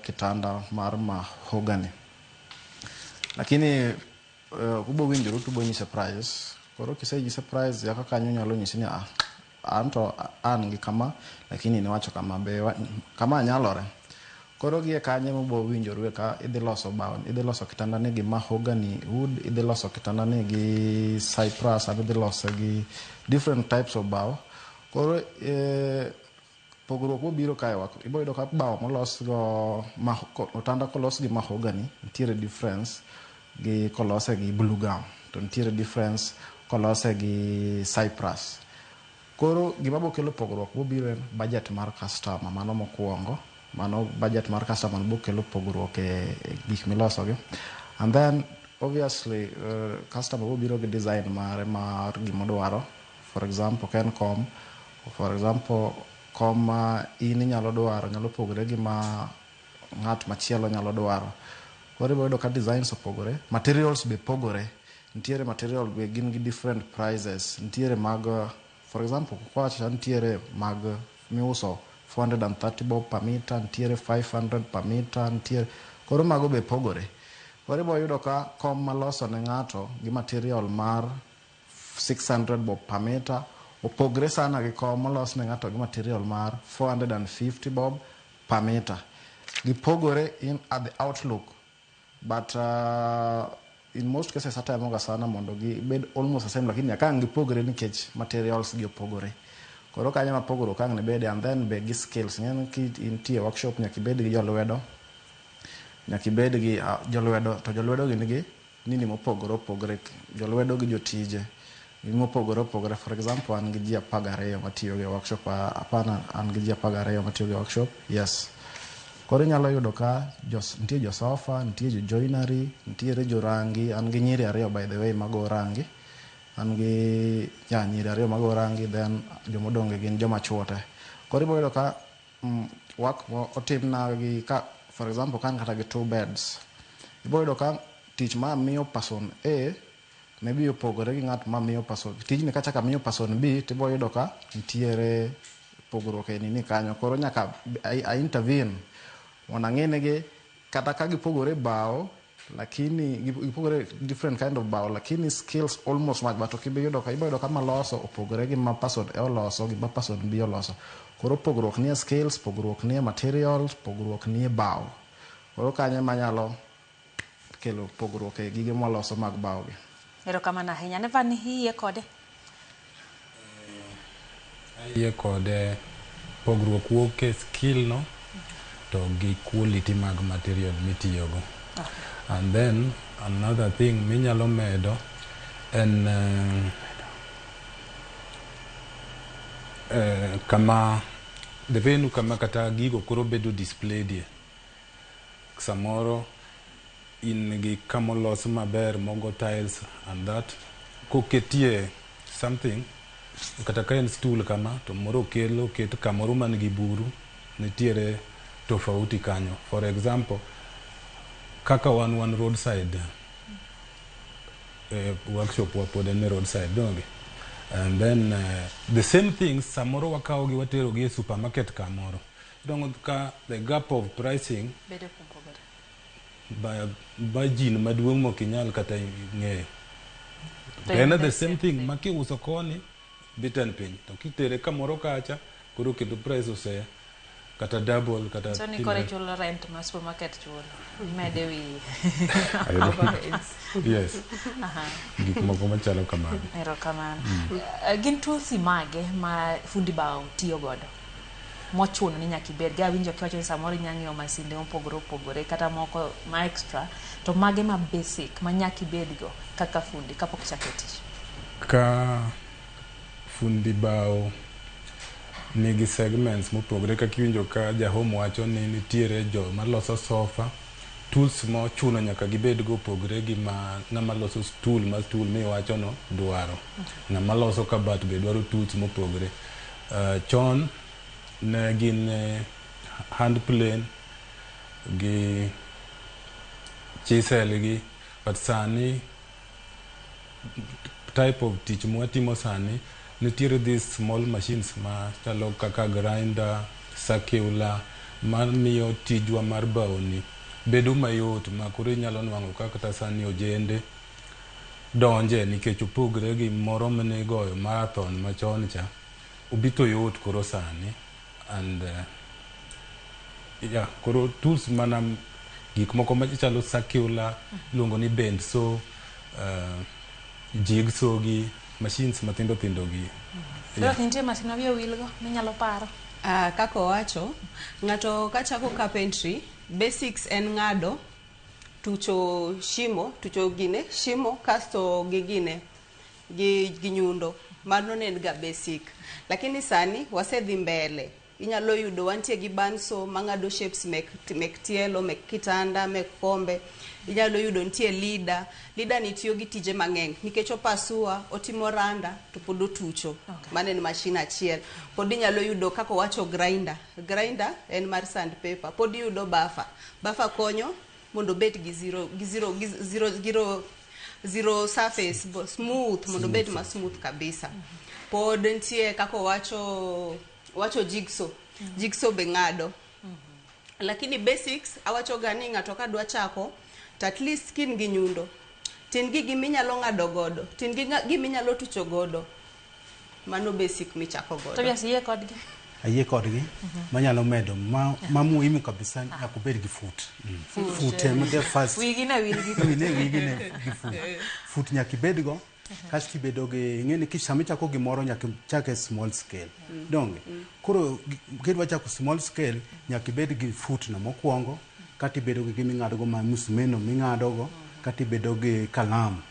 kitanda mar mahogany. Lakini ubo winjoru to ubo nyise price. Koro kisenyise price ya kaka kanyo nyalo nyisi ni ah, anto an gi kama lakini niwacho kama be kama nyalore. Koro gie kanyo ema ubo winjoru ka idhi loso bao, idhi loso kitanda ni gi mahogany wood, idhi loso kitanda ni gi cypress, ama idhi lose gi different types of bao. Koro pogruok mobiro kae ibo yudo ka bao molos go otanda kolos gi mahogany nitiere difference gi kolose gi blue gum, to nitiere difference kolose gi cypress. Koro gima bo kelo pogruok bobiro en budget mar customer, mano mokwongo. Mano budget mar customer bo kelo pogruok e gik miloso gi. And then obviously customer bobiro gi design mare mar gimodwaro. For example, ka en kom, for example, kom ma in inyalo dwaro nyalo pogore gi ma ng'at machielo nyalo dwaro. Koro ibo yudo ka designs opogore, materials be pogore. Nitiere material be gin gi different prices. Nitiere mag, for example, kwawacho nitiere mag miuso 430 bob per meter, nitiere 500 per meter, nitiere koro mago be pogore. Koro ibo yudo ka kom maloso ne ng'ato gi material mar 600 bob per meter opogre sana gi kom molos ne ng'ato gi material mar 450 bob per meter. Gipogore in at the outlook, but in most cases atemoga sana mondo gibed almost the same, lakini nyaka ang' gipogre nikech materials gi opogore. Koro kanyo ema pogruok ang' ne bede, and then be gi skills. Ing'e ki intie workshop nyaka ibed gi jolwedo, nyaka ibed gi jolwedo, to jolwedo gi nigi nini mopogore opogore, jolwedo gi jotije mopogore opogore. For example, an gi ji 12 matiyo e workshop, apana, an gi ji 12 matiyo e workshop, yes. Koro inyalo yudo ka nitie jo sofa, nitie jo joinery, nitiere jo rangi, an gi nyiri 2 by the way mago rangi. An gi ya nyiri 2 mago rangi, then jomodong' gin joma chuo te. Koro ibo yudo ka work otimna gi ka, for example, ka an kata gi 2 beds. Ibo yudo ka tich ma miyo person A maybe opogore gi ng'at ma miyo person tijni kachako amiyo person B, tibo yudo ka nitiere pogruok e nini kanyo. Koro nyaka I intervene mondo ang'e ni gi kata ka gipogore bao, lakini gipogore different kind of bao, lakini skills almost match, but ok ibi yudo ka, ibo yudo ka maloso opogore gi ma person A oloso gi ma person B oloso. Koro pogruok nie skills, pogruok nie materials, pogruok nie bao. Koro kanyo ema nyalo kelo pogruok e gige mwaloso mag bao gi. Erokamano ahinya. Nevan, iyie kode? Ayie kode. Pogruok wuok e skill no to gi quality mag material mitiyogo. And then another thing minyalo medo en kama the venue kama kata gigo koro bedo displayed ye. Samoro in gi kamolos maber mogo tiles and that koketie something kata ka en stool kama to moro okel oket kamoro man gi buru, nitiere tofauti kanyo. For example, kaka wan roadside workshop wa pod en e roadside donge, and then the same things samoro wakawo gi watero gi e supermarket kamoro dongo ka the gap of pricing bedo kopogore by margin maduong' mok inyal kata ng'eyo. To en the same thing ma kiuso koni dhi ten piny, to kitere kamoro kacha koro kendo price ose kata double kata So ni timore. Koro ichulo rent ma supermarket chulo, imede wi Ayudo. overheads. Yes, gik moko machalo kamano. Erokamano. Gin tools mage ma fundi bao tiyo godo mochuno ni nyaka ibed go? Awinjo kiwacho ni samoro inya ng'iewo masinde mopogore opogore kata moko ma extra, to mage ma basic ma nyaka ibedgo kaka fundi kapok ichako tich? Ka fundi bao nigi segments mopogore, kaka iwinjo ka jahome wacho ni nitiere joma loso sofa, tools mochuno nyaka gibedgo opogore gi ma ng'ama loso stool, ma stool miwacho no dwaro. Ng'ama loso kabat be dwaro tools mopogore. Chon ne gin hand plane gi chisel gi, but sani type of tich mwatimo sani nitiere these small machines ma chalo kaka grinder, circular. Mamiyo tijwa mar bao ni bedo mayot ma koro inyalo nwang'o ka kata sani ojende donje nikech opogre gi moro mane igoyo marathon machon cha. Obito yot koro sani and yeah, koro tools mana gik moko machalo circular iluongo ni bend saw, jigsaw gi machines matindo tindo gi. Yeah. Nitie masin ma wiye owilgo minyalo paro? Kaka owacho, ng'ato kachako carpentry, basics en ng'ado, tucho shimo, tucho gine, shimo kasto gi gine, gi nyundo. Mano ne en ga basic. Lakini sani wasedhi mbele. Inyalo yudo wantie gi bandsaw mang'ado shapes mek tielo, mek kitanda, mek kombe. Inyalo yudo nitie leader. Leader ni tiyo gi tije mang'eny nikech opasua, otimo randa to pod otucho. Mano en machine achiel. Pod inyalo yudo kaka owacho grinder. Grinder en mar sandpaper. Pod iyudo buffer. Buffer konyo mondo obed gi zero surface smooth mondo obed ma smooth kabisa. Pod nitie kaka owacho jigsaw. Jigsaw be ng'ado. Lakini basics awacho ga ni ng'ato ka dwa chako to at least kin gi nyundo. Tin gi giminyalo ng'ado godo, tin gi giminyalo tucho godo. Mano basic michako godo. Tobias, iyie kodgi? Ayie kodgi. Manyalo medo ma muhimu kabisa, nyaka obed gi fut. Fut ema the first. Wigi ne wil gi Wi ne wigi ne gi fut. Fut nyaka ibedgo kasto ibedo gi ing'e ni sama ichako gimoro nyaka ichak e small scale. Donge? Koro kidwa chako small scale nyaka ibed gi fut no mokwongo, kata ibedo gi giming'ado go ma musmeno ming'ado go, kata ibedo gi kalam.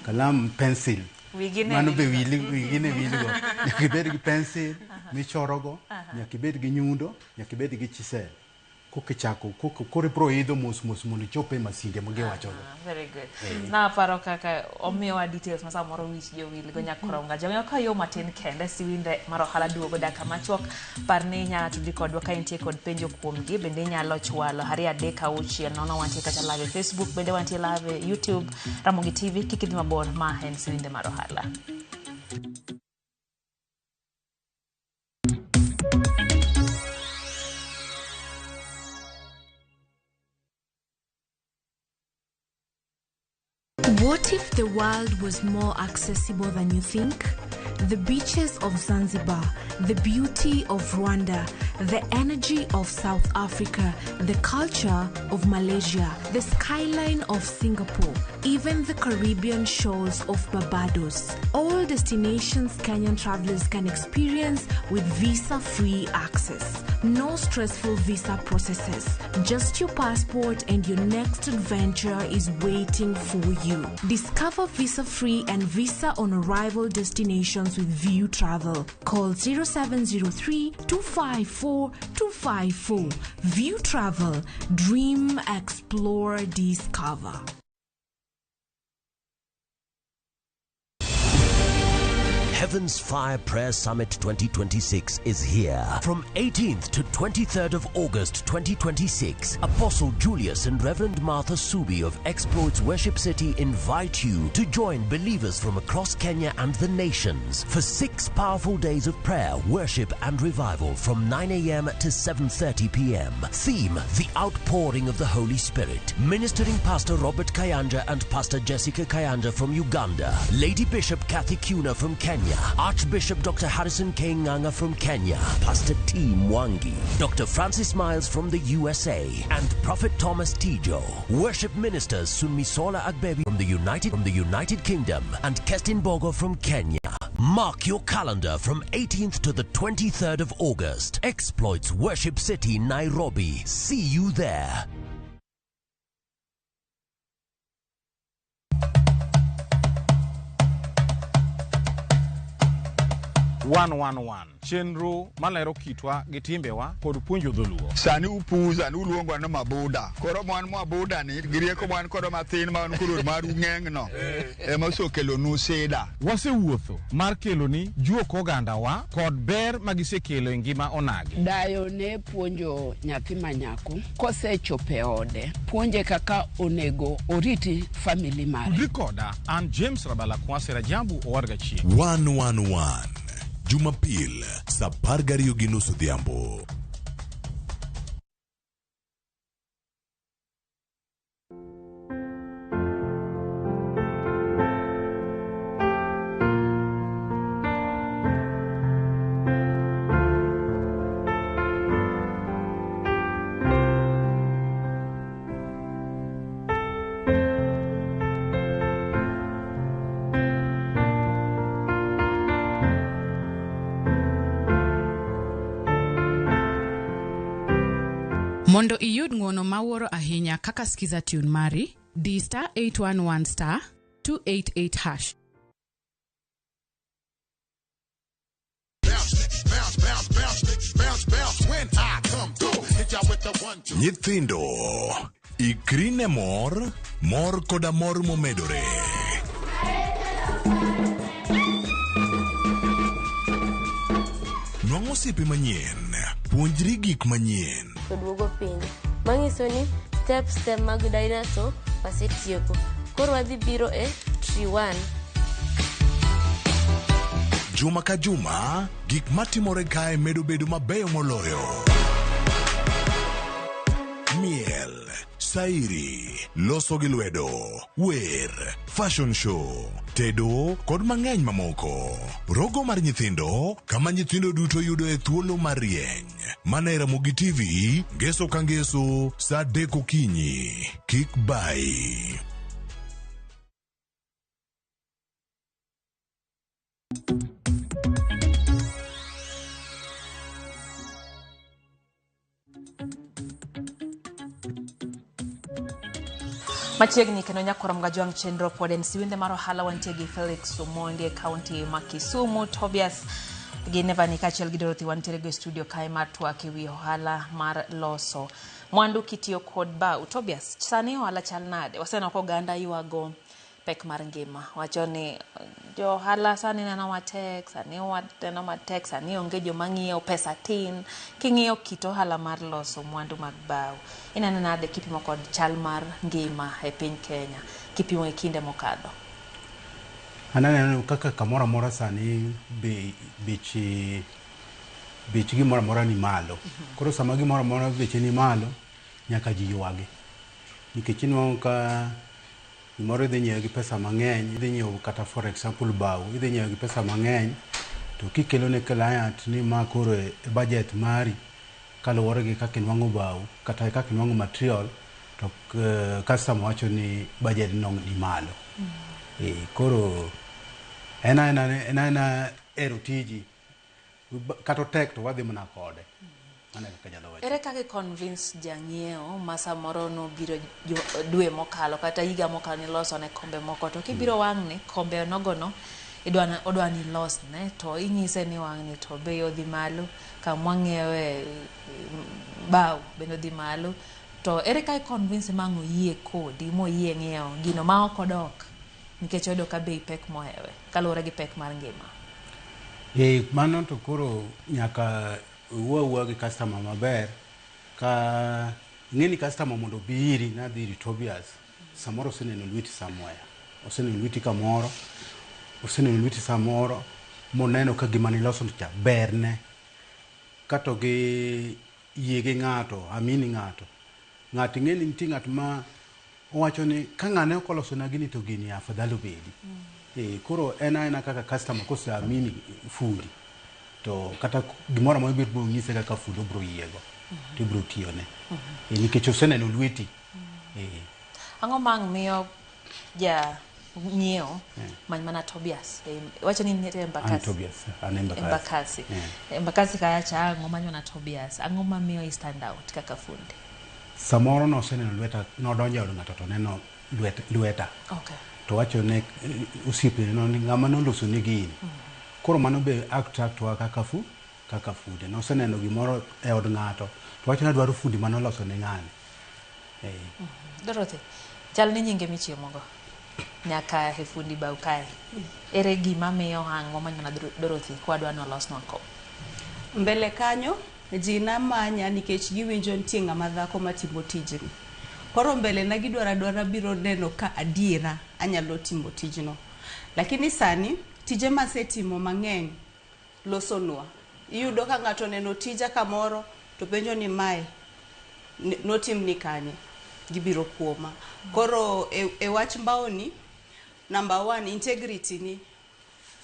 Kalam, pencil. Wigi ne Mano be wil wili wigi ne wilgo. Nyaka ibed gi pencil michorogo, nyaka ibed gi nyundo, nyaka ibed gi chisel. Koka ichako, koka koro ibiro idho mos mos mondo ichop e masinde ma giwachogo. Ah, very good. Naparo kaka omiyowa details ma samoro wich ji owil go nyakoro ngaja. Omiyo ka yo matin kende siwinde mar ohala duogo dakika machuok. Par ni inyalo tudri kodwa ka intie kod penjo kuomgi. Bende inyalo chwalo 236 0 wantie kata live e Facebook, bende wantie live e YouTube, Ramogi TV. Kik idhi mabor, ma en siwinde mar ohala. What if the world was more accessible than you think? The beaches of Zanzibar, the beauty of Rwanda, the energy of South Africa, the culture of Malaysia, the skyline of Singapore, even the Caribbean shores of Barbados. All destinations Kenyan travelers can experience with visa free access. No stressful visa processes. Just your passport and your next adventure is waiting for you. Discover visa free and visa on arrival destinations with View Travel. Call 0703 254 254. View Travel. Dream, explore, discover. Heaven's Fire Prayer Summit 2026 is here. From 18th to 23rd of August 2026, Apostle Julius and Reverend Martha Subi of Exploits Worship City invite you to join believers from across Kenya and the nations for 6 powerful days of prayer, worship and revival from 9 a.m. to 7:30 p.m. Theme: The Outpouring of the Holy Spirit. Ministering Pastor Robert Kayanja and Pastor Jessica Kayanja from Uganda, Lady Bishop Kathy Kuna from Kenya, Archbishop Dr. Harrison K. Nganga from Kenya, Pastor T. Mwangi, Dr. Francis Miles from the USA, and Prophet Thomas Tijo. Worship ministers Sunmisola Agbebi from the United Kingdom and Kestin Bogo from Kenya. Mark your calendar from 18th to the 23rd of August. Exploits Worship City, Nairobi. See you there. 111 chenro malero kitwa gi timbewa kod puonjo dholuo. Sani upuza ni uluongo ni mabuda. Koro mwan mabuda ni gi rieko mwan kodo mathin ma wan koro maru ng'eng no ema osekelonu sida. Wasewuotho mar keloni juok ogandawa kod ber magisekelo e ngima onagi. Dayo ne puonjo nyathi manyako kosechopo e ode, puonje kaka onego oriti family mare. Tudri koda an James Rabala Kwase Rajabu Owadga Chieng'. 111 Jumapil saa 12:30 odhiambo. Mondo iyud ng'uono mawuoro ahinya kaka Skiza Tune mari, di star 811 star 288 hash. Nyithindo, ikri ne mor, mor koda mor momedore. Nwang' osiepe manyien, puonjri gik manyien. To duogo piny. Manyiso ni steps te mag dinosaur wasetieko. Koro wadhi biro e tree 1. Juma ka juma, gik matimore kae medo bedo mabeyo moloyo. Miel, sairi, loso gi lwedo, wer, fashion show, tedo kod mang'eny mamoko. Rogo mar nyithindo, kama nyithindo duto yudoe thuolo mar rieny. Mana e Ramogi TV, ngeso ka ngeso, saa 3 okinyi. Kik bayi. Machiegni kendo nyakwar Mgajwang' chenro pod en siwinde mar ohala wantie gi Felix Omondi e kaunti ma Kisumu, Tobias gi Nevani kaachiel gi Dorothy wantiere go e studio kae mar twak ewi ohala mar loso mwandu kitiyo kod bao. Tobias, sani ohala chal nade? Waseneno ka oganda ywago pek mar ngima. Wacho ni jo ohala sani neno matek, sani waneno matek, sani onge joma ng'iewo, pesa tin. King'iyo kit ohala mar loso mwandu mag bao, ineno nade kipimo kod chal mar ngima e piny Kenya, kipimo e kinde mokadho? An aneno kaka kamoro amora sani bech bech gimoro amora ni malo. Koro sama gimoro amora beche ni malo, nyaka ji ywagi. Nikech inwang'o ka gimoro idhi nyiewo gi pesa mang'eny, idhi nyiewo kata for example bao, idhi nyiewo gi pesa mang'eny, to kikelo ne client ni ma koro e budget mari kaluwore gi kaka inwang'o bao kata kaka inwang'o material, to customer wacho ni budget no ni malo. Koro en aena ero tiji, kata otek to wadhi mana kode. Mano e kaka anyalo wacho. Ere kaka i convince jang'iewo ma samoro nobiro dwe mokalo kata higa mokalo niloso ne kombe moko, to kibiro wang'ni kombe nogono odwa ni ilosne, to inyise ni wang'ni to bei odhi malo, kama wang'iewe bao bende odhi malo, to ere kaka i convince ma ang' oyie kodi moyie ng'iewo gino ma ok odok nikech oyudo ka bei pek mohewe kaluwore gi pek mar ngima? Mano to koro nyaka wuo awuoya gi customer maber. Ka ing'e ni customer mondo obi iri nadhi ir Tobias, samoro oseneno lweti somewhere, oseneno lweti kamoro, oseneno lweti samoro moneno ka gima niloso cha berne, kato gi yie gi ng'ato, amini ng'ato. Ng'ato ing'e ni nitie ng'at ma owacho ni ka ng'ane ok olosona gini to gini afadhali obedi. Koro en aena kaka customer kose amini fundi, to kata gimoro amora ibiro nyise kaka fundi obiro yiego, to ibiro tiyone. Nikech oseneno lweti. Ang'o ma ang' miyo ja ng'iewo many mana Tobias? Wacho ni nitiere An Embakasi. Tobias, an Embakasi. Embakasi. Embakasi kacha ang'o many mana Tobias? Ang'o ma miyo i stand out kaka fundi? Samoro noseneno lweta, nodonjo e od ng'ato to oneno lweta. To wacho ne osiepne no ni ng'ama noloso ni gini. Koro mano be attract wa kaka kaka fundi. Noseneno gimoro e od ng'ato, to wacho ni adwaro fundi manoloso ne ng'ani. Dorothy, chal ni nyinge michiemo go nyaka e fundi bao kae. Ere gima miyo ang' wamanyo mana Dorothy kwadwa ni olosnwa kom? Mbele kanyo ji namanya nikech giwinjo nitie ng'ama dhako matimo tijni. Koro mbele na gidwaro adwara biro neno ka adiera anyalo timo tijno. Lakini sani tije masetimo mang'eny losonwa. Iyudo ka ng'ato oneno tija kamoro to penjo ni mae notimni kanye, gibiro kuoma. Koro e wach mbao ni, number 1, integrity ni,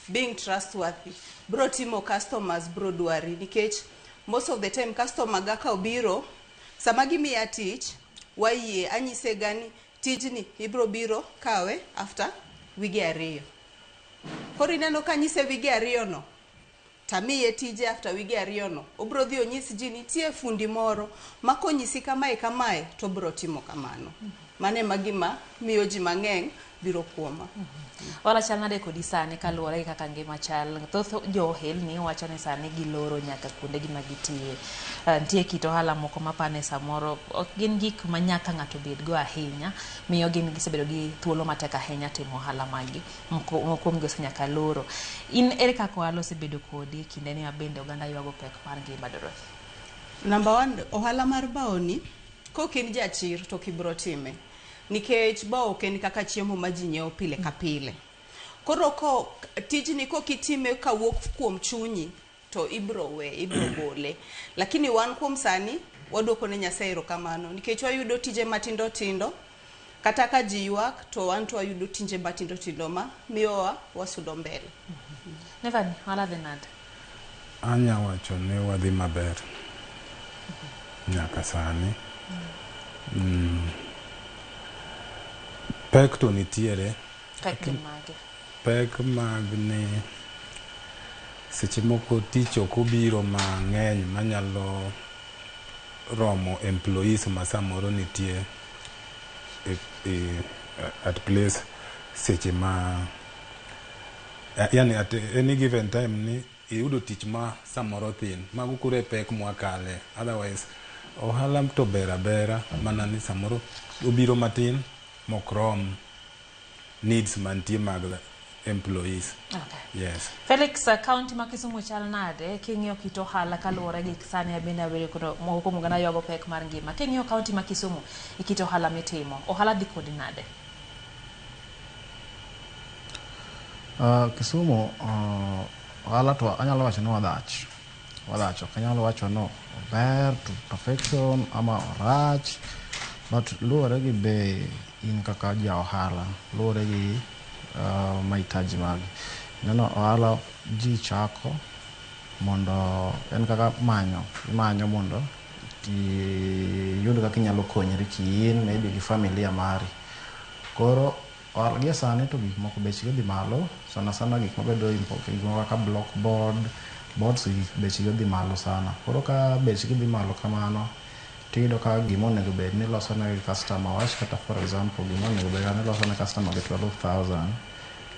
being trustworthy. Bro timo customers bro dwari nikech most of the time customer ga ka obiro sama gimiya tich wayie anyise ga ni tijni ibro biro kawe after wige 2. Koro ineno ka anyise wige 2 no, Tamiye tije after wige 2 no, obro dhi onyis ji nitie fundi moro ma konyisi kamae kamae to obro timo kamano. Mano ema gima miyo ji mang'eny biro kuoma. Ohala chal nade kodi sani kaluwore gi kaka ngima chal? Thoth jo ohelni wacho ni sani giloro nyaka kuondegi ma gitiye. Nitie kit ohala moko mapane samoro ok gin gik ma nyaka ng'ato bedgo ahinya, miyo gin gisebedo gi thuolo matek ahinya timo ohala maggi. Moko kuomgi osenyaka loro. In ere kaka ohala osebedo kodi e kindeni ma bende oganda ywago pek mar ngima, Dorothy? Number 1, ohala mar bao ni, kok in jachir to ok ibro time. Nikech bao ok en kaka chiemo ma ji nyiewo pile ka pile. Koro ko tijni kok itime kawuok kuom chunyi to ibro we, ibro gole. Lakini wan kuom sani waduoko ne Nyasaye erokamano nikech wayudo tije matindo tindo. Kata ka ji ywak to wan to wayudo tije matindo tindo ma miyowa wasudo mbele. Nevani, ohala dhi nade? Anya wacho ni wadhi maber nyaka sani. Pek to nitiere. Pek gin mage? Pek mag ni seche moko tich ok obiro mang'eny manyalo romo employees ma samoro nitie at place seche ma yani at any given time ni iyudo tich ma samoro thin. Mago koro e pek mwakale. Otherwise ohala to ber abera mana ni samoro obiro matin mok rom needs mantie mag employees. Okay. Yes. Felix, county ma Kisumu chal nade king'iyo kit ohala kaluwore gi sani abende abedo kono moko kuom oganda ywago pek mar ngima. King'iyo county ma Kisumu e kit ohala mitimo, ohala dhi kodi nade? Kisumu ohala to anyalo wacho ni wadhach. Wadhach, ok anyal wacho ni ober to perfection ama orach, but luwore gi be in kaka ja ohala, luwore gi mahitaji magi. Ineno ohala ji chako mondo en kaka manyo, imanyo mondo iyud kaka inyalo konyri kiin maybe gi familia mari. Koro ohala gie sani to gik moko bechgi odhi malo, sana sana gik mabedo import, gik moko kaka block board, boards gi bechgi odhi malo sana. Koro ka bechgi dhi malo kamano, tiyudo ka gima onego bed ni iloso ne customer, wach kata for example gima onego bed ni iloso ne customer gi 12,000,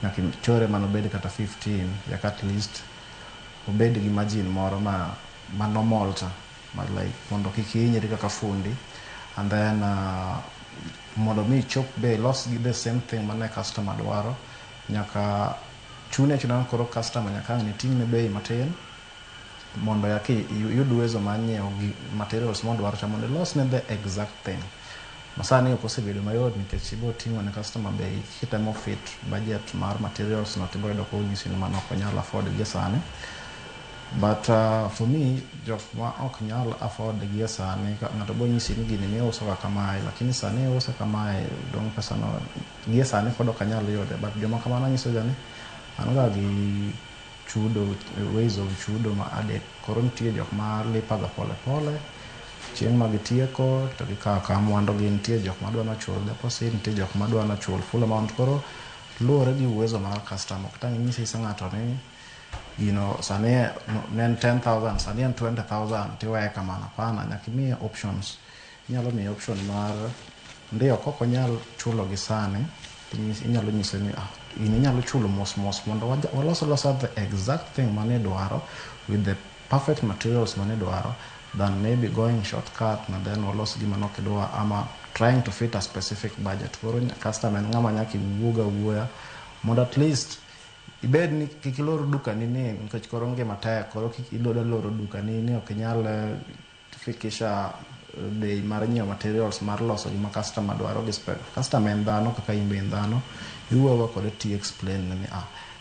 nyaka ichore mana obed kata 15, nyaka at least obed gi margin moro ma normal cha, ma like mondo kik ihinyri kaka fundi, and then mondo mi ichop be ilos gi the same thing mane customer dwaro, nyaka chuni achuna koro customer nyaka ang' iting'ne bei matin mondo yaki iyud uwezo mar nyiewo gi materials modwaro cha mondo ilosne the exact thing. Masani ok osebedo mayot nikech ibo ting'o ne customer bei kitemo fit budget mar materials no tibiro yudo konyisi ni mano ok onyal afford gie sani. But for me, jok ma ok nyal afford gie sani, ng'ato bo nyisi ni gini miuso ga kamae, lakini sani iuse kamae, dong' pesa no gie sani pod ok anyal yude. But joma kamano anyiso ga ni an ga gi chudo, ways of chudo ma adek. Koro nitie jok ma lipa ga pole pole, chieng' ma gitieko to gikawo akawa mwandu gi. Nitie jok ma dwa nochul deposit, nitie jok ma dwa nochul full amount. Koro luwore gi uwezo mar customer. Ok tang' inyis anyisa ng'ato ni gino sani ne en 10,000, sani en 20,000 tiweye kamano. Hapana, nyaka imiye options. Inyalo miye option mar ndio kok onyal chulo gi sani, inyalo nyise ni gini inyalo chulo mos mos mondo walos alosa the exact thing mane idwaro with the perfect materials mane idwaro than maybe going shortcut and then walos gima nok idwa ama trying to fit a specific budget. Koro customer en ng'ama nyaka iwuog awuoya mondo at least ibed ni kik ilor dukani ni nikech koro ngima tek, koro kik idwa loro dukani ni ok inyal fikisha bei mar nyiewo materials mar loso gima customer dwaro gi spec. Customer en dhano kaka in be in dhano, iwuoyo kode ti explain ni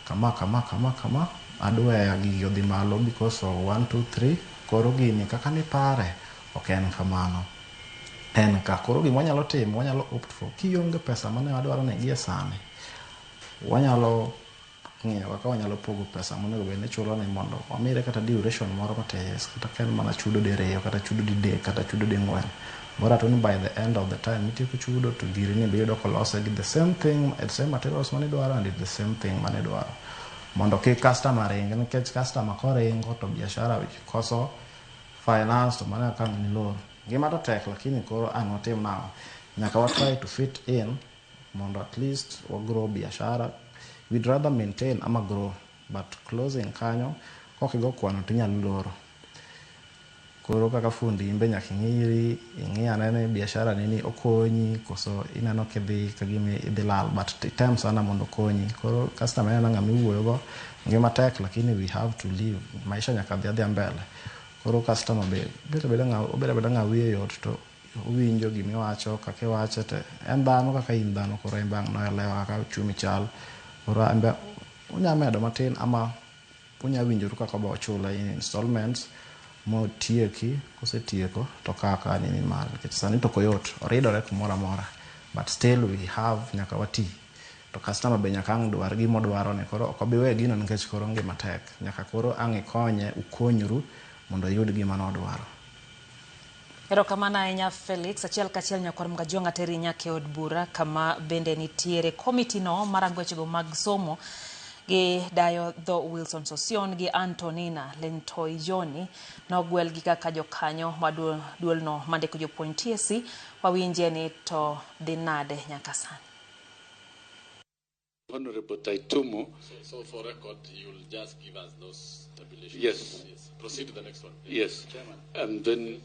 kama kama kama kama adwa gigi odhi malo because of 1 2 3, koro gini kaka nipare ok en kamano. En ka koro gima wanyalo timo, wanyalo opt for kionge pesa mane wadwaro ni gie sani, wanyalo ng'iyo kaka wanyalo pogo pesa monego bed ni ichulo ni mondo wamire kata duration moro matis, kata ka en mana chudo diriyo, kata chudo didek, kata chudo ding'wen. Bora to ni by the end of the time itieko chudo to giri ni be iyudo kolose gi the same thing, the same materials mane idwaro and it's the same thing mane idwaro. Mondo kik customer ring nikech customer koringo to biashara koso finance to mano kaka ang' nilor. Ngima to tek lakini koro ang' watim nang'o? Nyaka wa try to fit in mondo at least wa grow biashara. We'd rather maintain ama grow, but closing kanyo kok igo kwano tinyalo loro. Koro kaka fundi in be nyaka ing'iri, ing'i ane ni biashara ni ni okonyi koso ineno kidhi kagima idhi lal, but item sana mondo okonyi. Koro customer en ng'ama iwuoyo go, ngima tek lakini we have to live. Maisha nyaka dhi adhiya mbele. Koro customer be bedo abeda ng'a obedo abeda ng'a wiye yot to owinjo gimiwacho kaka iwache to en dhano kaka in dhano koro en be ang' noelewa kaka uchumi chal. Koro en be unya medo matin ama unya winjoru kaka obo chule in installments motieki kosetieko to kaka nini mare nikech sani to ok oyot oridore kumoro amora but still we have nyaka wati to customer be nyaka ang' dwar gimodwaro ni koro ok obi we gino nikech koro ngima tek nyaka koro ang' ikonye ukonyru mondo oyud gima nodwaro. Erokamano ahinya Felix. Achiel kachiel nyakwar Mgajwang' ateri nyaka e od bura kama bende nitiere komiti no marango wechego mag somo gi dayo dho Wilson Sossion gi Antonina Lentoijoni nogwel gi kaka jokanyo ma duolno mandiko jopuonj TSC wawinje ni to dhi nade nyaka sani. Honorable Taitumo. So for record, you'll just give us those tabulations. Yes. Yes. Proceed to the next one. Yes. Chairman. And then,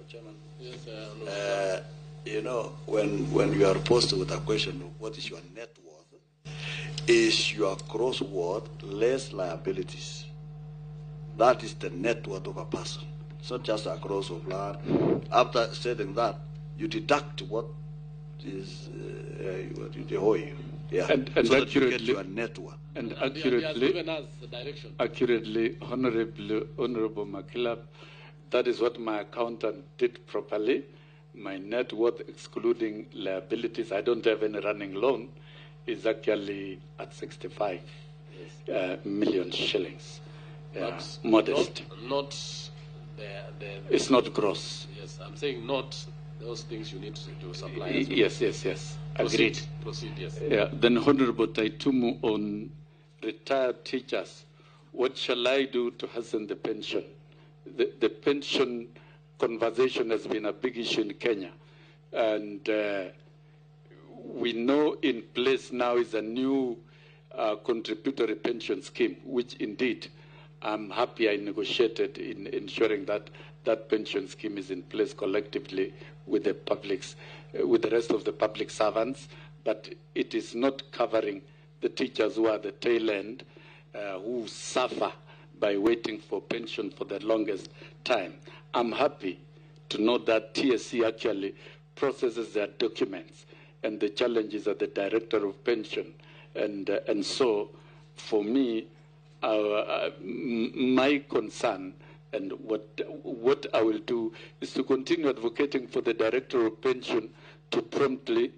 Chairman. Yes, you know, when you are posed with a question of what is your net worth, is your gross worth less liabilities. That is the net worth of a person. It's not just a gross of land. After stating that, you deduct what is what they owe you. Yeah. And so that you get accurately, your net worth. And He has accurately, given us the direction. Accurately, Honorable Makilap, that is what my accountant did properly. My net worth, excluding liabilities, I don't have any running loan, is actually at 65 million shillings. Yeah, But modest. Not the It's not gross. Yes, I'm saying not those things you need to do supply. As well. Yes, yes, yes. Proceed, Agreed. Proceed, yes. Yeah. Then Honorable Taitumu on retired teachers, what shall I do to hasten the pension? The pension conversation has been a big issue in Kenya. And we know in place now is a new contributory pension scheme, which indeed I'm happy I negotiated in ensuring that that pension scheme is in place collectively with the publics, with the rest of the public servants, but it is not covering the teachers who are the tail end, who suffer by waiting for pension for the longest time. I'm happy to know that TSC actually processes their documents, and the challenge is at the director of pension. And so, for me, my concern and what I will do is to continue advocating for the director of pension to promptly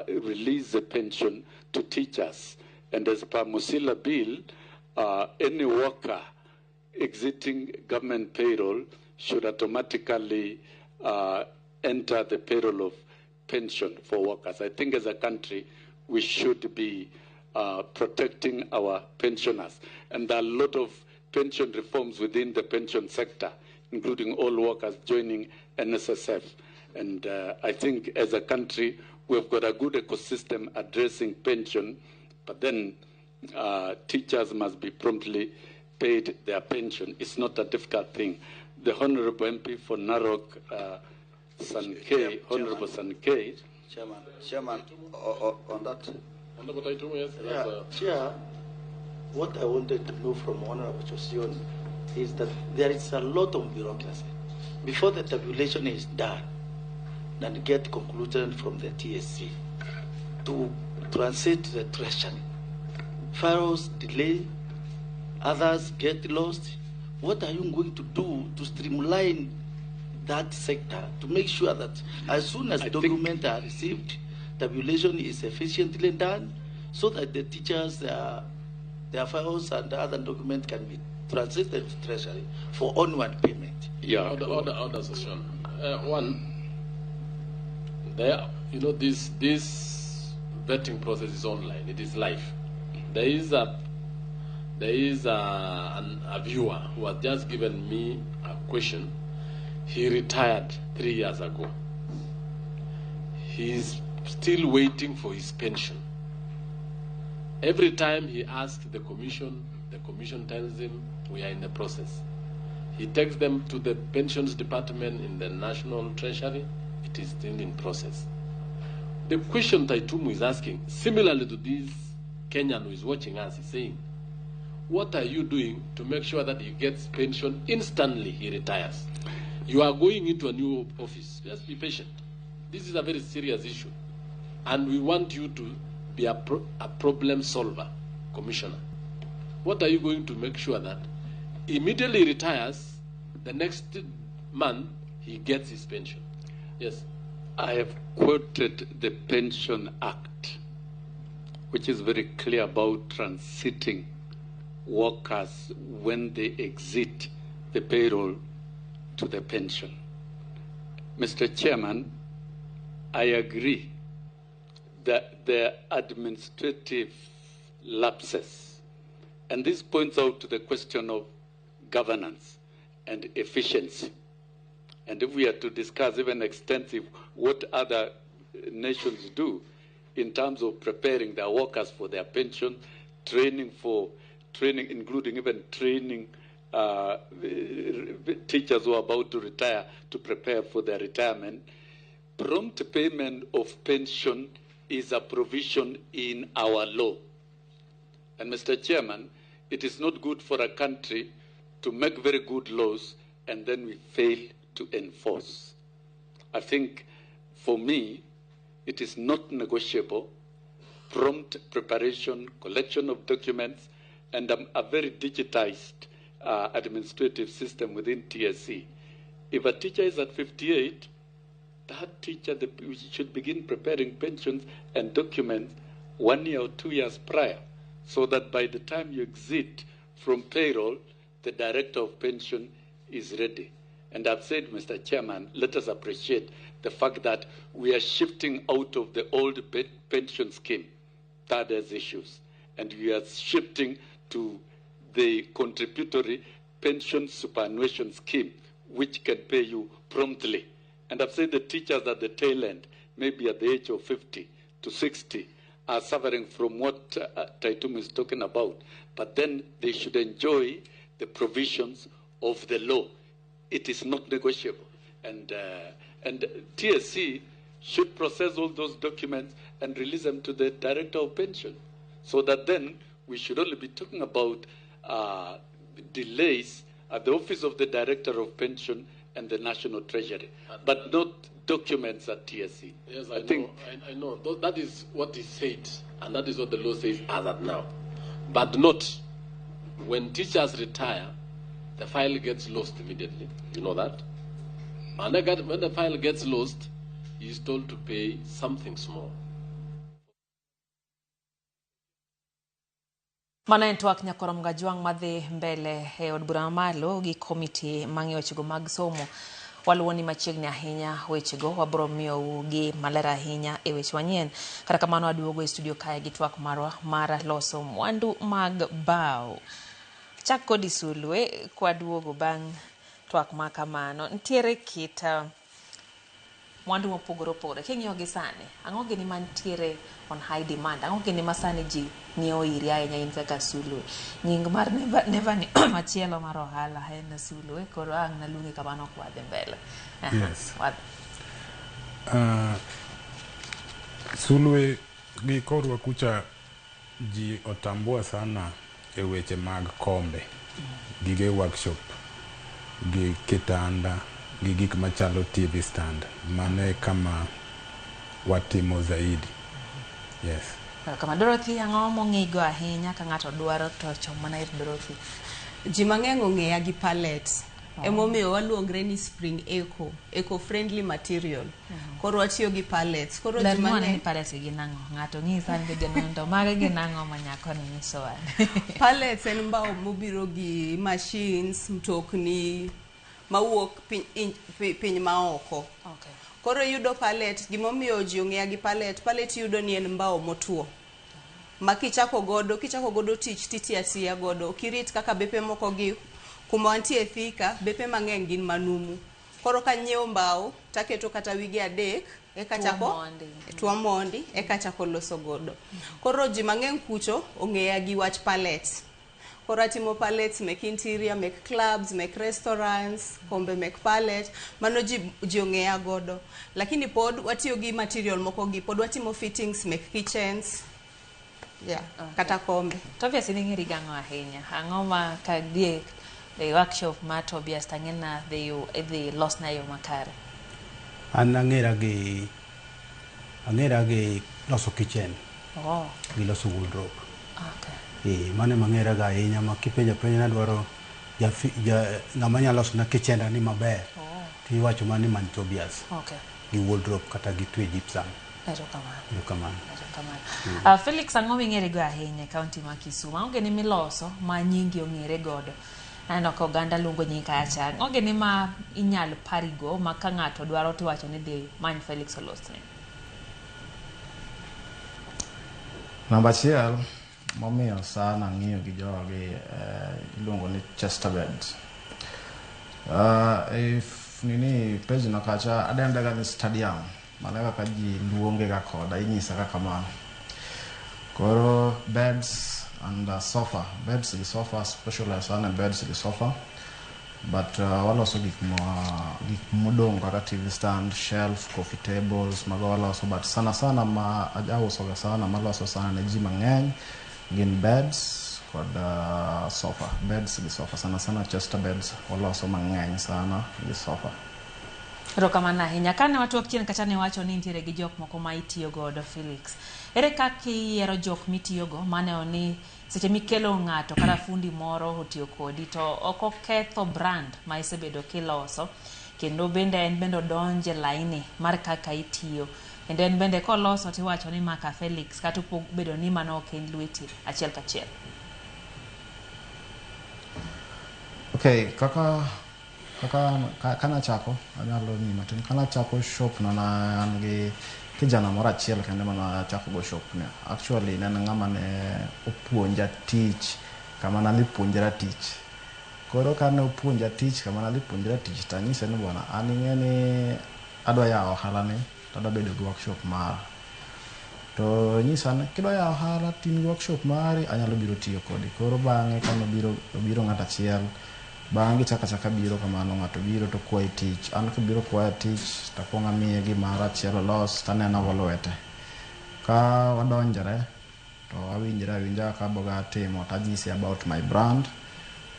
release the pension to teachers. And as per Musila bill, any worker exiting government payroll should automatically enter the payroll of pension for workers. I think as a country, we should be protecting our pensioners. And there are a lot of pension reforms within the pension sector, including all workers joining NSSF. And I think as a country, we've got a good ecosystem addressing pension, but then teachers must be promptly paid their pension. It's not a difficult thing. The Honorable MP for Narok, Sankei, Honorable Sankei. Chairman, on that. Honorable Taitumu, yes. Yeah, Chair, what I wanted to know from Honorable Sossion is that there is a lot of bureaucracy. Before the tabulation is done and get conclusion from the TSC to transit to the Treasury, files delay, others get lost. What are you going to do to streamline that sector to make sure that as soon as documents are received, tabulation is efficiently done so that the teachers, their files and other documents can be transited to Treasury for onward payment? Yeah. Order, Sossion. One, there, you know, this vetting process is online. It is live. There is a There is a viewer who has just given me a question. He retired 3 years ago. He is still waiting for his pension. Every time he asks the commission tells him, we are in the process. He takes them to the pensions department in the National Treasury. It is still in process. The question Taitumu is asking, similarly to this Kenyan who is watching us, is saying, what are you doing to make sure that he gets pension instantly he retires? You are going into a new office. Just be patient. This is a very serious issue. And we want you to be a problem solver, Commissioner. What are you going to make sure that immediately he retires, the next month he gets his pension? Yes. I have quoted the Pension Act, which is very clear about transiting workers when they exit the payroll to the pension. Mr. Chairman, I agree that there are administrative lapses, and this points out to the question of governance and efficiency. And if we are to discuss even extensive what other nations do in terms of preparing their workers for their pension, training, including even training teachers who are about to retire to prepare for their retirement, prompt payment of pension is a provision in our law. And Mr. Chairman, it is not good for a country to make very good laws and then we fail to enforce. I think for me, it is not negotiable. Prompt preparation, collection of documents, and a very digitized administrative system within TSC. If a teacher is at 58, that teacher should begin preparing pensions and documents 1 year or 2 years prior, so that by the time you exit from payroll, the director of pension is ready. And I've said, Mr. Chairman, let us appreciate the fact that we are shifting out of the old pension scheme that has issues, and we are shifting to the contributory pension superannuation scheme, which can pay you promptly. And I've said the teachers at the tail end, maybe at the age of 50 to 60, are suffering from what Taitum is talking about. But then they should enjoy the provisions of the law. It is not negotiable. And TSC should process all those documents and release them to the director of pension, so that then we should only be talking about delays at the office of the director of pension and the National Treasury, but not documents at TSC. Yes, I think I know. That is what is said, and that is what the law says as at now. But not when teachers retire, the file gets lost immediately. You know that? And when the file gets lost, he is told to pay something small. Mano en twak nyakorom Gajwang' madhi mbele e od bura mamalo gi komiti mang'iyo wechego mag somo. Waluwo ni machiegni ahinya wechego, wabiro miyou gi maler ahinya e weche manyien. Kata kamano aduogo e studio kae gi twak marwa mar loso mwandu mag bao. Chak kodi Sulwe kwaduogo bang' twak ma kamano. Nitiere kit mwandu mopogore opogore. King'iyo gi sani, ang'o gini mantiere on high demand? Ang'o gini ma sani ji ng'iewo iri ahinya in kaka Sulwe? Nying mar neva ni machielo mar ohala en Sulwe, koro ang' naluongi kamano ok wadhi mbele. Yes. Sulwe gi korwa kucha ji otambua sana e weche mag kombe, gige workshop, gi kitanda, gi gik machalo TV stand. Mano e kama watimo zaidi. Yes. Kama Dorothy, ang'o mong'igo ahinya ka ng'ato dwaro to chom mana ir Dorothy? Ji mang'eny ong'eya gi pallet. Emomiyo waluongre ni Spring Eco, eco-friendly material. Koro watiyo gi pallets. Koro ji mang'eny ni pallets gin ang'o? Ng'ato ng'isa ni gin to mage gin ang'o ma nyako ni nyisowa? Pallets en mbao mobiro gi machines, mtokni mawuok piny maoko. Okay. Koro yudo pallet, gimomiyo ji ong'eya gi pallet, pallet yudo ni en mbao motuo. Ma kichako godo, kichako godo tich titiyo atiya godo. Ok irit kaka bepe moko gi kuma wantie Thika, bepe mang'eny gin manumu. Koro kanyiewo mbao taketo kata wige 3 eka chako tuo mondi eka chako loso godo. Koro ji mang'eny kucho ong'eya gi wach pallet. Koro atimo pallets mek interior, mek clubs, mek restaurants, kombe mek pallet, mano ji ong'eya godo. Lakini pod watiyo gi material moko gi, pod watimo fittings mek kitchens. Yeah, okay. Kata kombe. Tobias in gang'o ahinya. Ang'o ma ka dhi e workshop ma Tobias tang'ena dhi losna yo makare? An ang'era gi loso kitchen. Oh. Gi loso wardrobe. Okay. Mano ema ang'era ga ahinya ma kipenjo apenja nadwaro ng'ama nyalo losona kitchenda ni maber. Oh. Tiwacho mana ni many Tobias. Okay. Gi wardrobe kata gi twe gypsum. Erokamano. Felix, ang'o ming'ere go ahinya e kaunti ma Kisumu? Ang'o gini miloso ma nyingi ong'ere godo? Aneno ka oganda luongo nyingi kacha. Ang'o gini ma inyalo parigo ma ka ng'ato dwaro tiwacho ni dhi many Felix olosne? Namba 1 momiyo sana ng'iyo gi jogi iluongo ni Chester Beds. If nini page no kacha adende ga ni stadium. Mano kaka ji luonge ga koda inyisa kaka mano. Koro beds and sofa, beds gi sofa, specialize sana beds gi sofa. But waloso gik modong' kaka TV stand, shelf, coffee tables, mago waloso, but sana sana ma ajauso ga sana maloso sana ne ji mang'eny gin beds kod sofa, beds gi sofa, sana sana Chester beds waloso mang'eny sana gi sofa. Erokamano ahinya. Kane watwak chien kacha ne wacho ni nitiere gi jok moko ma itiyo godo, Felix. Ere kaka iyiero jok mitiyogo maneno ni seche mikelo ng'ato kata fundi moro otiyo kodi to ok oketho brand ma isebedo kiloso, kendo bende en bende odonje laini mar kaka itiyo, kendo en bende koloso tiwacho ni maka Felix kata obedo ni mano ok en lweti achiel kachiel? Okay, kaka kanachako anyalo ni matin. Kanachako shop no na an gi kijana moro achiel kende mane achako go shop ni. Actually ne en ng'ama ne opuonja tich kama nadhi puonjra tich. Koro kane opuonja tich kama nadhi puonjra tich tanyise ni bwana an ing'e ni adwa yawo ohala ni to adwa bedo gi workshop mara. To nyisa ni kidwa yawo ohala to in gi workshop mari anyalo biro tiyo kodi. Koro bang'e kane obiro ng'ato achiel, bang'e gichako achaka biro kamano, ng'ato biro to kwayi tich. An kobiro kwaya tich takwongo amiye gimoro achiel olos taneno go lwete. Ka wadonjore to awinjre awinja kaka aboga timo tanyise about my brand,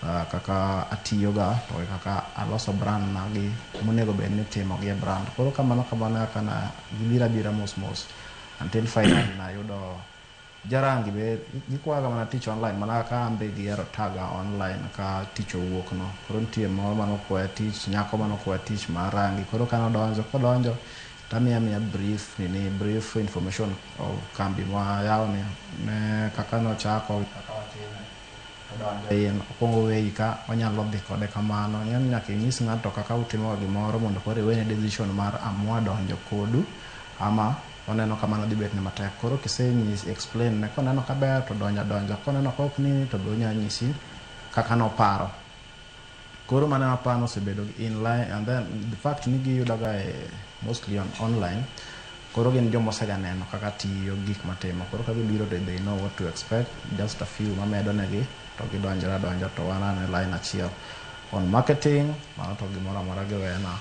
kaka atiyoga to kaka aloso brand na gi monego bed ni itimo gi e brand. Koro kamano kamano kaka na gibiro abira mos mos until finally nayudo jarangi be gikwaga mana tich online, mana kaka an be gihero taga online ka tich owuok no. Koro nitie moro manokwaya tich, nyako manokwaya tich mar rangi. Koro kanodonjo kodonjo tamiya miya brief nini, brief information of kambi mwayawo ni ne kaka nochako kaka watime. Odonjo in okwongo weyi ka onyalo dhi kode kamano. Ing'e ni nyaka inyis ng'ato kaka utimo gimoro mondo koro iwene decision mar amua donjo kodu ama oneno kamano dhi betne matek. Koro kisenyis explain ne koneno kaber to donjo adonja, koneno ka ok nini to be onya nyisi kaka noparo. Koro mano ema osebedo in line, and then the fact ni giyudaga mostly on online. Koro gin joma osega neno kaka tiyo gik matimo. Koro ka gibiro to they know what to expect. Just a few mamedo negi to gidonjore adonja to wan e line achiel. On marketing, mano to gimoro amora giwena.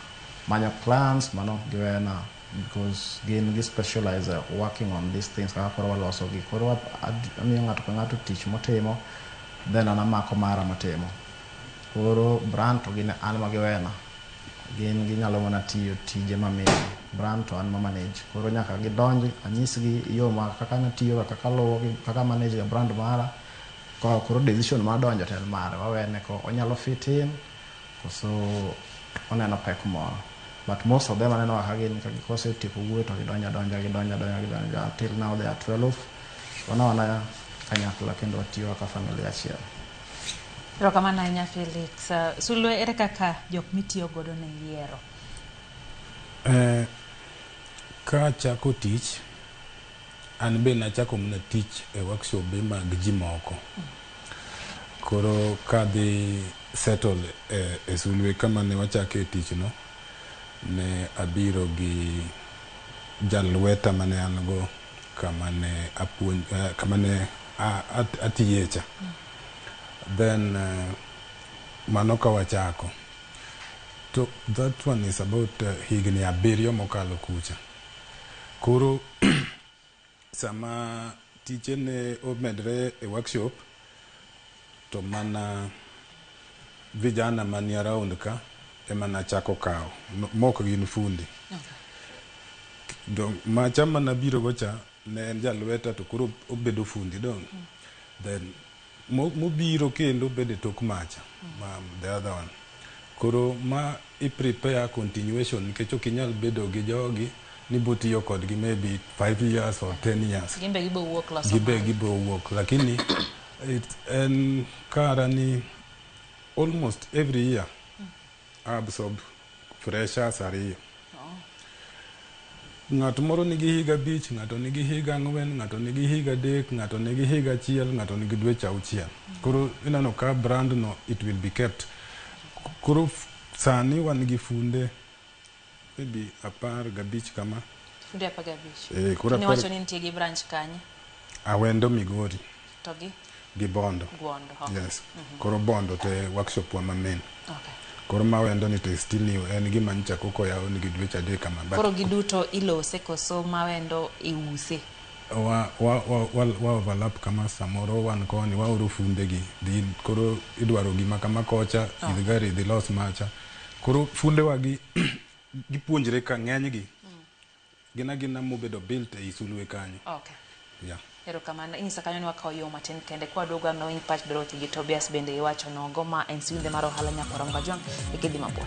Manyo clients, mano giwena because gin gi specialize working on these things kaka koro waloso gi. Koro amiyo ng'ato ka ng'ato tich motimo, then an amako mara matimo. Koro brand to gin an ma giwena. Gin ginyalo mana tiyo tije mamiyo. Brand to an ma manage. Koro nyaka gidonj anyisgi yo ma kaka natiyo kaka luwo kaka manage ga brand mara. Koro decision mar donjo to en mare. Wawene ko onyalo fit in koso oneno pek moro. But most of them aneno kaka gin ka kosetieko wuoyo to gidonjo adonja gidonjo adonja gidonjo until now they are 12. Wana kanyakla kendo watiyo kaka familia achiel. Erokamano ahinya Felix. Sulwe, ere kaka jok mitiyo godo ne yiero? Ka achako tich, An be nachako mana tich e workshop be mag ji moko. Koro kadhi settle e Sulwe kama ne wachake tich no, ne abiro gi jalweta mane an go kama ne apuonj, kama ne atiye cha. Then mano ka wachako. To that one is about higni 7 mokalo kucha. Koro sama tije ne omedre e workshop, to mana vijana mani around ka ema nachako kawo, moko gin fundi. Dong macha mana biro go cha ne en jalweta to koro obedo fundi dong. Then mobiro kendo bedo tok macha, ma the other one. Koro ma i prepare continuation nikech ok inyal bedo gi jogi ni botiyo kodgi maybe 5 years or 10 years. Gimbe gibo wuok loso. Gibe gibo wuok, lakini it en kara ni almost every year absorb freshers 2. Ng'at moro nigi higa 5, ng'ato nigi higa 4, ng'ato nigi higa 3, ng'ato nigi higa 1, ng'ato nigi dweche 6. Koro ineno ka brand no it will be kept. Koro sani wan gi funde maybe 15 kama. Funde 15. Koro ne wacho ni nitie gi branch kanye? Awendo Migori. To gi? Gi Bondo. Bondo. Okay. Yes. Koro Bondo te workshop wa ma main. Okay. Koro Mawendo ni to still new, en gima nyicha koko yaw nigi dweche 3 kama. Koro giduto ilose koso Mawendo iuse? Wa overlap kama samoro wan koni waoro funde gi dhi, koro idwaro gima kama kocha, idhi gari dhi los macha. Koro funde wagi gipuonjre ka ng'eny gi. Gin agina mobedo built ei Sulwe kanyo. Okay. Yeah. Erokamano. Inyisa kanyo ni wakawo yo matin kende kwa duogo an nawinj pach Dorothy gi Tobias bende iwacho nogo ma en siwinde mar ohala Nyakwar Kajwang' e kidhi mabor.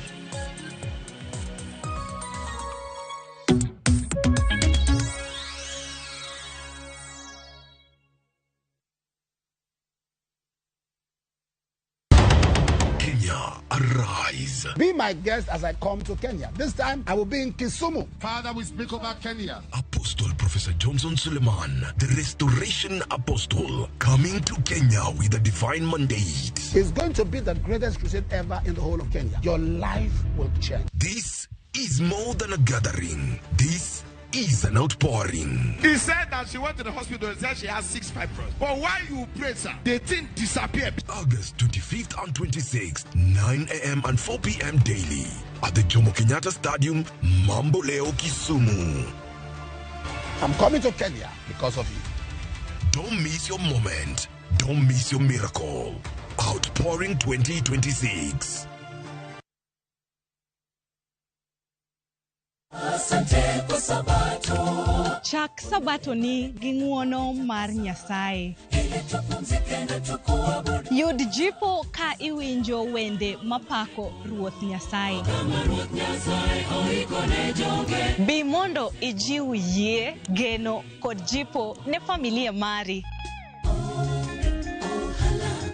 Kenya, arise. Be my guest as I come to Kenya. This time I will be in Kisumu. Father, we speak over Kenya. Apostle Professor Johnson Suleiman, the Restoration Apostle, coming to Kenya with a divine mandate. It's going to be the greatest crusade ever in the whole of Kenya. Your life will change. This is more than a gathering. This is an outpouring. He said that she went to the hospital and said she has 6 fibroids. But while you pray, sir, the thing disappeared. August 25th and 26th, 9 a.m. and 4 p.m. daily at the Jomo Kenyatta Stadium, Mamboleo, Kisumu. I'm coming to Kenya because of you. Don't miss your moment. Don't miss your miracle. Outpouring 2026. Asante kwa Sabato. Chak Sabato ni gi ng'uono mar Nyasaye. Yud jipo ka iwinjo wende mapako Ruoth Nyasaye. Bi mondo ijiw yie, geno kod jipo ne familia mari.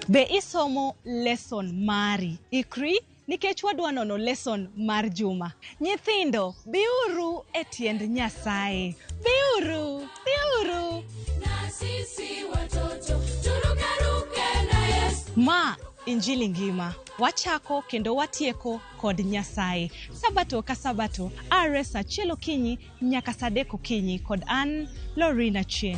Be isomo lesson mari. Ikri nikech wadwa nono lesson mar juma. Nyithindo, biuru e tiend Nyasaye. Biuru, biuru. Na sisi watoto, turukaruke na Yesu. Ma Injili ngima. Wachako kendo watieko kod Nyasaye. Sabato ka sabato, are saa 1 okinyi nyaka saa 3 okinyi kod an Lorina Chien.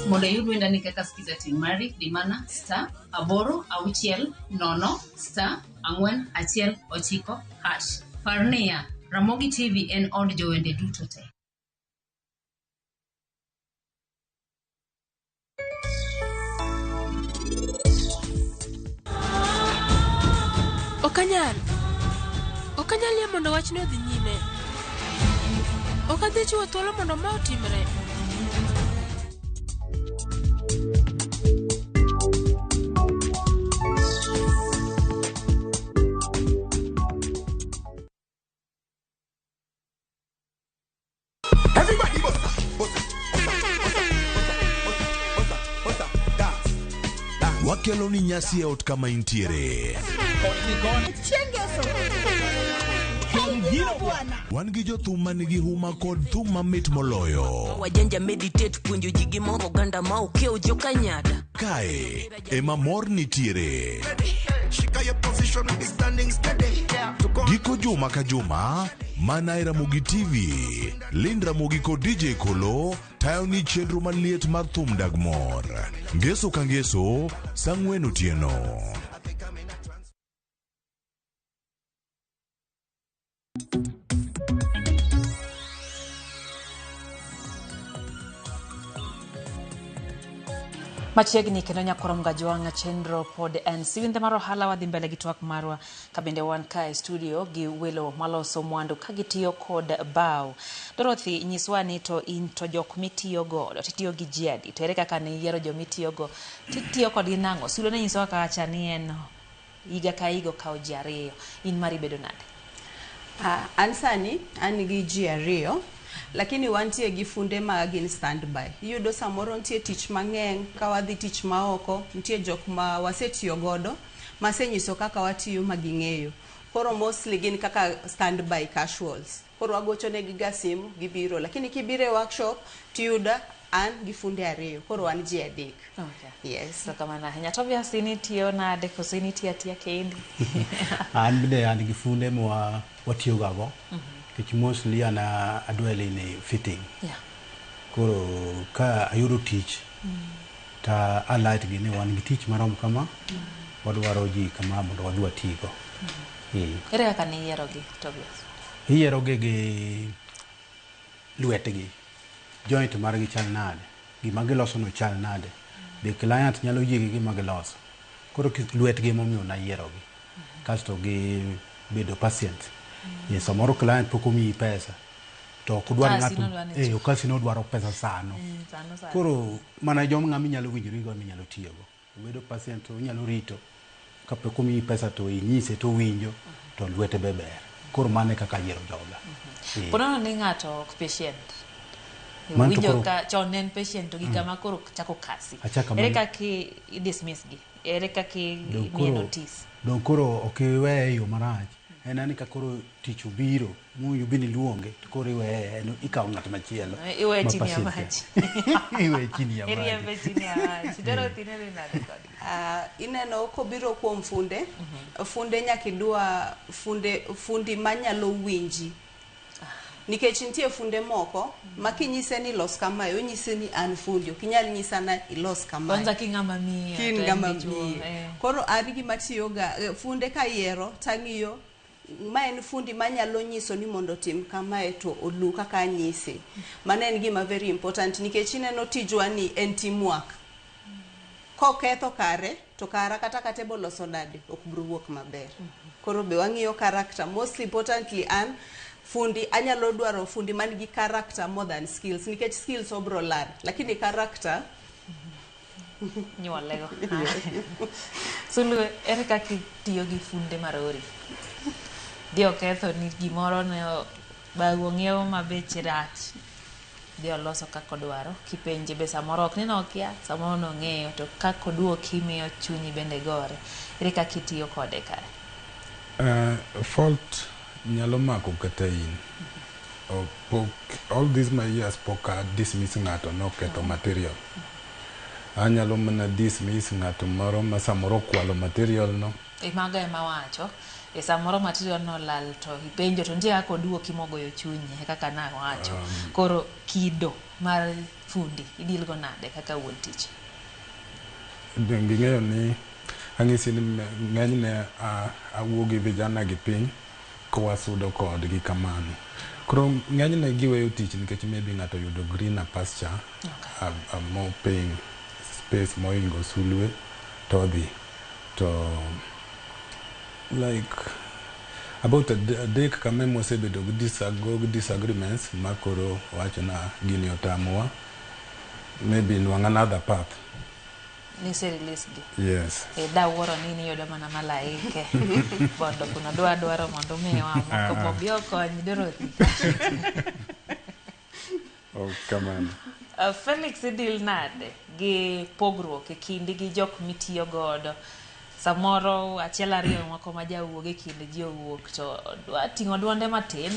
Mondo iyud wendani kaka Skiza Tune mari, di mana *8 6 0 *4 1 9 hash. Par niya, Ramogi TV en od jowende duto te. Ok anyal yie mondo wachni odhi nyime. Ok Ok adhi chiwo thuolo mondo ma otimre. Everybody bossa, bossa, bossa, bossa, bossa, bossa, dance. Wakelo ni nyasi e ot kama intiere. Wan gi jothum ma nigi huma kod thum mamit moloyo. Wajanja meditate puonjo ji gi moro oganda ma okiewo jokanyada. Kae ema mor nitiere. Shika your position, be standing steady. Giko juma ka juma, mana e Ramogi TV, Lind Ramogi kod DJ Kolo tayo ni chenro maliet mar thum dag mor. Ngeso ka ngeso, saa ang'wen otieno. Machiegni kendo nyakorom gajwang' chenro pod en siwindhe mar ohala. Wadhi mbele gi twak marwa ka bende wan ka e studio gi welo maloso mwandu ka gitiyo kod bao. Dorothy, nyiswa ni to in to jok mitiyo godo titiyo gi ji adi, to ere kaka ne iyiero jomitiyogo, titiyo kodgi nang'o? Sulwe ne nyisowa kacha ni en higa ka higa okawo ji ariyo, in mari bedo nade? An sani an gi ji ariyo, lakini wantie gi funde ma gin standby. Iyudo samoro nitie tich mang'eny, ka wadhi tich maoko, nitie jok ma wasetiyo godo, masenyiso kaka watiyo ma ging'eyo. Koro mostly gin kaka standby casuals. Koro wagocho negi ga simu, gibiro. Lakini kibiro e workshop, tiyudo an gi funde ariyo. Koro wan ji adek. Okay. Yes. So kamano ahinya. Tobias, in itiyo nade koso in itiyo atiya kendi? An bende an gi funde ma watiyo ga go. Nikech mostly an adwell in fitting. Koro ka ayudo tich, ta alert gi ni wan gi tich marom kama, wadwaro ji kama mondo wadhi watigo. Ere kaka ne iyierogi, Tobias? Iyierogi gi lwetgi. Joint margi chal nade? Gima giloso no chal nade? Be client nyalo yie gi gima giloso? Koro lwetgi emomiyo nayierogi. Kasto gi bedo patient. Samoro client pok omiyi pesa to ok odwar Kasi ng'ato nodwa ni okasi nodwaro pesa sano. Sano sano. Koro mana jom ng'ama inyalo winjori go eminyalo tiyogo. Obedo patient to onyalo rito kapok omiyi pesa to inyise to owinjo to lwete be ber. Koro mano e kaka ayiero joga. Ponono ni ng'ato ok patient. Mano to Winjo koro ka chon ne en patient to gi kama koro chako kasi. Achako Ere mana- kaka i dismiss gi? Ere kaka Dong' imiye koro notice? dong' koro ok iweye e yo marach. En ani ka koro tich obiro mowinjo bed ni iluonge to koro iweye en ikawo ng'at machielo. Iweye ma chini ya patient. maji. Iweye chini ya maji. Iriembe chini ya maji. Dorothy, ineno nade kodgi? Ineno kobiro kuom funde, funde nyaka idwa funde, fundi manyalo winji. Nikech nitie funde moko ma kinyise ni los kamae, onyisi ni an fundi, ok inyal nyisa na ilos kamae. Kwanza ki ng'ama miyo. Kin to en ng'ama dichuo, miyo. Koro an gima tiyoga, funde kayiero tang'iyo ma en fundi manyalo nyiso ni mondo otim kamae to olu kaka anyise. Mano en gima very important nikech ineno tijwa ni en teamwork. Koketho kare to kara kata ka table loso nade ok biro wuok maber. Koro be wang'iyo character. Most importantly an fundi anyalo dwaro fundi man gi character more than skills nikech skills obro learn lakini character Nyuolego. Sulu, ere kaka itiyo gi funde marori? Dhi oketho ni gimoro ne bagu ong'iew ma beche rach. Dhi oloso kaka odwaro. Kipenje be samoro ok ni nokia, samoro nong'eyo to kaka oduoki miyo chunyi bende gore. Ere kaka itiyo kode kae? Fault nyalo mako kata in. Pok, all these my years pok a dismiss ng'ato noketho material. Anyalo mana dismiss ng'ato moro ma samoro okwalo material no. Mago ema wacho. E samoro material no olal to ipenjo to nitie kaka oduoki mogoyo chunyi e kaka nawacho. Koro kido mar fundi idil go nade kaka wuon tich? Donge ing'eyo ni ang'isi ni ng'enyne awuo gi vijana gi piny kowasudo kodgi kamano. Koro ng'enyne giweyo tich nikech maybe ng'ato oyudo greener pasture, a more paying space moingo sulwe to odhi. To like About adek kama ema wasebedo gi disagreements ma koro wacho na gini otamowa, maybe nwang' another path. Nise release gi. Yes. E dawuoro ni niyudo mana malaike mondo kuno dwa dwaro mondo miwa moko bobi okony Dorothy. Ok kamano. Felix, idil nade gi pogruok e kindi gi jok mitiyo godo? Samoro achiel ariyo moko ma jawuog e kind ji owuok to dwa ting'o duonde matin,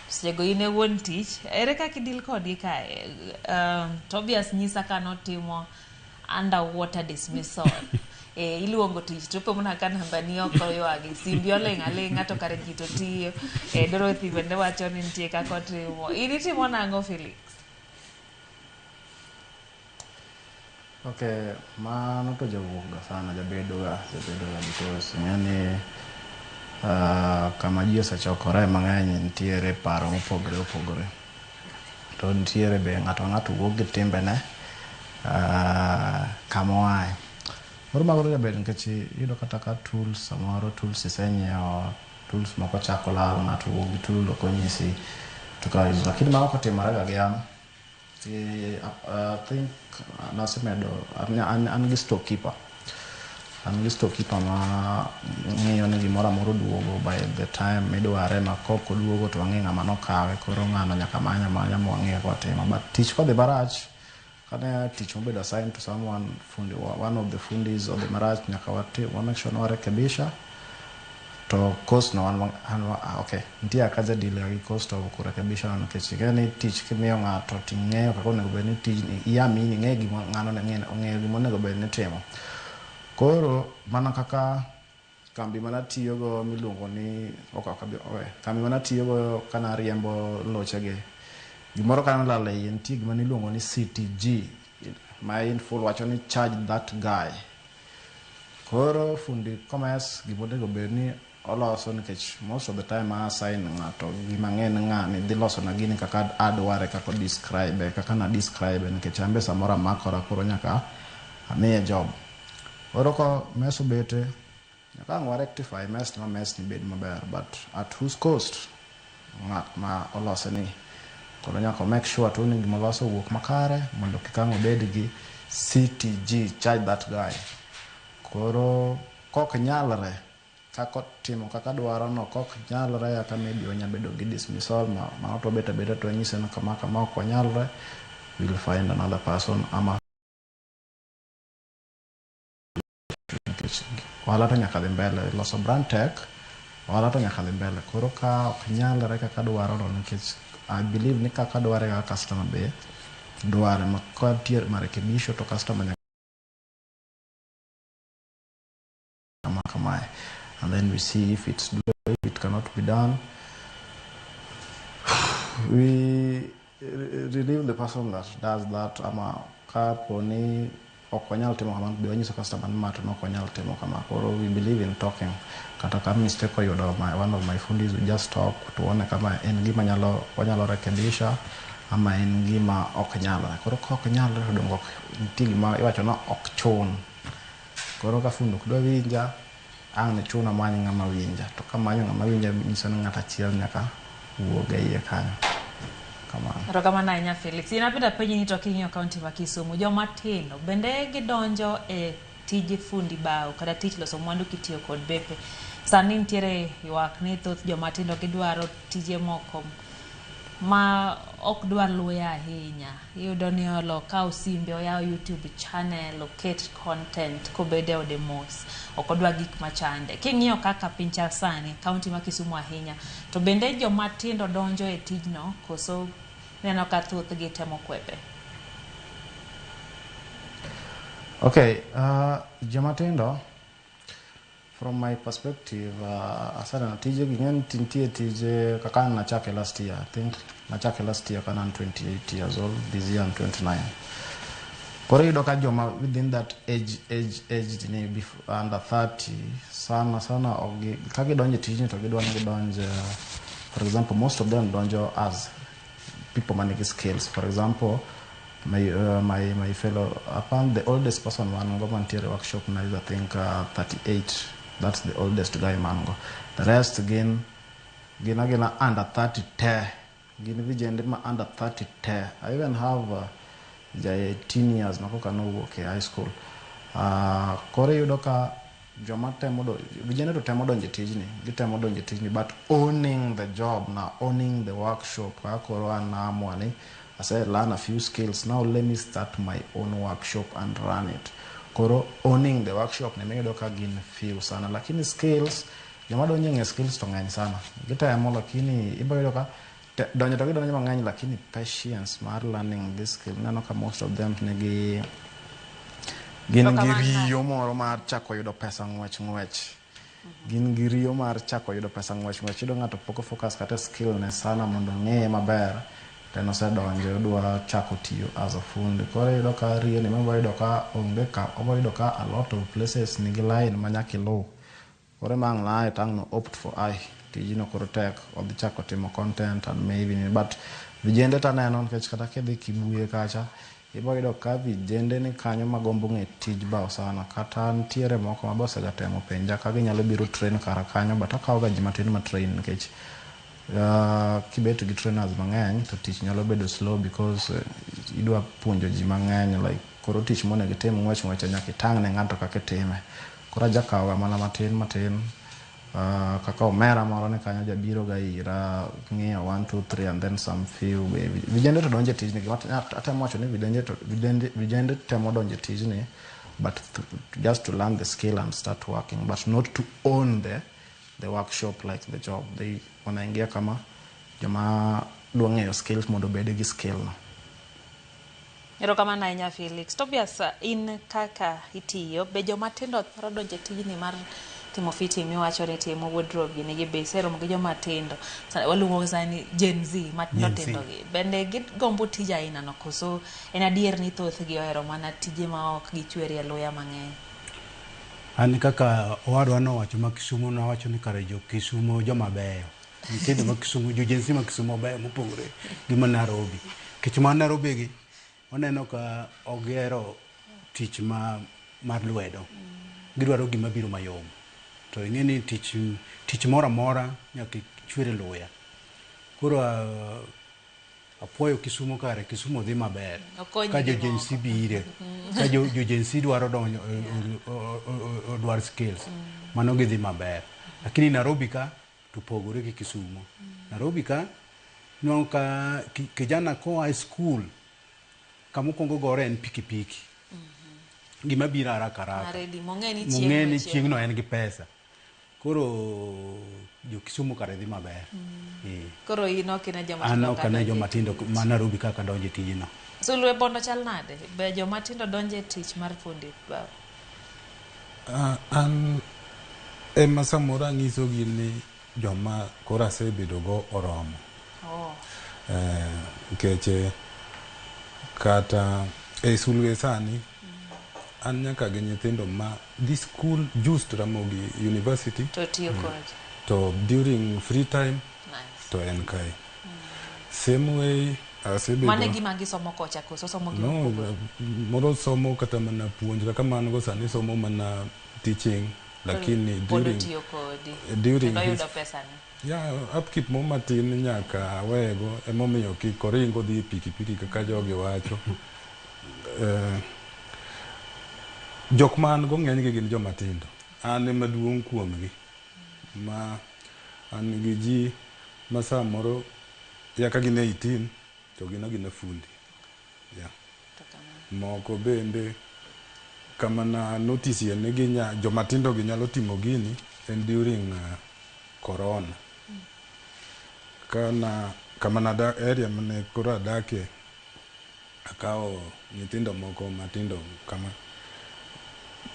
sechego in e wuon tich, ere kaka idil kodgi kae? Tobias nyisa ka notimo underwater dismissal. Iluongo tich to mana ka namba ni ok oywagi, simbi oling' aling'a to kare ji to tiyo. Dorothy bende wacho ni nitie kaka otimo. In itimo nang'o, Felix? Okay, mano to jawuok ga sana, jabedo ga because ing'eni kama ji osechokore mang'eny nitiere paro mopogore opogore. To nitiere be ng'ato ng'ato wuok gi timbene kama oaye. Moro mago jabedo nikech iyudo kata ka tools samoro tools isenyiewo, tools moko chako lal, ng'ato wuok gi tool ok onyisi to ka lakini mago kotimore ga gi an. I think nasemedo an gi storekeeper. An gi storekeeper ma ng'iyo ni gimoro amora oduogo by the time midware, ma kok oduogo to wang'e ng'ama nokawe, koro ng'ano nyaka many amanya mwang'e kaka watimo. But tich kodhi marach, kane tich mobedo assigned to someone, fundi, one of the fundis odhi marach, nyaka wa make sure ni warekebisha to cost no wan, okay, nitie kaka jadeal gi cost of kurekebisha no, nikech ing'e ni tich kimiyo ng'ato ting'eyo kaka onego bed ni tijni iamini, ing'e gima ng'ano ong'eyo gima onego bed ni timo. Koro mana kaka kambi manatiyogo miluongo ni ok kambi manatiyogo kana riembo lochegi, gimoro ka nolal e iye, nitie gima niluongo ni CTG ma in full wacho ni charge that guy. Koro fundi commerce gima onego bed ni oloso, nikech most of the time a assign ng'ato gima ng'e ni ng'ani dhi loso na gini kaka adware, kaka describe, kaka na describe, nikech an be samoro amakora, koro nyaka amiye job. Koro ko mess obete, nyaka ang' wa rectify mess ma mess ni bed maber, but at whose cost? Ng'at ma olose ni. Koro nyaka make sure to ni gima oloso owuok makare mondo kik ang' obed gi CTG, charge that guy. Koro kok nyalre kaka timo kaka dwaro no, kok nyalre kaka maybe wanya bedo gi dismissal ma mano to bet abeda to wanyise ni kama kama ok wanyalre, we'll find another person ama nikech ohala to nyaka dhi mbele, loso brand tek, ohala to nyaka dhi mbele. Koro ka ok nyalre kaka dwaro no, nikech I believe ni kaka dware kaka customer be dware, ma ka nitie marekebisho to customer nyaka kama kamae, and then we see if it's doable. If it cannot be done, we relieve the person that does that, ama kapo ni ok wanyal timo kamano, be wanyiso customer ni ma to ok wanyal timo kama. Koro we believe in talking. Kata ka mistake oyudo one of my fundis, we just talk tuone kama en gima nyalo wanyalo rekebisha ama en gima ok nyalre. Koro ka ok nyalre to donge ok nitie gima iwacho ni ok chun. Koro ka fundi ok dwa winja, ang' ne chuna many ng'ama winja. To kamanyo ng'ama winja nyiso ni ng'at achiel nyaka wuog e iye kanyo. Kamano. Erokamano ahinya, Felix. In apenda penji ni to king'iyo kaunti ma Kisumu, joma tindo bende gidonjo e tij fundi bao kata tich loso mwandu kitiyo kod bepe. Sani nitiere ywak ni thoth joma tindo gidwaro tije moko ma ok dwar luya ahinya. Iyudo ni olo okaw simbe, oyaw YouTube channel, oket content kobede ode mos. Ok odwa gik machande. King'iyo kaka piny chal sani, kaunti ma Kisumu ahinya, to bende joma tindo donjo e tijno koso neno ka thothgi temo kwepe? Okay, joma tindo, from my perspective, aseneno tije gi ng'eny, nitie tije kaka an nachake last year. I think nachake last year kana an 28 years old, this year I'm 29. Koro iyudo ka joma within that age ni before, under 30 sana sana ok ka gidonjo e tijni to gidwa ni gidonj, for example, most of them donjo as people manigi skills. For example, my fellow, apart the oldest person man go mantiere workshop na is, I think, 38. That's the oldest guy man go. The rest again Gin agina under 30 te. Gin vijende ma under 30 te. I even have ja 18 years ma koka nowuok e high school. Koro iyudo ka joma temo vijende to temo donjo e tijni, gitemo donjo e tijni, but owning the job now, owning the workshop, kaka koro an naamua ni ase learn a few skills, now let me start my own workshop and run it. Koro owning the workshop ne miyudo ka gin few sana, lakini skills, joma donjo e skills to ng'eny sana. Gitemo, lakini ibo yudo ka donjo to gidonjo mang'eny, lakini patience mar learning this skill, neno ka most of them nigi gin gi Erokamano. riyo moro mar chako yudo pesa ng'wech ng'wech. Gin gi riyo mar chako yudo pesa ng'wech ng'wech. Iyudo ng'ato pok o focus kata skill ne sana mondo ong'eye maber, to en osedonjo odwa chako tiyo as a fundi. Koro iyudo ka riyo ni ema yudo ka onge ka obo yudo ka a lot of places nigi line ma nyaka iluw. Koro ema ang' nae to ang' no opt for ai tijno koro tek odhi chako timo content and maybe, but vijende taneno nikech kata kidhi Kibuye kacha ibo yudo ka vijende ni kanyo magombo ng'e tij bao sana. Kata nitiere moko mabe osegatemo penja ka ginyalo biro train kara kanyo, but akawo ga ji matin ma train nikech kibet gi trainers mang'eny to tich nyalo bedo slow because idwa puonjo ji mang'eny, like koro tich monego itim ng'wech ng'wech nyaka itang' ne ng'ato kaka itime. Koro ajakawo ga mana matin matin, kaka omera moro ni kanyo jabiro ga ira ng'iyo 1 2 3 and then some few be vijende to donjo e tijni. Gima atemo wacho ni vijende temo donjo e tijni, but just to learn the skill and start working, but not to own the workshop, like the job. They wanaingia kama joma dwa ng'eyo skills mondo obed gi skill no. Erokamano ahinya, Felix. Tobias, in kaka itiyo, be joma tindo thoro donjo e tijni mar timo fitting miwacho ni timo wardrobe gini gi, be iseromo gi joma tindo? Waluongo sani Gen Z matindo Gen Z. tindo gi. Bende gigombo tij aina no koso en adier ni thothgi ohero mana tije ma ok gichwerie luya mang'eny? An kaka owadwa nowacho ma Kisumu, nowacho ni kare jo Kisumo joma beyo. Nyithindo ma Kisumu, jo Gen Z ma Kisumo beyo mopogore gi ma Nairobi. Nikech ma Nairobi gi, waneno ka ok gihero tich ma mar lwedo. Gidwaro gima biro mayom. To ing'e ni tich moro amora nyaka ichwer e luya. Koro apuoyo Kisumu, kare Kisumu dhi maber. Okonyi Ka jo gi Gen moko. Z bire. Ka jo Gen Z dwaro donjo, odwar skills. Mano gidhi maber. Lakini Nairobi ka to pogore gi Kisumu. Nairobi ka nwang'o ka kijana koa e school kama okwongo gore en pikipiki. Gima biro haraka haraka. Maredi, mong'e ni Mong'e ni chieng' chieng'no en gi pesa. Koro jo Kisumu kare dhi maber. Koro in ok ine joma An tindo ok ka ane donjo e joma tindo tich. ma Nairobi kaka donjo e tijno. Sulwe Bondo chal nade? Be joma tindo donjo e tich mar fundi bao? An ema samoro anyisogi ni joma koro asebedogo oromo. Nikech kata e sulwe sani an nyaka gi nyithindo ma dhi school just Ramogi University To tiyo kodi. to during free time Nice. to en kae. Same way asebedo Mano e gima gisomo kocha koso somo gima no opogore? Moro somo kata mana puonj kaka man go sani somo mana teaching, lakini Pod during otiyo kodi. during Kendo his oyudo pesane. Yeah, upkeep mo matin nyaka awego, emomiyo kik oring odhi e pikipiki kaka jogi wacho. Jok ma an go ng'enygi gin joma tindo. An ema duong' kuomgi. Ma an gi ji ma samoro ya ka gin 18 to gin agina fundi. Yeah. Moko bende kama na notice ni ginya joma tindo gi nyalo timo gini en during corona. Kana kama nada area mane koro adakie, akawo nyithindo moko matindo kama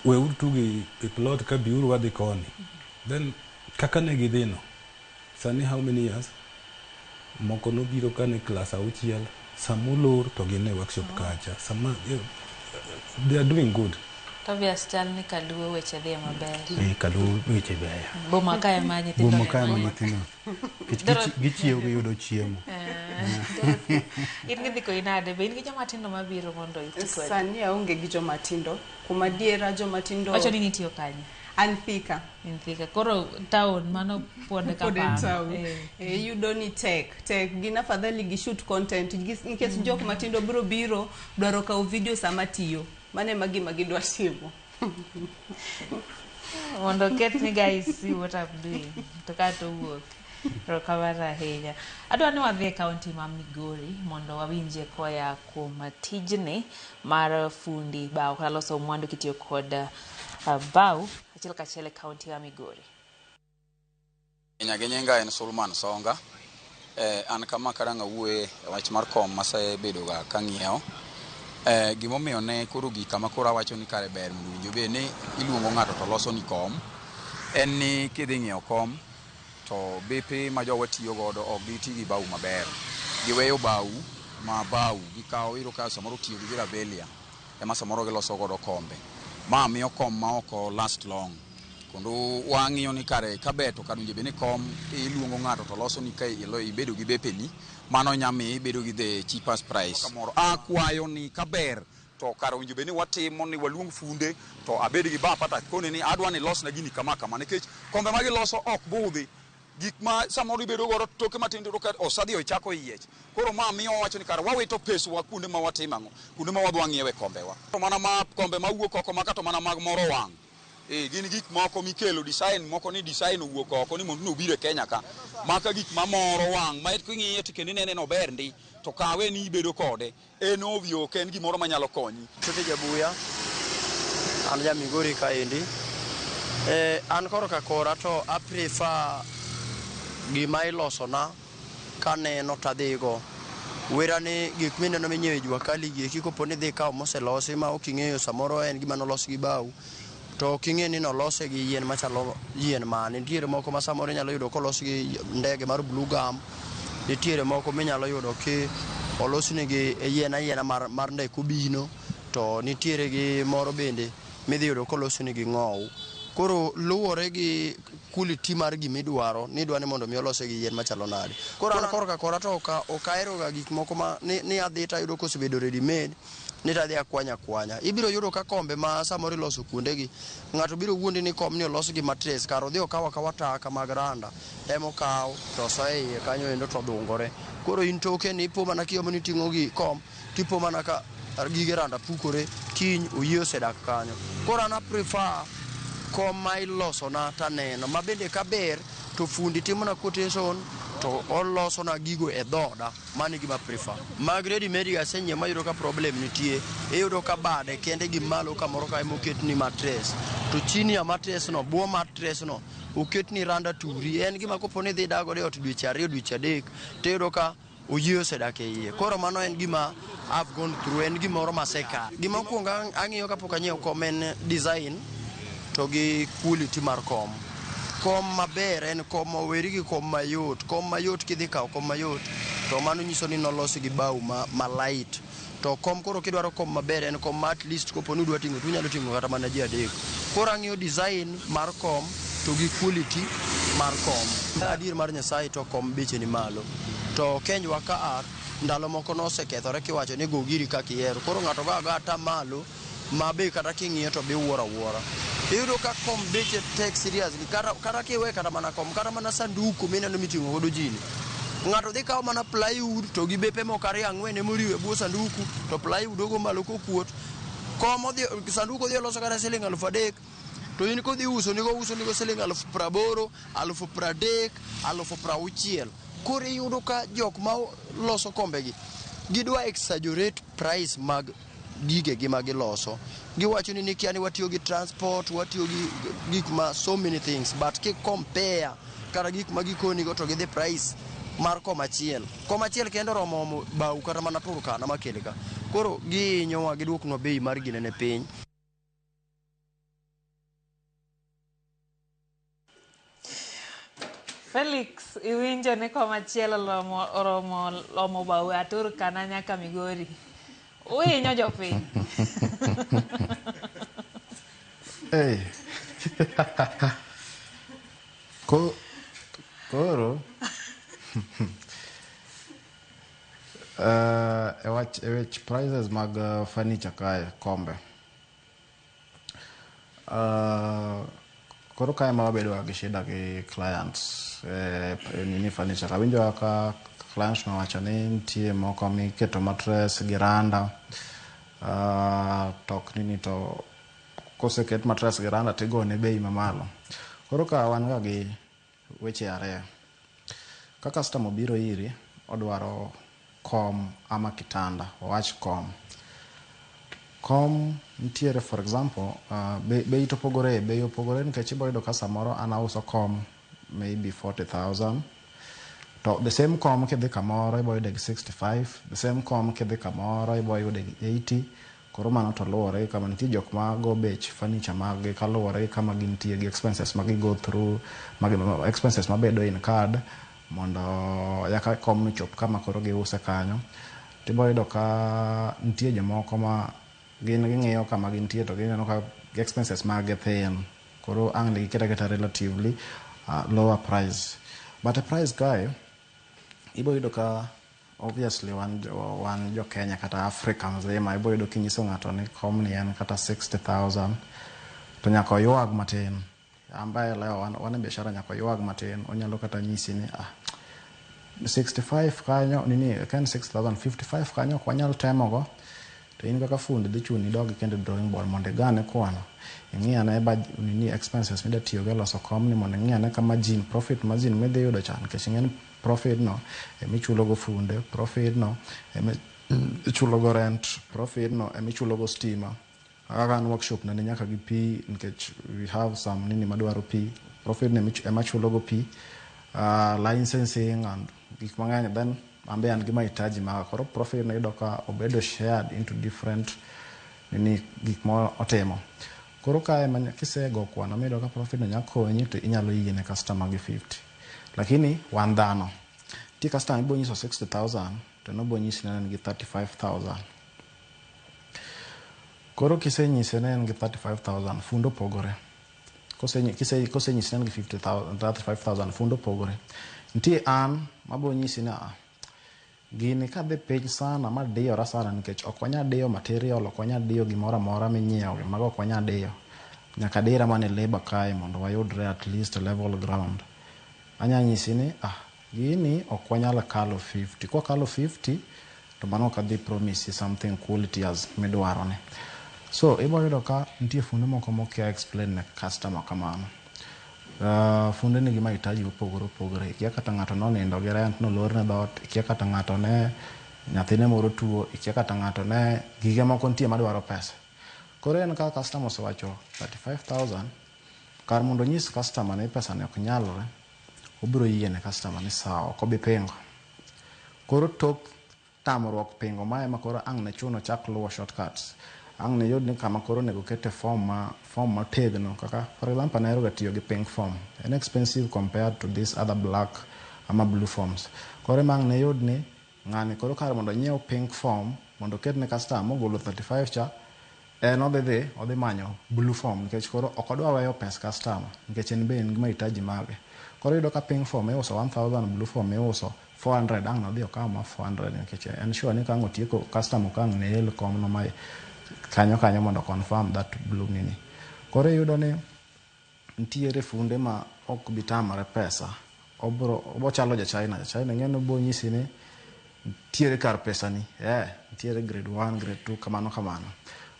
weuru tugo e plot ka biuru wadhi koni. Then kaka ne gidhi no, sani how many years moko nobiro kane klas 6 samolor to gin e workshop kacha sama they are doing good. Tobias, chal ni kaluo weche dhi maber. Kaluo weche beyo. Boma ka ema nyithindo Boma ka ema ng'eny. nyithindo. Nikech gichiewo giyudo chiemo. In gidhi koi nade? Be in gi joma tindo mabiro mondo iti kodi? Sani aonge gi joma tindo. Kuom adiera joma tindo Wacho ni nitiyo kanye? An Thika. In Thika. Koro town mano pod Pod en kamano. town. Eh. Eh, iyudo ni tek tek gin afadhali gi shoot content nikech jok matindo biro biro dwaro kawo video sama tiyo. Mano ema gima gidwa timo. Mondo oket ni guys see what I'm doing. To ka to wuok. Erokamano ahinya. Adwa ni wadhi e kaunti ma Migori mondo wawinje koya kuom tijni mar fundi bao kata loso mwandu kitiyo kod bao achiel kachiel e kaunti ma Migori. Gi nyinga en Sulman Songa. An kama karang' awuoye e wach mar kom masebedo ga kang'iewo. Gimomiyo ne koro gik kama koro awacho ni kare ber mondo owinjo bed ni iluongo ng'ato to loso ni kom. En ni kidhi ng'iewo kom to bepe ma jowa tiyo godo ok giti gi bao maber. Giweyo bao ma bao gikawo iyudo ka samoro tiyo gi rabelia ema samoro giloso godo kombe. Ma miyo kom ma ok last long. Kendo wang'iyo ni kare kaber to kar owinjo bed ni kom iluongo ng'ato to loso ni ka ibedo gi bepeni, mano nya miyo ibedo gi the cheapest price. Kamoro akwayo ni kaber to kar owinjo bed ni watimo ni waluong funde to abed gi bapa to akone ni adwa ni losna gini kama kama nikech kombe ma giloso ok budhi. Gik ma samoro ibedo godo toke matindo to ka osadhi ochako yiech. Koro ma miyo wawacho ni kare wawito peswa kuonde ma watimo ang'o, kuonde ma wadwa ng'iewe kombewa. To mana ma kombe mawuok oko maka to mana mag moro wang'. Gin gik moko mikelo design moko ni design owuok oko ni mondo nobiro e Kenya ka. Maka gik mamoro wang' ma king'iye to kendo inene nober ndi to kawe ni ibedo kode. En ovyo ok en gimoro manyalo konyi. Chote Jabuya, an ja Migori kaendi. An korka kora to a prefer gima ilosona kaneno tadhigo. Wera ni gik mineno minyiewo e jua kali gi eki kopo ni idhi kawo moselosi ma ok ing'eyo samoro en gima nolos gi bao to ok ing'e ni nolose gi yien machalo yien mane. Nitiere moko ma samoro inyalo yudo kolos gi ndege mar blue gum, nitiere moko minyalo yudo ki olosni gi yien ayiena mar ndek obino, to nitiere gi moro bende midhi yudo kolosni gi ng'owu. Koro luwore gi quality mar gimidwaro, nidwa ni mondo mi olose gi yien machalo nade. Koro an korka kora to ok ahero ga gik moko ma ni adhi tayudo kosebedo ready made, ni tadhi akwanya akwanya. Ibiro yudo ka kombe ma samoro iloso kuondegi, ng'ato biro wuondi ni komni olos gi mattress, kar odhi okaw akawa taka mag randa emokaw to osoyo e iye kanyo endo to odhungore. Koro in toke ni ipo mana kiomo ni iting'o gi kom, tipo mana ka gige randa pukore, kiny oyie osedak kanyo. Koro an a prefer kom ma ilosona taneno, ma bende kaber to fundi timona quotation to olosona gigo e dhoda, mano e gima prefer. Mag ready made ga asenyiewo mayudo ka problem nitie, iyudo ka bade kende gi malo kamoro ka emoketni mattress, to chini ya mattress no, bwo mattress no oketni randa turi. En gima kopo ni idhi dago e ot dweche ariyo dweche adek tiyudo ka oyie osedak e iye. Koro mano en gima I've gone through, en gimoro masekalo. Gima okuongo ang'iyo kapok anyiewo kom en design to gi quality mar kom. Kom maber en kom oweri gi kom mayot. Kom mayot kidhi kawo kom mayot to mano nyiso ni nolosi gi bao ma light. To kom koro kidwaro kom maber en kom ma at least kopo ni udwa ting'o to unyalo ting'o kata mana ji adek. Koro ang'iyo design mar kom to gi quality mar kom. Adier mar Nyasaye to kom beche ni malo. To Kenywa ka a ndalo moko nosekethore kiwacho ni go giri kaka ihero. Koro ng'ato go agoya ata malo ma be kata king'iyo to be iwuoro awuora. Iyudo ka kom beche tek seriously, kata kiwe kata mana kom, kata mana sanduku mineno miting'o godo ji ni. Ng'ato dhi kawo mana plywood to gi bepe moko ariyo ang'wen emoriwo e bwo sanduku, to plywood ogo malo kokuot. Kom odhi, sanduku odhi oloso kata siling 3,000, to in kodhi uso nigo uso nigo siling 80,000, 30,000, 60,000. Koro iyudo ka jok ma loso kombegi gidwa exaggerate price mag gigegi ma giloso. Giwacho ni nikia ni watiyo gi transport, watiyo gi gik ma so many things, but ki compare kata gik ma gikonigo to gidhi price mar kom achiel. Kom achiel kende oromo omo bau kata mana Turkana makele ka. Koro gihinyowa giduoknwa bei mar ginene piny. Felix, iwinjo ni kom achiel oromo lomo bau a Turkana nyaka Migori. Uhinyo jopiny. Hey. Koro e wach prices mag furniture kae kombe. Koro kae ema wabedo ga gi shida gi clients nini furniture. Awinjo ka clients nowacho ni nitie moko miketo mattress gi randa, to ok nini, to koseket mattress gi randa tigone bei mamalo. Koro ka wan ga gi weche ariyo. Ka customer obiro iri, odwaro kom ama kitanda, wawach kom. Kom nitiere, for example, bei to opogore, bei opogore nikech ibo yudo ka samoro an auso kom maybe 40,000, to the same kom kidhi kamoro ibo yude gi 65, the same kom kidhi kamoro ibo yude gi 80. Koro mano to luwore gi kama nitie. Jok ma go bech furniture mag gi kaluwore gi kama gintie gi expenses ma gi go through, mag expenses mabedo incurred mondo yaka kom no chop kama koro giuse kanyo. Tibo yudo ka nitie jomoko ma gin ging'iyo kama gintie to gineno ka expenses mag gi thin, koro ang' ne giketo aketa relatively lower price. But e price kae ibo yudo ka obviously wan jo Kenya kata Africa mzima, ibo yudo kinyiso ng'ato ni kom ni en kata 60,000 to nyaka oywag matin. Ambaye leo wan e biashara, nyaka oywag matin. Onyalo kata nyisi ni 65 kanyo nini, ka en 6000, 55 kanyo ok wanyal temogo. To in kaka fundi dhi chuni idog kendo drawing board mondo igane kwano, ing'i ane nini expenses mida tiyogo e loso komni, mondo ing'i ane ka margin, profit margin midhi yudo cha, nikech ing'e ni profit no emichulo go funde, profit no emichulo go rent, profit no emichulo go stima. Kaka an workshop na ni nyaka gi pi, nikech we have some nini madwaro pi, profit no ema chulo go pi, licensing and gik mang'eny. Then an be an gi mahitaji maga. Koro profit no iyudo ka obedo shared into different nini, gik ma otimo. Koro kae ema kisego kwano miyudo ka profit no nya konyi, to inyalo yie ne customer gi 50. Lakini wan dhano, nitie customer mibo nyiso 60,000 to nobo nyisi ni en gi 35,000. Koro kisenyise ni en gi 35,000, fundo opogore. Kosenyisi ni en gi 50,000, 35,000, fundo opogore. Nitie an mabo nyisi ni gini kadhi piny sana madiyora sana, nikech ok wanyal diyo material, ok wanyal diyo gimoro amora minyiewo, mago ok wanyal diyo, nyaka dira mana e labour kae mondo wayudre at least level ground. Anya nyisi ni gini ok wanyal kalo 50. Kwakalo 50 to mano ok adhi promise something quality as midwaro ni. So ibo yudo ka nitie funde moko mokia explain ne customer kamano. Funde nigi mahitaji mopogore opogore. Ikia kata ng'ato nonindo gi rent nolorne dhoot, ikia kata ng'ato ne nyathine moro tuo, ikia kata ng'ato ne gige moko nitie madwaro pesa. Koro en ka customer osewacho 35,000, kar mondo onyis customer ni pesa ni ok nyalre, obiro yie ne customer ni sawa, ok obi pingo. Koro tok tamruok pingo mae ema koro ang' ne chuno chak luwo shortcuts. Ang' ne yud ni kama koro onego kete form ma form motegno, kaka for example an ahero ga tiyo gi pink form. En expensive compared to this other black ama blue forms. Koro ema ang' ne yud ni ng'ani koro kar mondo onyiew pink form mondo oket ne customer mogolo 35 cha, en odhi manyo blue form, nikech koro ok odwa weyo pes customer, nikech en be en gi mahitaji mage. Koro iyudo ka pink form iuso 1000, blue form iuso 400. Ang' nodhi okaw ma 400 nikech en sure ni ka ang' otieko customer ok ang' ne el kom no ma kanyo kanyo mondo confirm that blue nini. Koro iyudo ni nitiere funde ma ok bi tamore pesa. Obro obo chalo ja China. Ja China ing'e ni obo nyisi ni nitiere kar pesani, nitiere grade 1, grade 2, kamano kamano.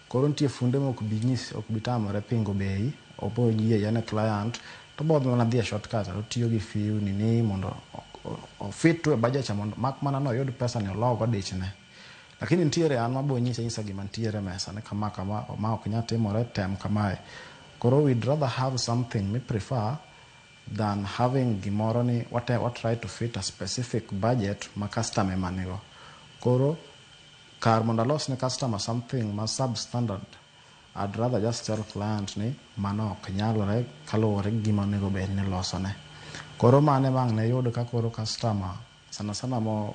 Koro nitie funde ma ok bi nyisi, ok bi tamore pingo bei, obo yie ne client, to obo mana dhi e shortcut, otiyo gi few nini mondo o fit to e budget cha, mondo mak mana noyud pesa ni ologo dichne. Lakini nitiere an mabo nyise nyisa gima nitiere e mesa ni kama kama, ma ok nyal timore, tem kamae. Koro we'd rather have something mi prefer than having gimoro ni what try to fit a specific budget ma customer ema nigo. Koro kar mondo alos ne customer something ma substandard, I'd rather just tell client ni mano ok nyalore kaluwore gi gima onego bed ni ilosone. Koro mano ema ang' ne yud ka koro customer sana sana mo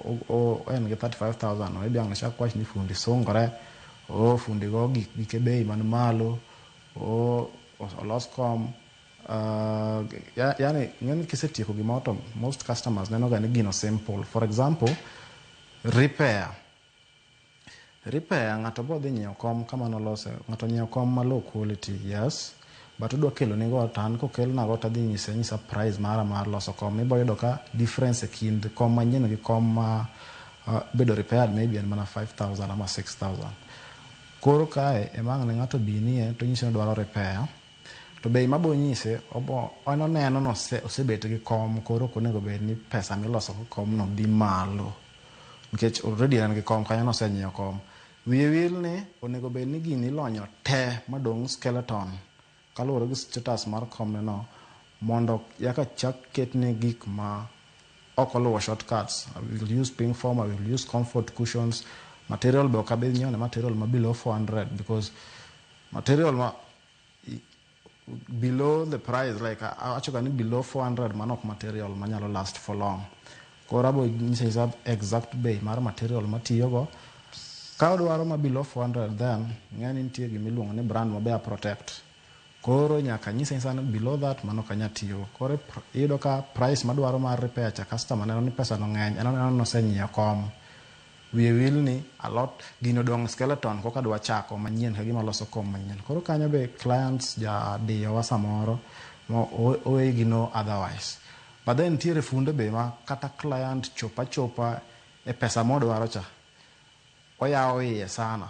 en gi 35,000, maybe ang' ne chak wach ni fundi sungore, o fundi go gike bei man malo, o olos kom. Yani ng'eni kisetieko gimoro to most customers neno ga ni gino simple. For example, repair. Repair, ng'ato bo dhi nyiewo kom kama nolose, ng'ato nyiewo kom ma low quality, yes. But odwa keloni go to an kokelnago to adhi nyise anyisa price mara mar loso kom. Ibo yudo ka difference e kind kom manyien gi kom ma bedo repaired maybe en mana 5000 ama 6000. Koro kae ema ang' ne ng'ato binie to onyise ni odwaro repair. To bei mabo nyise obo en oneno ni osebet gi kom koro ok onego bed ni pesa miloso go komno dhi malo. Nikech already en gi kom kanyo nosenyiewo kom. Wiye wil ni onego bed ni gini ilonyo te madong' skeleton kaluwore gi status mar komne no mondo yaka chak ketne gik ma ok oluwo shortcuts. I will use pink form, I will use comfort cushions. Material be ok abi nyiewo ne material ma below 400 because material ma below the price like awacho ga ni below 400 mano ok material manyalo last for long. Koro abo nyise anyisa exact bei mar material matiyogo. Ka odwaro ma below 400 then ng'e ni nitie gimiluongo ni brand mabe a protect. Koro nyaka nyise anyisa ni below that mano ok anyal tiyogo. Koro iyudo ka price madwaro mar repair cha customer neno ni pesa no ng'eny en oneno ni osenyiewo kom. Wiye wil ni alot gino odong' skeleton koka dwa chako manyien ka gima loso kom manyien. Koro kanyo be clients ja diyowa samoro mo oweyi gi no otherwise. But then nitiere funde be ma kata client chopo achopa e pesa modwaro cha, oyawo iye sana.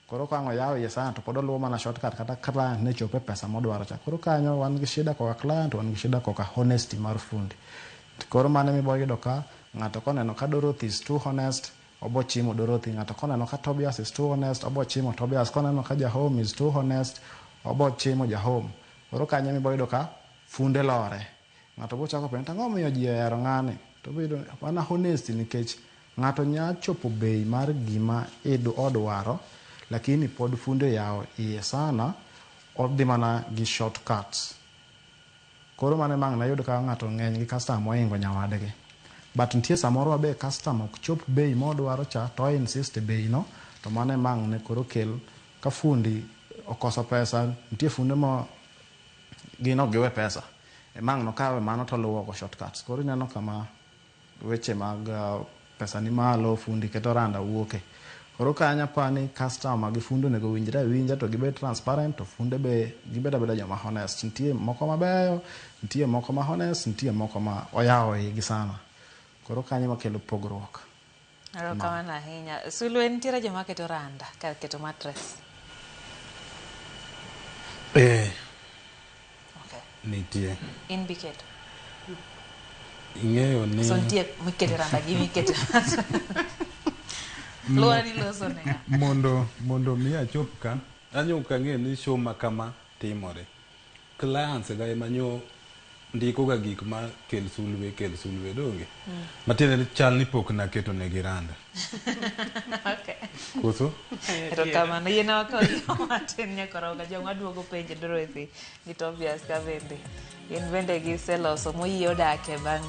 Koro ka ang' oyawo iye sana to pod oluwo mana shortcut kata client ne chopo e pesa modwaro cha. Koro kanyo wan gi shida koka client, wan gi shida koka honesty mar fundi. Koro mano ema ibo yudo ka ng'ato koneno ka Dorothy is too honest, obo chimo Dorothy. Ng'ato koneno ka Tobias is too honest, obo chimo Tobias. Koneno ka Jahome is too honest, obo chimo Jahome. Koro kanyo ema ibo yudo ka funde lore. Ng'ato bo chako penjo, ang'o momiyo ji ohero ng'ani? To obedo mana honesty nikech ng'ato nya chopo bei mar gima odwaro, lakini pod funde oyawo iye sana, odhi mana gi shortcuts. Koro mano ema ang' nayud ka ng'ato ng'eny gi customer mohingo nyawadgi. But nitie samoro ma be customer ok chop bei modwaro cha to o insist e bei no, to mano ema ang' ne koro kel ka fundi okoso pesa, nitie funde ma gin ok giwe pesa. Ema ang' nokawe mano to oluwo go shortcuts. Koro ineno kama weche mag pesa ni malo, fundi keto randa wuoke. Koro kanyo apani customer gi fundi onego winjre awinja to gibed transparent to funde be gibed abeda joma honest. Nitie moko mabeyo, nitie moko ma honest, nitie moko ma oyawo igi sana. Koro kanyo ema kelo pogruok. Erokamano ahinya. Sulwe nitiere joma keto randa kar keto mattress. Okay. Nitie. In biketo. Ing'eyo ni So nitie mikete randa gi mikete Luwore ni loso ne ng'a. Mondo mi achop ka, anyo ok ang'eyo ni show ma kama timore. Clients ga ema nyo ndiko ga gik ma kel sulwe donge. Matiende ni chal ni pok naketo negi randa. Okay. Koso? Erokamano. Yiena wakaw yo matin nyakoroga. Joma duogo penjo Dorothy gi Tobias ka bende. Gin bende giseloso moyie odake bang'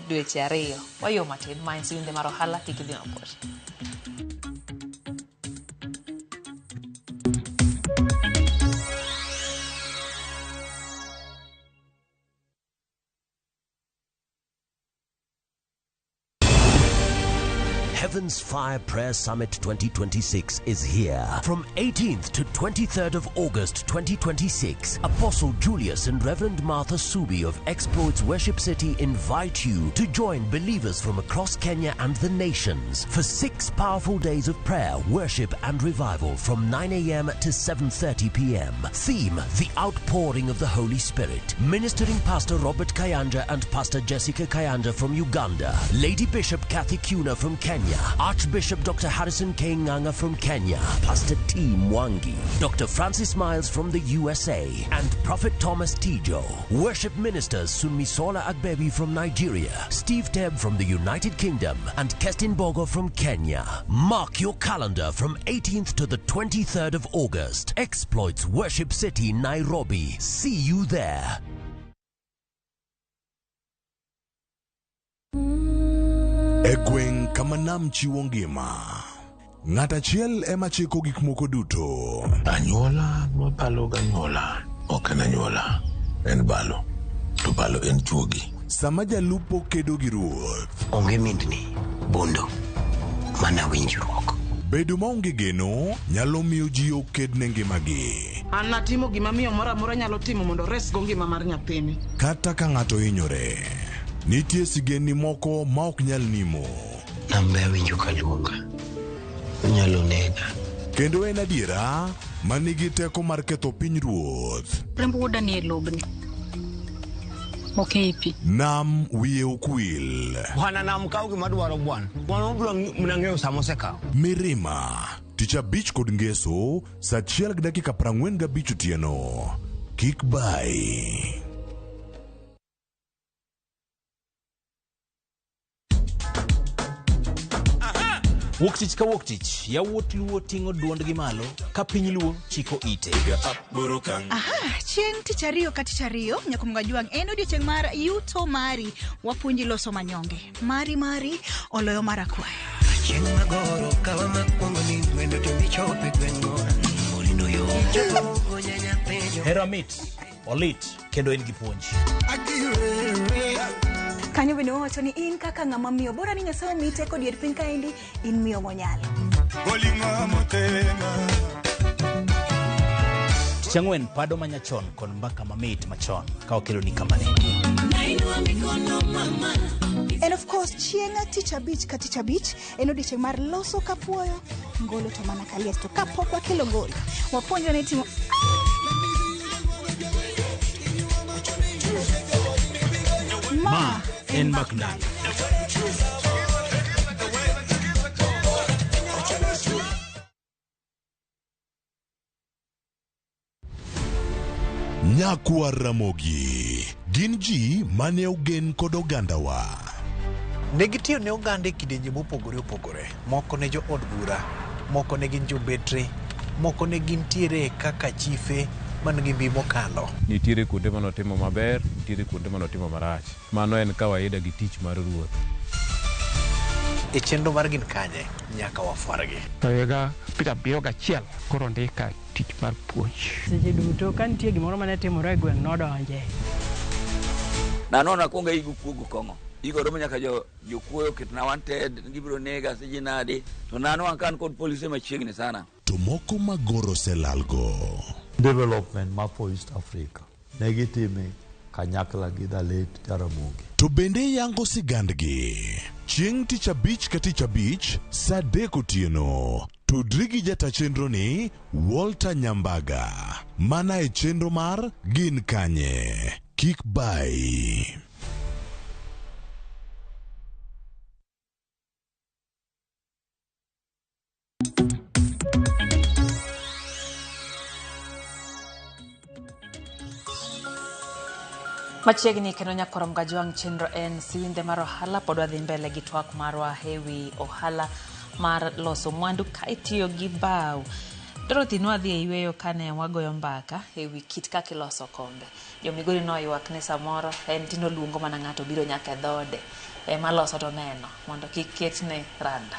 dweche 2. Wayo matin ma en siwinde mar ohala kik idhi mabor. Heaven's Fire Prayer Summit 2026 is here. From 18th to 23rd of August 2026, Apostle Julius and Reverend Martha Subi of Exploits Worship City invite you to join believers from across Kenya and the nations for 6 powerful days of prayer, worship and revival from 9 a.m. to 7:30 p.m. Theme, The Outpouring of the Holy Spirit. Ministering Pastor Robert Kayanja and Pastor Jessica Kayanja from Uganda. Lady Bishop Kathy Kuna from Kenya. Archbishop Dr. Harrison K. Nganga from Kenya, Pastor T. Mwangi, Dr. Francis Miles from the USA, and Prophet Thomas Tijo. Worship ministers Sunmisola Agbebi from Nigeria, Steve Tebb from the United Kingdom, and Kestin Bogo from Kenya. Mark your calendar from 18th to the 23rd of August. Exploits Worship City, Nairobi. See you there. E gweng' kama nam chiwo ngima, ng'at achiel ema chiko gik moko duto. Anyuola mabalo ganyuola ok en anyuola, en balo. To balo en chuogi. Sama jalupo kedo gi ruoth. Onge mindni, bondo, mana winjruok. Bedo maonge geno nyalo miyo ji oked ne ngimagi. An natimo gima miyo moro amora nyalo timo mondo oresgo ngima mar nyathini. Kata ka ng'ato hinyore, nitie sigendni moko ma ok nyal nimo. Nambe awinjo ka luonga. Onyalo nega. Kendo en adiera ma nigi teko mar ketho piny ruoth. Remb wuoda nie lobni. Ok ei pi. Nam wiye ok wil. Bwana nam kaw gima dwaro bwana. Bwana obiro mana ng'eyo sama osekawo. Mirima, tich abich kod ngeso, saa achiel gi dakika 45 otieno. Kik bai. Wuok tich ka wuok tich, yawuot Luo ting'o duondgi malo ka piny Luo chiko ite. Aha, chieng' tich ariyo ka tich ariyo nyakumga jwang' en odiochieng' mar yuto mari wapuonji loso manyonge mari mari oloyo mar akwaya. Chieng' magoro kawa makwongo ni wendo to michope gweng'wa. Morindo yo. Hera mit, olit kendo en gi puonj. Kanyo bende wawacho ni in kaka ng'ama miyo bora ni Nyasaye omiyi teko dier piny kaendi in miyo monyalo. Tich ang'wen pado manyachon kod mbaka mamit machon ka wakeloni kamane. And of course chieng' tich abich ka tich abich en odiochieng' mar loso kapuoyo ngolo to mana kaliet to kapok wakelo ngolo wapuonjre ni timo Ma en mbak ndalo. Nyakwar Ramogi gin ji mane ogen kod ogandawa. Ne gitiyo ne oganda e kidienje mopogore opogore. Moko ne jo od bura, moko ne gin jobetre, moko ne gintiere kaka chife man gi mbi mokalo. Nitiere kuonde manotimo maber, nitiere kuonde manotimo marach. Mano en kawaida gi tich mar ruoth. E chenro mar Gin Kanye, nyaka wafwargi. To higa 71 koro ndika tich mar puonj. Seche duto ka nitie gimoro mane timore e gweng' nodonje. Nanono akwongo aigo kuogo kong'o. Igo romo nyaka jokuoyo oketna wanted, gibiro nega siji nadi. To nano an kan kod polise machiegni sana. To moko magoro oselalgo. Development ma for East Africa ne gitime kanyakla gi the late Jaramogi. To bende yango sigandgi. Chieng' tich abich ka tich abich, saa adek otieno. Tudri gi jata chenro ni Walter Nyambaga. Mana e chenro mar Gin Kanye. Kik bai. Machiegni kendo nyakwar Mgajwang' chenro en siwindhe mar ohala pod wadhi mbele gi twak marwa ewi ohala mar loso mwandu ka itiyo gi bao. Dorothy nwadhi e yweyo kane wagoyo mbaka ewi kit kaka iloso kombe. Jo Migori noywak ni samoro en tinde oluongo mana ng'ato biro nyaka e dhoode ema loso to neno mondo kik ketne randa.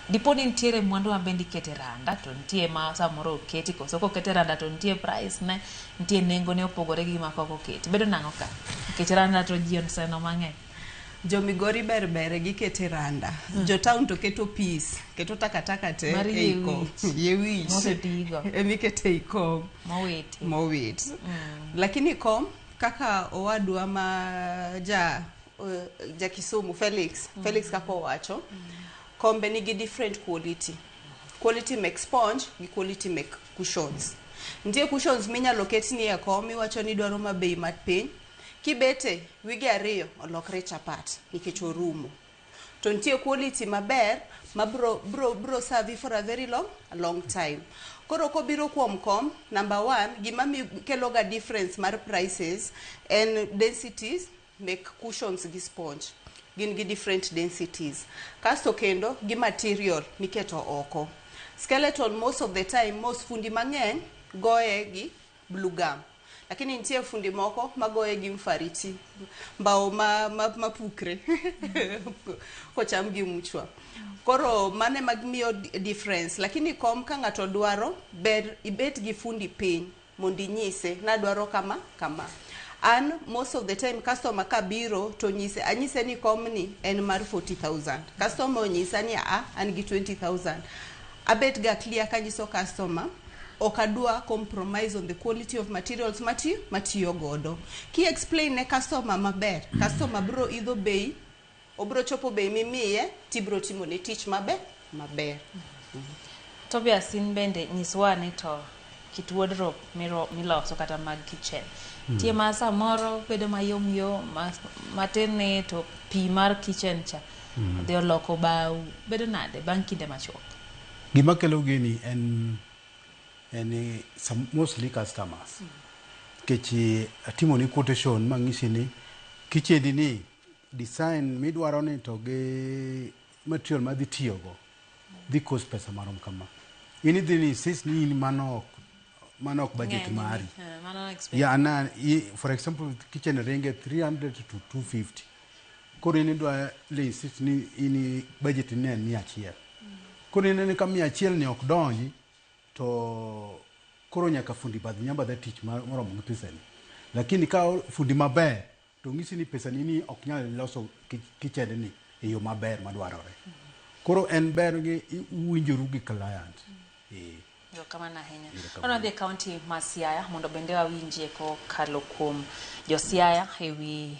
Dipo ni nitiere mwandu ma bende ikete randa to nitie ma samoro oketi koso kokete randa to nitie price ne nitie nengo ne opogore gi ma kok oketi. Bedo nang'o ka? Nikech randa to ji oseno mang'eny. Jo Migori ber bere gikete randa. Jo town to keto peace, keto takataka te Mar ei yie kom. wich. Yie wich. Mosetigo. Emikete ei kom. Mowiti. Mowit. Lakini kom kaka owadwa ma ja ja Kisumu Felix, Felix kaka owacho, kombe nigi different quality. Quality mek sponge gi quality mek cushions. Nitie cushions minyalo ketni e kom iwacho ni idwaro ma bei mapiny. Kibete wige ariyo olokre chapat nikech orumo. To nitie quality maber ma bro, bro, bro serve for a very long, a long time. Koro kobiro kuom kom, number one, gima kelo ga difference mar prices en densities mek cushions gi sponge. Gin gi different densities. Kasto kendo gi material miketo oko. Skeleton most of the time, most fundi mang'eny goye gi blue gum. Lakini nitie fundi moko magoye gi mfariti, mbao mapukre kocham gi mchwa. Koro mane mag miyo difference. Lakini kom ka ng'ato dwaro, ber ibet gi fundi piny mondo inyise nadwaro kama kama. An most of the time customer ka biro to nyise anyise ni kom ni en mar 40,000. Customer onyisa ni a an gi 20,000. Abet ga clear kanyiso customer ok adwa compromise on the quality of materials matiyo godo. Ki explain ne customer maber, customer bro idho bei, obro chopo bei mimiye, tibro timo ne tich maber maber. Tobias, in bende nyiswa ni to kit wardrobe miloso kata mag kitchen. Tie ma samoro bedo mayom yom matin ni to pi mar kitchen cha odhi oloko bao, bedo nade bang' kinde machuok? Gima kelo gini en some mostly customers. Nikech atimo ni quotation mang'isi ni kichendi ni design midwaro ni to gi material madhi tiyogo dhi cost pesa marom kama. In idhi ni insist ni in mano ok budget mari. Yeah, na for example kitchen ringe 300 to 250. Koro in idwa insist ni in budget ni en 100. Koro ineno ka 100 ni ok donji to koro nyaka fundi badh nyamba dhi tich moromo gi pesani. Lakini ka fundi maber to ng'isi ni pesani ni ok nyal loso kitchen ni e yo maber madwarore. Koro en ber gi uwinjoru gi client. Erokamano ahinya. Wadhi e kaunti ma Siaya mondo bende wawinjie kokalo kuom jo Siaya ewi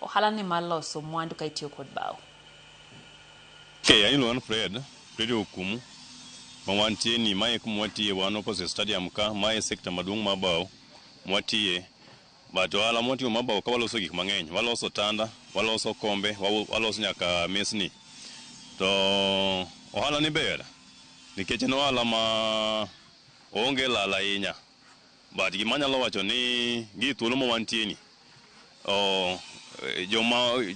ohala ni mar loso mwandu ka itiyo kod bao. Okay, an iluonga ni Fred Okumu. Ma wantie ni mae kuma watiye wan opposite stadium ka, mae sector maduong' mar bao mwatiye. But ohala mwatimo mar bao ka waloso gik mang'eny. Waloso tanda, waloso kombe, waloso nyaka mesni. To ohala ni ber nikech en ohala ma onge lal ahinya. But gima anyalo wacho ni gi thuolo ma wantie ni,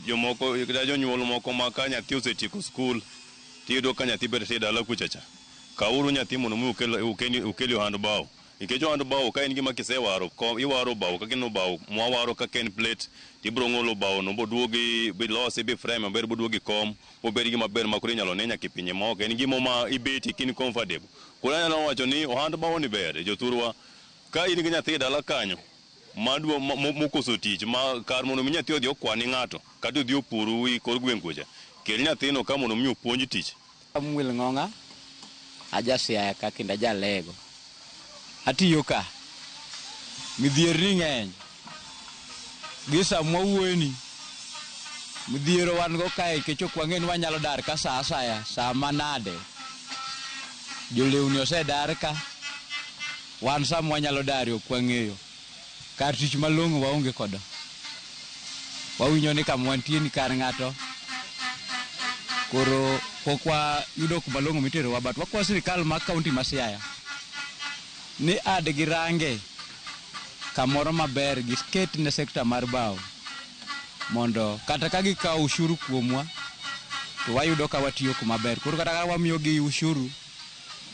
jomoko kata jonyuol moko ma ka nyathi osetieko skul tiyudo ka nyathi bet e dala kucha cha. Kawuru nyathi mondo mi ukel ohand bao. Nikech ohand bao ka en gima kisewaro, iwaro bao kaka en bao, mwawaro kaka en plate, tibiro ng'olo bao no boduogi bilose bi frame maber boduogi kom, bobed gima ber ma koro inyalo ne nyaka e pinje maoko. En gima ma ibet kin comfortable. Koro anyalo wacho ni ohand bao ni ber jothurwa. Ka in gi nyathi e dala kanyo madwa mokoso tich ma kar mondo mi nyathi odhi okwani ng'ato kata odhi opur e kor gweng' kucha, kel nyathino ka mondo mi opuonj tich. Samuel Ng'ong'a, aja Siaya ka kendo aja Lego. Atiyo ka. Midhierni ng'eny. Gi sama wawuoyeni, midhiero wan go kae nikech ok wang'e ni wanyalo dar ka sa asaya, sa manade. Jolewni osedar ka, wan sama wanyalo darie ok wang'eyo. Kar tich malong'o waonge kodo. Wawinjo ni kama wantie ni kar ng'ato. Koro pok wayudo kuma long'o miterowa, but wakwayo sirikal mar kaunti ma Siaya ni ad girange kamoro maber giket ne sekta mar bao mondo kata ka gikawo ushuru kuomwa to wayudo ka watiyo kuma ber. Koro kata ka wamiyogi ushuru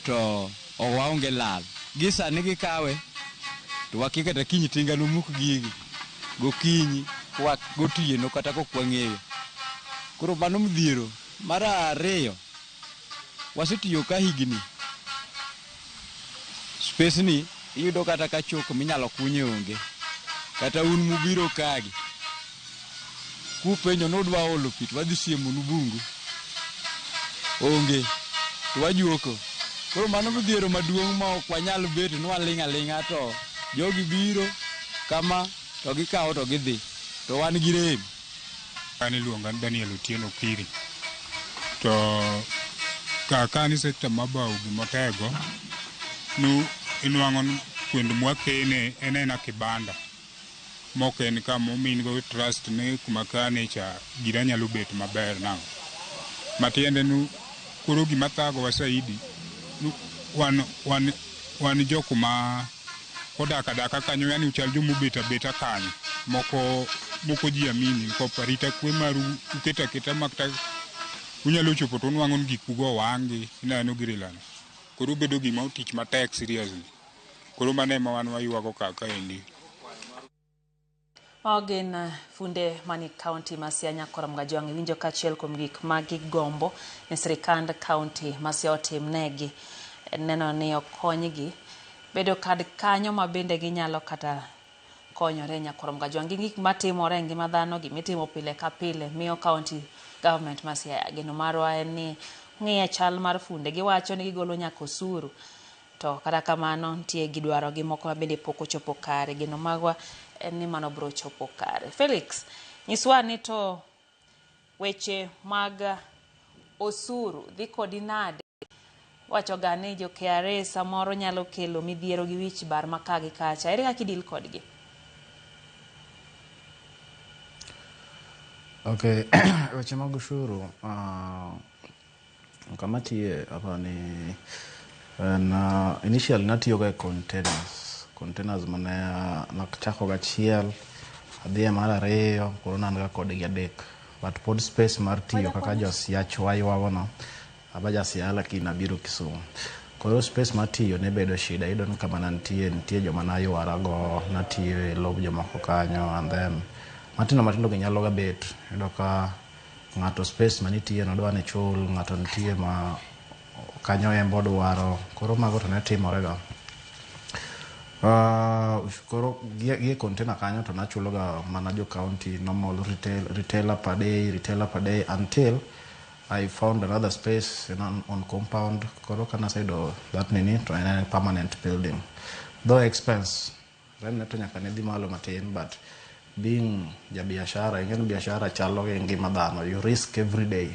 to ok waonge lal. Gi sani gikawe to wakia kata kiny tinga nomuk gigi gokinyi gotieno kata kok wang'eyo. Koro mano midhiero. Mar ariyo, wasetiyo ka higni. Space ni iyudo kata ka chok minyalo kunye onge. Kata un mubiro kagi, kupenjo nudwa olo pi to wadhi siemonu bungu. Onge, to wajuoko. Koro mano midhiero maduong' ma ok wanyal bet ni waling' aling'a to jogi biro kama to gikawo to gidhi. To wan gi rem. An iluonga ni Daniel Otieno Kiri. To kaka ni sekta mar bao gimotego, nu inwang'o ni kuond mwakene en aena kibanda. Mok en kama omin go trust ni kuma kane cha gira nyalo bet maber nang'o. Matiende nu koro gima thagowa saidi nu wan jok ma odak adaka kanyo, yani uchal jomobet abeta kanyo. Moko ji amini ko arita kwe maru uketo aketa makata unyalo chopo to unwang'o ni gik ugo wang'i ineno girilano. Koro bedo gima tich matek seriously. Koro mano ema wan waywago kaka endi. Mago gin funde mani kaunti ma Siaya Nyakoro Mgajwang'. Iwinjo kaachiel kuom gik ma gigombo ni sirikand kaunti ma Siaya otimnegi, neno ni okonygi bedo kad kanyo ma bende ginyalo kata konyore Nyakoro Mgajwang'. Gi gik matimore e ngima dhano, gimitimo pile ka pile, miyo kaunti government ma Siaya geno marwa en ni ng'iye chal mar funde. Giwacho ni gigolo nyaka osuru. To kata kamano nitie gidwaro gi moko ma bende pok ochopo kare. Geno magwa en ni mano biro chopo kare. Felix, nyiswa ni to weche mag osuru dhi kodi nade? Wacho ga ni jo KRA samoro nyalo kelo midhiero gi wich bar ma ka gi kacha. Ere kaka idil kodgi? Okay, weche mag ushuru kama tiye apa ni en initially natiyoga e containers containers mane nachako gachiel adhi e mar ariyo koro ne an ga kodgi adek but pod space mar tiyo kaka josiachwa ywagono aba ja Siaya lakini nabiro Kisumu koro space mar tiyo ne bedo shida iyudo ni kama nantie nitie joma naywara go natiyo e lob jomoko kanyo and then matindo matindo gi nyalo ga bet iyudo ka ng'ato space manitie no dwa ni chul ng'ato nitie ma kanyo embo odwaro koro mago to ne timore ga koro gi e container kanyo to nachulo ga mana jo county normal retail, retailer per day retailer per day until I found another space in on compound koro kana aseyudo that nini to en en permanent building though expense rent ne to nyaka ne dhi malo matin but being jabiashara ing'e ni biashara chalo gi ngima dhano you risk every day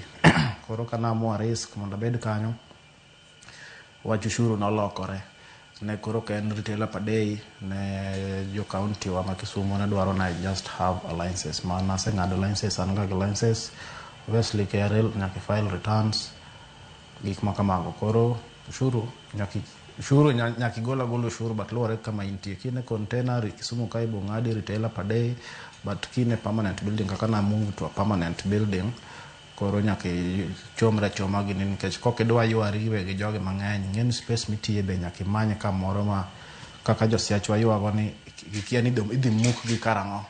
koro kana amua risk mondo abed kanyo wach ushuru nolokore ne koro ok en retailer per day ne jo county wa ma Kisumu ne dwaro na I just have a license ma naseng'ado license an ga gi license obviously KRA nyaka file returns gik ma kamago koro ushuru nyaka ushuru nyaka igol agola ushuru but luwore kama intie kine container Kisumu ka ibo ng'adi retailer per day but kine permanent building kaka na move to a permanent building koro nyaka ichomri achoma gini nikech kok idwa ywari gi jogi mang'eny ing'e ni space mitiye be nyaka imany kamoro ma kaka josiachwa ywago ni gikia ni idhi muk gi karang'o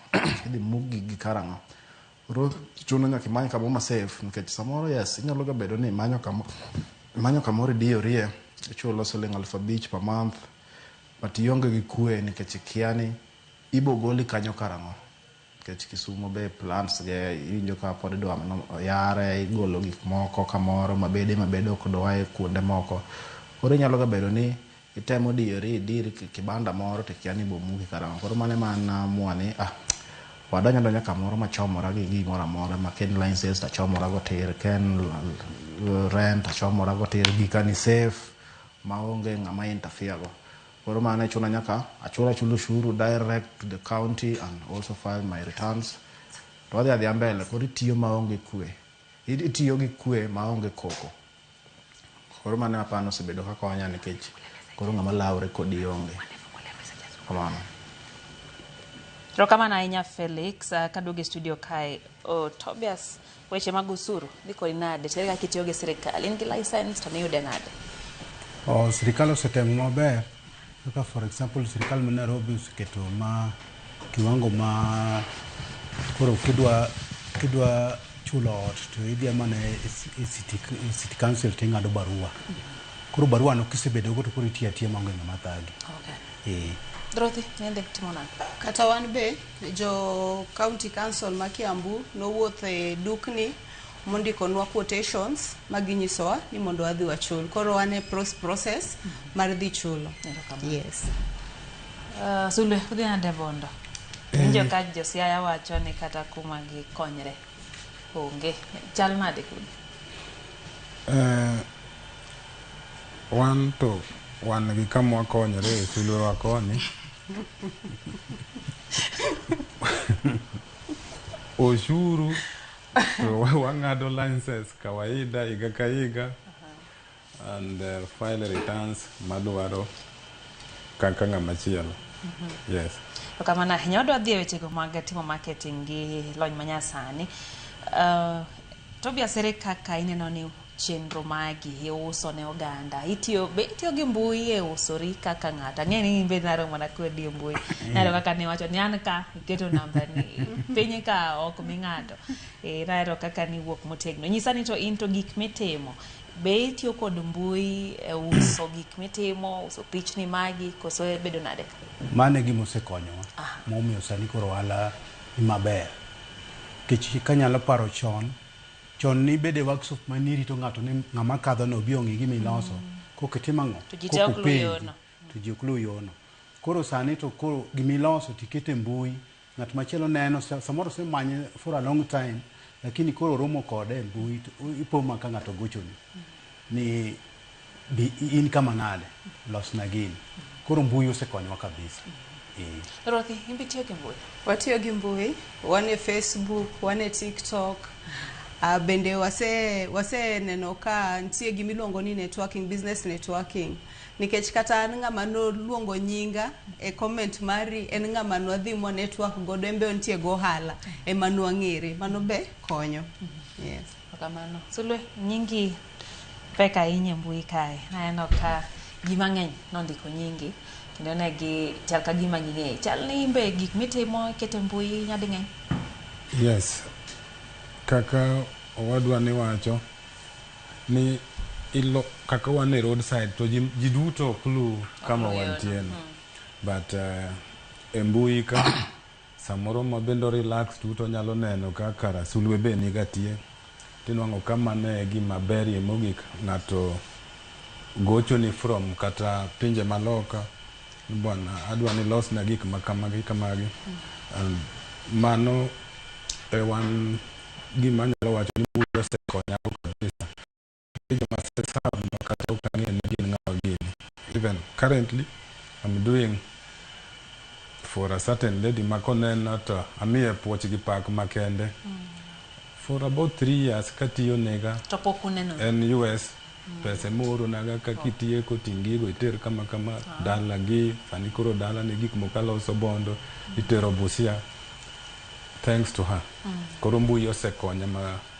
idhi muk gi gi karang'o koro chuno nyaka imany kamoro ma safe nikech samoro yes inyalo ga bedo ni imanyo kamo imanyo kamoro idiyorie ichulo siling 5,000 per month but ionge gi kwe nikech ikia ni ibo goli kanyo karang'o nikech Kisumu be plans ge iwinjo ka pod idwa yare igolo gik moko kamoro mabede mabede ok dwa e kuonde moko koro inyalo ga bedo ni itemo diyori idir kibanda moro to ikia ni ibo muki karang'o koro mano ema an naamua ni ah wadonjo adonja kamoro machomora gi gimoro amora ma ka en license tachomora go tir ka en rent tachomora go tir gika ni safe maonge ng'ama interfere go koro mano chuna nyaka achul achul ushuru direct to the county and also file my returns to wadhi adhiya mbele koro itiyo maonge kwe itiyo gi kwe maonge koko koro mano apani osebedo ka konya nikech koro ng'ama lawre kodi onge kamano Erokamano ahinya Felix. Kaduogo e studio kae, oh, Tobias, weche mag osuru dhi kodi nade? To ere kaka itiyo gi sirikal? In gi license to niyude nade? Oh, sirikal osetemo maber kaka for example sirikal ma Nairobi oseketo ma kiwango ma koro kidwa chulo ot to idhi mana e city council ting'ado barua koro barua no kisebedo go to koro itiyo atiya maonge ng'ama thagi Okay. eh Dorothy, nende timo nade? Kata wan be jo county council ma Kiambu nowuotho e dukni mondikonwa quotations maginyisowa ni mondo wadhi wachul. Koro wan e process mar dhi chulo. Yes. Sulwe, udhi nade Bondo? Winjo ka josiaya wacho ni kata kuma gikonyre onge. Chal nade kodi? Wan to wan gi kama wakonyore e sulwe wa koni. Oshuru to wang'ado license kawaida higa ka higa and file returns madwaro kaka ng'ama chielo. Yes. Erokamano ahinya. Wadwa dhi e wechego mag timo marketing gi lony manyasani. Tobias, ere kaka ineno ni chenro magi iuso ne oganda? Itiyo, be itiyo gi mbui e usori kaka ng'ato? Ang'e ni in be naromo mana kodi e mbui. Nahero kaka niwacho ni an ka iketo namba ni piny ka ok mi ng'ato. Nahero kaka niwuok motegno. Nyisa ni to in to gik mitimo, be itiyo kod mbui e uso gik mitimo, uso pichni magi, koso bedo nade? Mano e gima osekonyowa momiyo sani koro ohala ni maber nikech kanyalo paro chon Chon nibede workshop manirito ng'ato ni ng'ama kadho no obi ong'i gima iloso. Koka itimo ang'o? To ji te ok Koka luw openji. yono. To ji ok luw yono. Koro sani to koro gimiloso tikete mbui, ng'at machielo neno samoro osemanye for a long time, lakini koro oromo kode e mbui to ipo ma ka ng'ato gochoni ni bi in kama nade, losna gini. Koro mbui osekonyowa kabisa. Dorothy, in be itiyo gi mbui? Watiyo gi mbui, wan e Facebook, wan e TikTok. Bende wase neno ka nitie gima iluongo ni networking, business networking. Nikech kata an ng'ama noluongo nyinga e comment mari en ng'ama nwadhi mwa network godo, en be ontie go ohala ema nwang'ere. Mano be konyo. Yes. Kamano. Sulwe, nyingi pek ahinya e mbui kae. Aneno ka ji mang'eny nondiko nyingi kendo ne gi chal ka gima ging'eyi. Chal ni in be gik mitimo ikete mbui nyading'eny. Yes. Kaka owadwa ni wacho ni ilo, kaka wan e roadside to ji duto ok luw kama wantie no. But e mbui ka samoro ma bende relax tu to nyalo neno kaka Rasulwe be niga tie. Tinwang'o ka mano e gima berie mogik ng'ato gochoni from kata pinje maloka ni bwana adwa ni losna gik ma kamagi kamagi. And mano e wan gima anyalo wacho ni mbui osekonya kabisa. Joma aseserve ma kata ok ang'eyo ni gin ng'awa gini. Even currently I'm doing for a certain lady ma konena to amiye puoch gi pak makende. For about 3 years katiyo nega. To pok uneno? En US. Pesa mooronaga ka kitieko ting' gigo iter kama kama dala gi sani koro dala ni gik moko aloso bondo itero Busia. Thanks to her. Koro mbui osekonya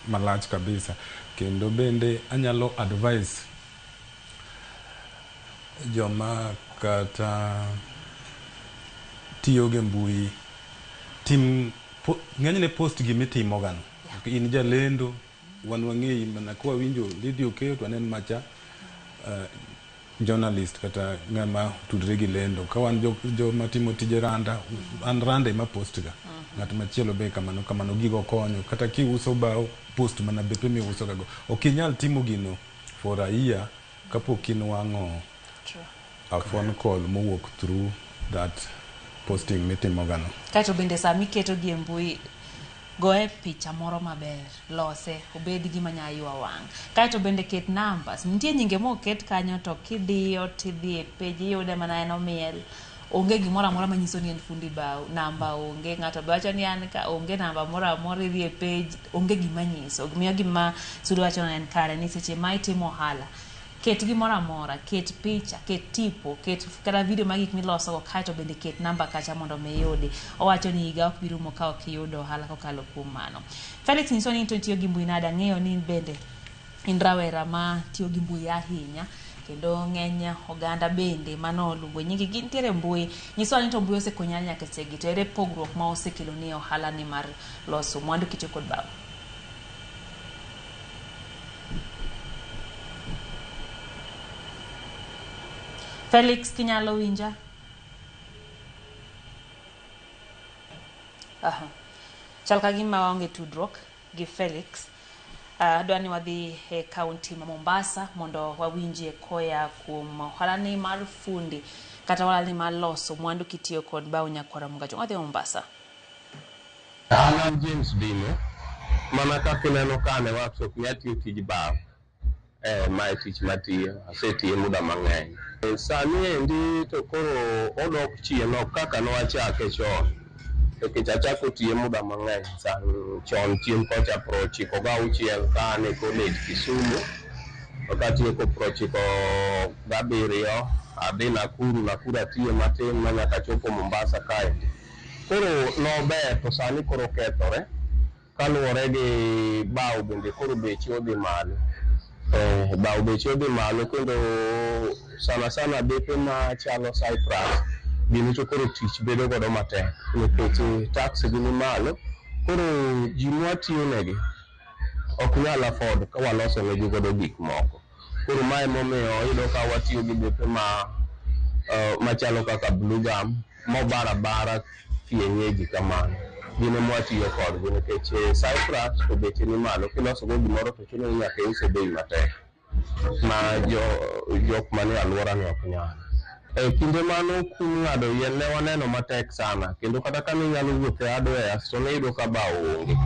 malach kabisa. Kendo bende anyalo advise joma kata tiyo gi mbui tim ng'enyne post gimitimo gano. In jalendo wan wang'eyi mana kwa winjo Lydia Okeyo to waneno macha journalist kata ng'ama tudre gi lendo. Ka wan joma timo tije randa, an randa ema post ga. Ng'at machielo be kamano kamano gigo konyo. Kata kiuso bao post mana bepe miuso gago. Ok inyal timo gino for a year kapok inwang'o a phone call mowuok through that posting mitimo gano. Kaeto bende sama iketo gi e mbui goye picha moro maber, lose, obed gima nya ywa wang'. Kaeto bende ket numbers. Nitie nyinge moket kanyo to kidiyo tidhi e page iyude mana en omiel. Onge gimoro amora manyiso ni en fundi bao, namba onge, ng'ato be wacho ni an ka onge namba moro amora idhi e page, onge gima nyiso. Miyo gima Sulwe wacho en kare ni seche ma itimo ohala, ket gimoro amora, ket picha, ket tipo, ket kata video mag gik milosogo kaeto bende ket namba kacha mondo mi iyudi. Owacho ni higa ok bi rumo ka ok iyudo ohala kokalo kuom mano. Felix nyiso ni to itiyo gi mbui nade? Ang'eyo ni bende in rawera ma tiyo gi mbui ahinya kendo ng'eny oganda bende mano oluongo nyingi gintiere mbui. Nyisowa ni to mbui osekonyi nyaka sechegi to ere pogruok ma osekelo ni ohala ni mar loso mwandu kitiyo kod bao? Felix, kinyalo winja? Aha. Chal ka gima waonge tudruok gi Felix. Adwa ni wadhi e kaunti ma Mombasa mondo wawinjie koya kuom ohala ni mar fundi kata ohala ni mar loso mwandu kitiyo kod bao nyakwara Mugacho. Wadhi Mombasa. An James Dino, mana kaka ineno ka an e workshop ni atiyo tij bao. Mae tich matiyo, asetiye muda mang'eny. Sani endi to koro odok chien ok kaka nwachake chon. Nikech achako tiye muda mang'eny chon chien kocha 96 ka an e college Kisumu. To katieko 97 adhi Nakuru, Nakuru atiye matin manyaka achopo Mombasa kaendi. Koro nober to sani koro okethore kaluwore gi bao bende koro beche odhi malo. Bao beche odhi malo kendo sana sana bepe machalo Cyprus gini to koro tich bedo godo matek nikech tax gi ni malo. Koro ji mwatiyo negi ok nyal afford ka waloso negi godo gik moko. Koro mae emomiyo iyudo ka watiyo gi bepe ma machalo kaka blue gum mobara bara kienyeji kamano. Gin ema watiyo kodgi nikech cypress to beche ni malo kiloso go gimoro to chuno ni nyaka iuse bei matek ma jo jok manie alwora ni ok nyal. E kinde mano kum ng'ado yien ne waneno matek sana kendo kata ka ninyalo wuotho e hardwares to niyudo ka bao onge.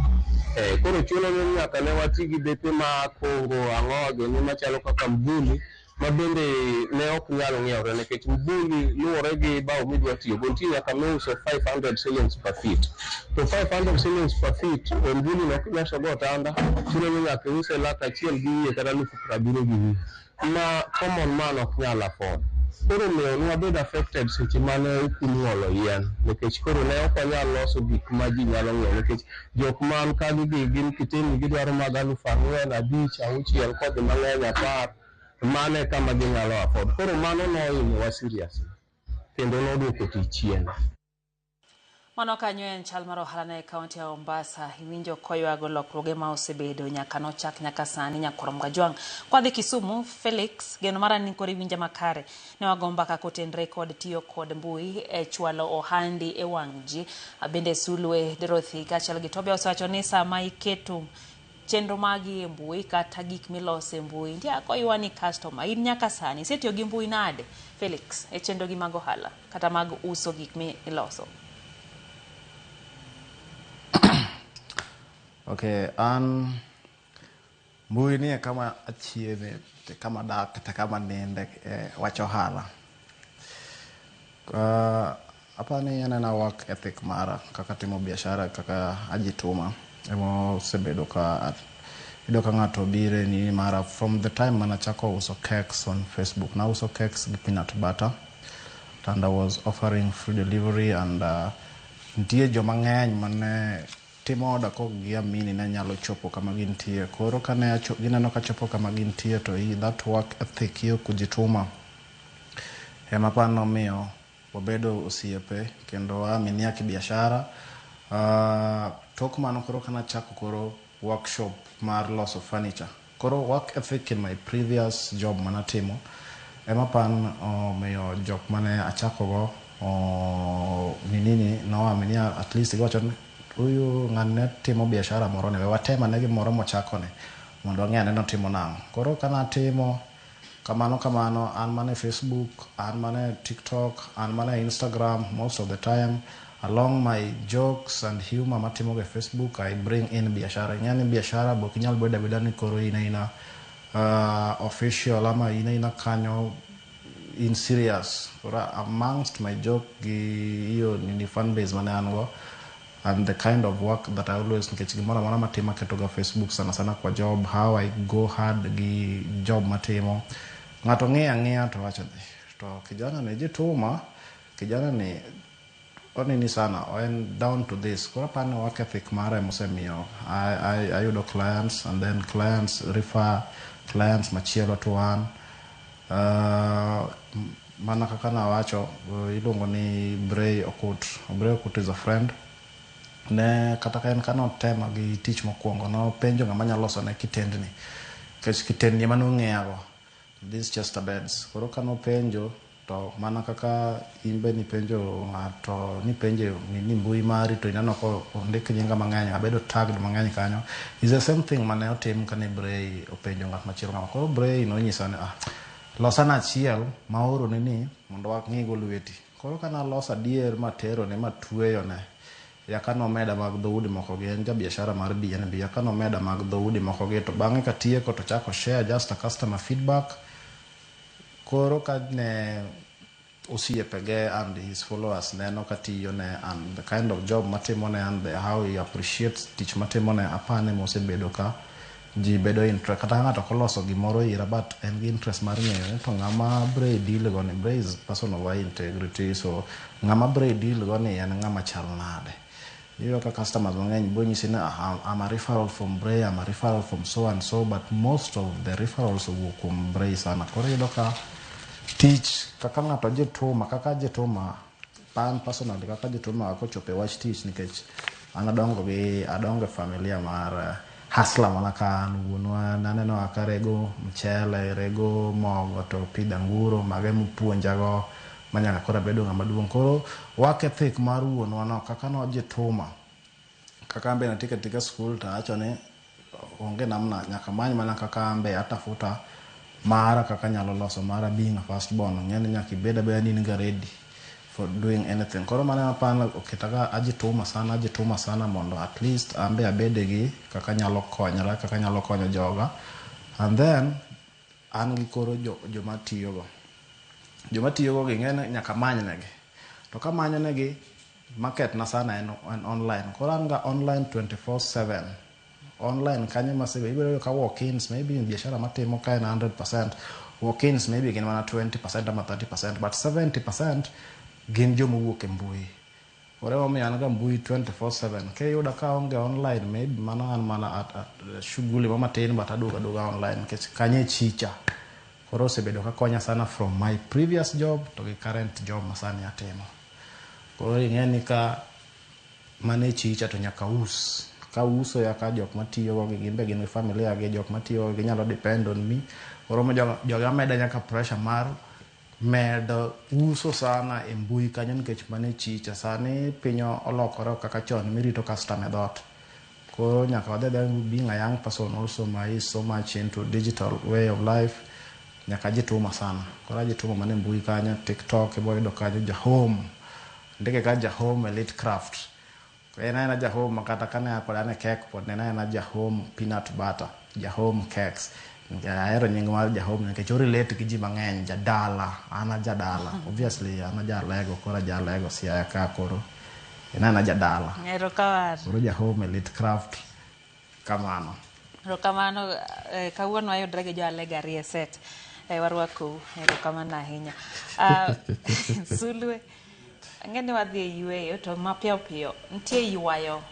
Koro chuno ni nyaka ne wati gi bepe ma Congo ang'owa gini machalo kaka mvuli ma bende ne ok nyal ng'iewre nikech mvuli luwore gi bao midwa tiyogo nitie nyaka miuso 500 shillings per feet to 500 shillings per feet mvuli no kiloso go otanda chuno ni nyaka iuse lak achiel gi wiye kata 70,000 gi wiye ma common man ok nyal afford. Koro miyo ne wabedo affected seche mane okum ng'olo yien nikech koro ne ok wanyal loso gik ma ji nyalo ng'iewo nikech jok man kanyo gi gin kiteni gidwaro mag 4,000, 5, 6 kodhi mang'eny 10 mano e kama ginyalo afford. Koro mano nohinyowa seriously kendo noduoko tich chien. Mano kanyo en chal mar ohala ne e kaunti ya Mombasa. Iwinjo koywago lokruoge ma osebedo nyaka nochak nyaka sani nyakwar Mgajwang'. Kwadhi Kisumu, Felix, geno mara ni koro iwinja makare. Ne wago mbaka kotenre kod tiyo kod mbui e chwalo ohandi e wang' ji. Bende Sulwe, Dorothy kaachiel gi Tobe osewacho ni sama iketo chenro magi e mbui kata gik miloso e mbui, nitie kaka oywa ni customer. In nyaka sani isetiyo gi mbui nade, Felix, e chenro gi mag ohala kata mag uso gik miloso? Okay, an mbui ni e kama achieme, te kama dak, te kama ninde e wach ohala. Apani en ena work ethic mara kaka timo biashara kaka ajituma ema osebedo ka iyudo ka ng'ato bire ni mara from the time mana chako uso cakes on Facebook. Nauso cakes gi peanut butter and I was offering free delivery and nitie joma ng'eny mane timo order kok giamini ne nyalo chopo kama gintie. Koro kane gineno ka chopo kama gintie to that work ethic hiyo kujituma ema pa nomiyo wabedo osiepe kendo waaminia kibiashara. Tok mano koro kanachako koro workshop mar loso furniture. Koro work ethic in my previous job manatimo ema pan omiyo jok mane achako go ninini noaminia at least giwacho ni huyu ng'ani ne timo biashara moro ni we watem ane gimoro mochako ni mondo wang'e ane notimo nang'o. Koro kanatimo kamano kamano an mana e Facebook, an mana e TikTok, an mana e Instagram most of the time along my jokes and humor matimo e Facebook I bring in biashara. Ing'e ni biashara be ok inyal bedo abeda ni koro in aina official ama in aina kanyo in serious. Koro amongst my joke gi hiyo nini fan base mane an go and the kind of work that I always nikech gimoro amora matimo aketo ga Facebook sana sana kwa job how I go hard gi job matimo. Ng'ato ng'iya ang'iya to wacho ni to kijana ni jituma, kijana ni onini sana, en down to this. Koro apani work ethic mara emosemiyo ayudo clients and then clients refer clients machielo to an. Mana kaka nawacho, iluongo ni Bray Okut. Bray Okut is a friend. Ne kata ka en kanotema gi tich mokwongo, nopenjo ng'ama nyalo losone kitendni. Nikech kitendni ema nong'eyago, these Chester beds. Koro kanopenjo, to mana kaka in be nipenjo ng'ato, nipenje ni mbui mari to ineno ko ondik nyinga mang'eny, abedo tagged mang'eny kanyo. Is the same thing mane otim kane Bray openjo ng'at machielo kama. Koro Bray nonyisa ni losana achiel maorone ni mondo wang'igo lweti. Koro kanaloso adier materone matweyone, yaka nomeda mag dhoudi moko gi, en jabiashara mar BNB, yaka nomeda mag dhoudi moko gi, to bang'e katieko to chako share just a customer feedback. Koro ka ne osiepege and his followers neno katiyone and the kind of job matimone and the how he appreciates tich matimone, apane mosebedo ka ji bedo interest. Kata ka ng'ato ok oloso gimoro ira but en gi interest mar ng'eyo ni to ng'ama Bray deal go ni, Bray is person of high integrity, so ng'ama Bray deal go ni en ng'ama chal nade. Iyudo ka customers mang'eny bo nyisi ni I'm a referral from Bray, I'm a referral from so and so, but most of the referrals owuok kuom Bray sana. Koro iyudo ka tich kaka ng'ato jituma, kaka jituma, an personally kaka jituma kochopo e wach tich nikech an adongo gi adongo e familia mar hustler mana ka an wuonwa naneno kaka rego mchele, rego mogo to pidho anguro, mago emopuonjago manyaka koro abedo ng'ama duong'. Koro work ethic mar wuonwa no kaka nojituma Kaka an be natieko atika school to awacho ni onge namna nyaka amany mana kaka an be atafuta mara kaka anyalo loso mara being a first born ing'e ni nyaka ibed abeda ni in ga ready for doing anything. Koro mano ema aparo ni oketa ga ajituma sana ajituma sana mondo at least an be abede gi kaka anyalo konyora kaka anyalo konyo joga and then an gi koro joma tiyogo. Joma tiyogo gi ing'e ni nyaka amany negi. To kamanyo negi market na sana en online. Koro an ga online 24/7. Online kanyo ema ibiro yudo ka walk-ins maybe biashara matimo ka en 100%, walk-ins maybe gin mana 20% ama 30% but 70% gin joma owuok e mbui. Koro emomiyo an ga mbui 24/7. Kiyuda ka aonge online maybe mano an mana at shughuli mo matin but aduogo aduoga online nikech kanyo e chicha. Koro osebedo ka konya sana from my previous job to gi current job ma sani atimo. Koro ing'e ni ka mano e chicha to nyaka aus. Ka uso ya ka jok matiyo go gin be gin gi familia gi jok matiyo go ginyalo depend on me. Koro jogi ameda nyaka pressure mar medo uso sana e mbui kanyo nikech mano e chicha. Sani piny olokore ok kaka chon mirito customer e dhoot. Koro nyaka wadhi adhiya being a young person also ma is so much into digital way of life nyaka ajituma sana. Koro ajituma mana e mbui kanyo, TikTok ibo yudo kanyo Jahome. Ndike ka Jahome Elite Craft. En aena Jahome ma kata kane pod an e cake pod en aena Jahome peanut butter, Jahome cakes. Ahero nying mar Jahome nikech o relate gi ji mang'eny, jadala, an a jadala. Obviously an a jalego koro ajalego Siaya ka koro en aena jadala. Erokamano. Koro Jahome Elite Craft kamano. Erokamano, kawuono wayudre gi jo Alego ariyo e set. Warwakou, erokamano ahinya. Sulwe, ang'e ni wadhi e yueyo to mapiyo piyo nitie ywayo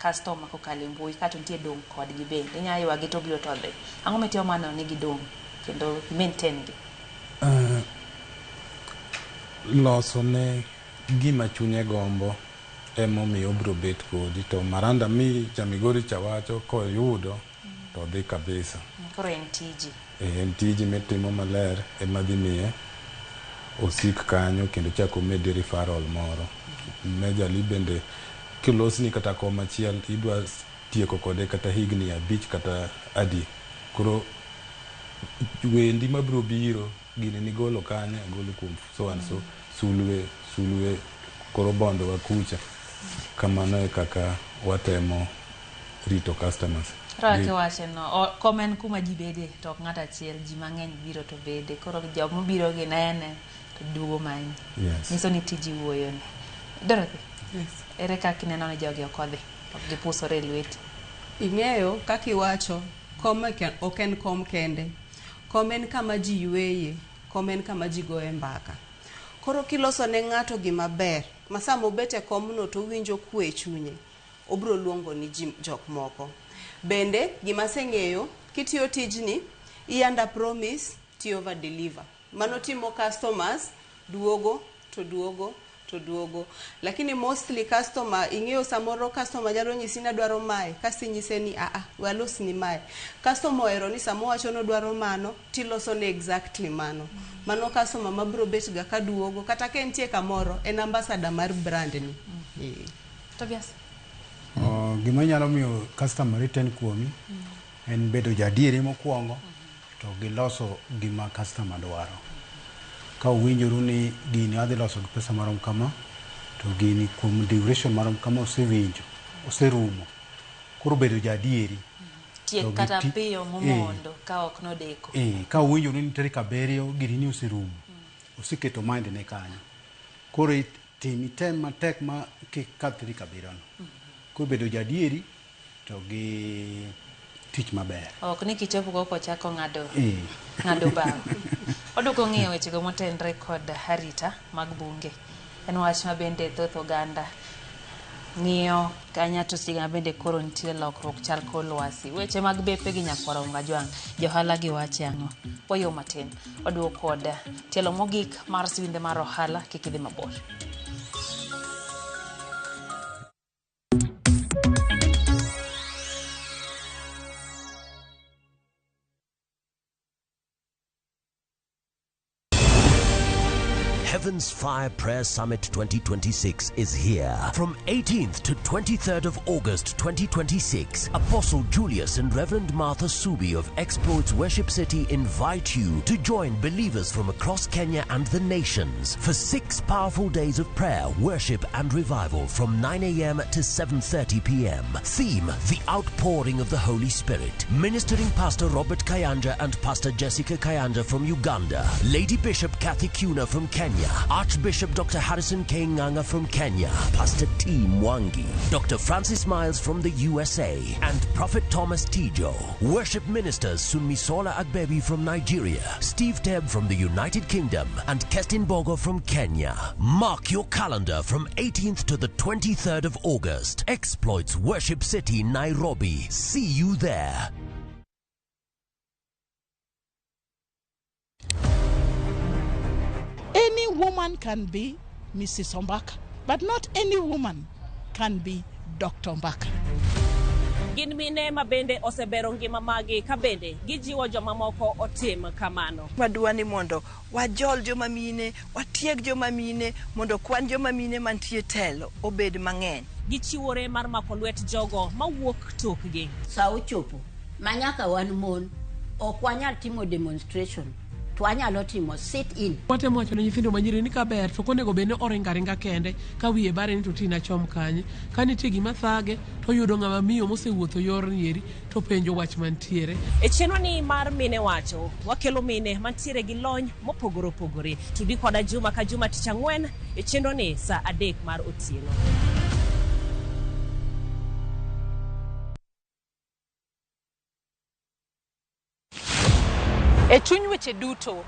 customer kokalo e mbui kato nitie dong' kodgi bende. Inya ywagi to obiro to odhi. Ang'o mitimo mar ni gidong' kendo maintain gi? Loso ne gima chunye gombo emomiyo obiro bet kodi to maranda mi ja Migori cha wacho koyudo to dhi kabisa. Koro en tiji. En tiji mitimo maler ema dhi miye osik kanyo kendo chak omedi referral moro. Majorly bende kilosni kata kom achiel idwa tieko kode kata higni 5 kata adi. Koro wendi mabiro biro gini nigolo kanye agolo kuom so and so sulwe sulwe koro bondo wa kucha. Kamano e kaka watemo rito customers. Kaka iwache no, kom en kuma ji bede to ok ng'ato achiel, ji mang'eny biro to bede. Koro jok mobiro gi nene to duogo manyi. Yes. Nyiso ni tiji wuoyo ni. Dorothy. Yes. Ere kaka ineno ni jogi ok odhi? Ok gipusore e lweti? Ing'eyo kaka iwacho, kom ok en kom kende. Kom en kama ji yweye, kom en kama ji goye mbaka. Koro kiloso ne ng'ato gima ber, ma sama obet e komno to owinjo kwe e chunye, obiro luongo ni ji jok moko. Bende, gima aseng'eyo, kitiyo tijni, i under promise, ti over deliver. Mano timo customers duogo to duogo to duogo. Lakini mostly customer, ing'eyo samoro customer nyalo nyisi ni adwaro mae, kasto inyise ni aa, we alosni mae. Customer ohero ni sama owacho ni odwaro mano, tiloso ne exactly mano. Mano customer mabiro bet ga kaduogo, kata ka entie kamoro, en ambassador mar brand ni. Tobias? Gima nyalo miyo customer return kuomi en bedo jadieri mokwongo to gi loso gima customer dwaro. Ka uwinjoru ni gini adhi loso gi pesa marom kama, to gini kuom duration marom kama osewinjo, oserumo. Koro bedo jadieri. Tiek kata piyo momondo ka ok nodeko. Ka uwinjoru ni tarik 7 gini ni oserumo, oseketo mind ne kanyo. Koro tim item matek ma kik kadh tarik 7 no. Koro bedo jadieri to gi tich maber. Ok ni kichopo koko chako ng'ado ng'ado bao. Waduoko ng'iyo wechego motenre kod arita mag bunge. En wach ma bende thoth oganda ng'iyo kanya to sigana bende koro nitie lokruok chal kor lwasi. Weche mag bepe gi nyakwar Ongajwang', johala gi wache ang'o? Wayo matin. Waduoko kod tielo mogik mar siwinde mar ohala, kik idhi mabor. Heaven's Fire Prayer Summit 2026 is here. From 18th to 23rd of August 2026, Apostle Julius and Reverend Martha Subi of Exploits Worship City invite you to join believers from across Kenya and the nations for 6 powerful days of prayer, worship and revival from 9 a.m. to 7:30 p.m. Theme: The Outpouring of the Holy Spirit. Ministering Pastor Robert Kayanja and Pastor Jessica Kayanja from Uganda, Lady Bishop Kathy Kuna from Kenya, Archbishop Dr. Harrison K. Nganga from Kenya, Pastor T. Mwangi, Dr. Francis Miles from the USA, and Prophet Thomas Tijo. Worship ministers Sunmisola Agbebi from Nigeria, Steve Teb from the United Kingdom, and Kestin Bogo from Kenya. Mark your calendar from 18th to the 23rd of August. Exploits Worship City, Nairobi. See you there. Any woman can be Mrs. Ombaka, but not any woman can be Dr. Ombaka. Gin mine ma bende osebero ngima magi ka bende gijiwo jomamoko otim kamano. Wadwa ni mondo wajol joma mine, watieg joma mine, mondo kwan joma mine mantie telo obed mang'eny. Gichiwore mar mako lwet jogo mawuok tokgi. Sa ochopo ma nyaka wan mon ok wanyal timo demonstration to wanyalo timo sit in. Watemo wacho ne nyithindo manyiri ni kaber to ok onego bed ni oringo aringa kende ka wiye bare ni to tina chom kanye. Ka nitie gima thage to oyudo ng'ama miyo mosewuotho yorni eri to penjo wach mantiere. E chenro ni mar Mine Wacho, wakelo mine mantiere gi lony mopogore opogore. Tudi koda juma ka juma tich ang'wen e chenro ni saa 3 mar otieno. E chuny weche duto,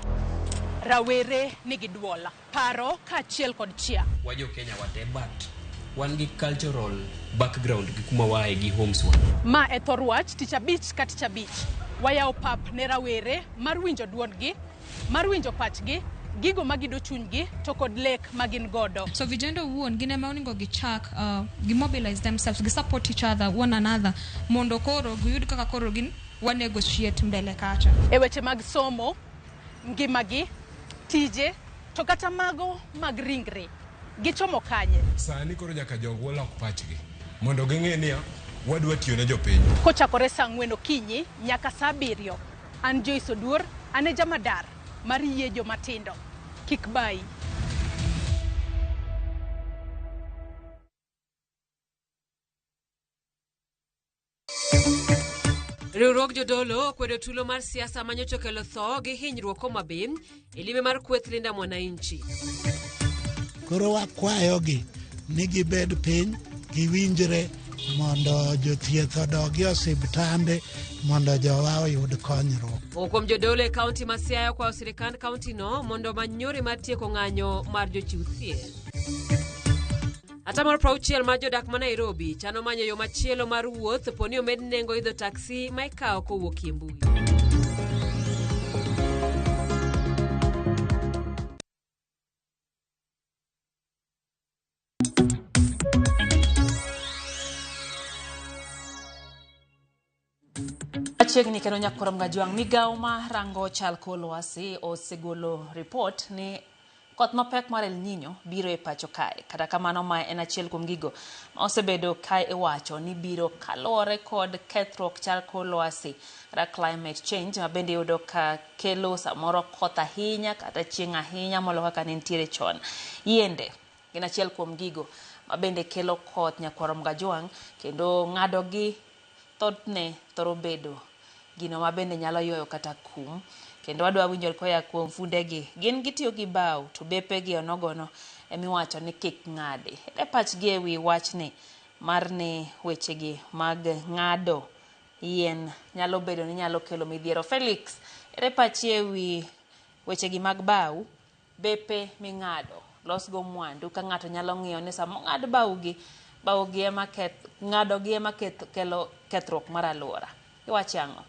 rawere nigi duol, paro kaachiel kod chia. Wajo Kenya wate, but wan gi cultural background gi kuma waaye gi homes wa. Ma e thor wach tich abich ka tich abich. Wayawo pap ne rawere mar winjo duondgi, mar winjo pachgi, gigo magido chunygi to kod lek magin godo. So vijana owuon gin ema onego gichak gimobilize themselves, gi support each other, one another, mondo koro giyud kaka koro gin wanegotiate mbele kacha. E weche mag somo, ngimagi, tije, to kata mago mag ringre, gichomo kanye? Sani koro nyaka jogwa lok pachgi mondo ging'e niya wadwa tiyo ne jopiny. Kochakore saa 4 okinyi nyaka saa 7. An Joyce Oduor, an e jamadar mar yie jomatindo. Kik bayi. Riwruog jodolo okwedo tulo mar siasa manyocha okelo tho gi hinyruok Homa Bay e limbe mar kweth Linda Mwananchi. Koro wakwayogi ni gibed piny, giwinjre mondo jothieth odog e osiptande mondo jowa oyud konyruok. Moko kuom jodolo e kaunti ma Siaya okwayo sirikand kaunti no mondo omany yore mar tieko ng'anyo mar jochiw thieth. Atamalo 60 mar jodak ma Nairobi chano manyo yo machielo mar wuoth po ni omed nengo idho taksi ma ikawo kowuok e mbui. Machiegni kendo nyakwar Mgajwang', migawo ma rango chal kor lwasi osegolo ripot ni koth mapek mar El Nino biro e pacho kae. Kata kamano mae en achiel kuom gigo ma osebedo ka iwacho ni biro kaluwore kod kethruok chal kor lwasi kata climate change ma bende iyudo ka kelo samoro koth ahinya kata chieng' ahinya moloyo kaka ne nitiere chon. Yiende gin achiel kuom gigo ma bende kelo koth nyakwar Mgajwang' kendo ng'adogi thothne thoro bedo gino ma bende nyalo ywayo kata kum. Kendo wadwa winjo koya kuom fundegi, gin gitiyo gi bao to bepegi onogono emiwacho ni kik ng'adi. E pachgi e wi wachni mar ni wechegi mag ng'ado yien nyalo bedo ni nyalo kelo midhiero. Felix, ere pachi e wi wechegi mag bao, bepe ming'ado, losgo mwandu ka ng'ato nyalo ng'iyo ni sama ong'ad baugi, baugi ema keth, ng'adogi ema kelo kethruok mar alwora. Iwacho ang'o?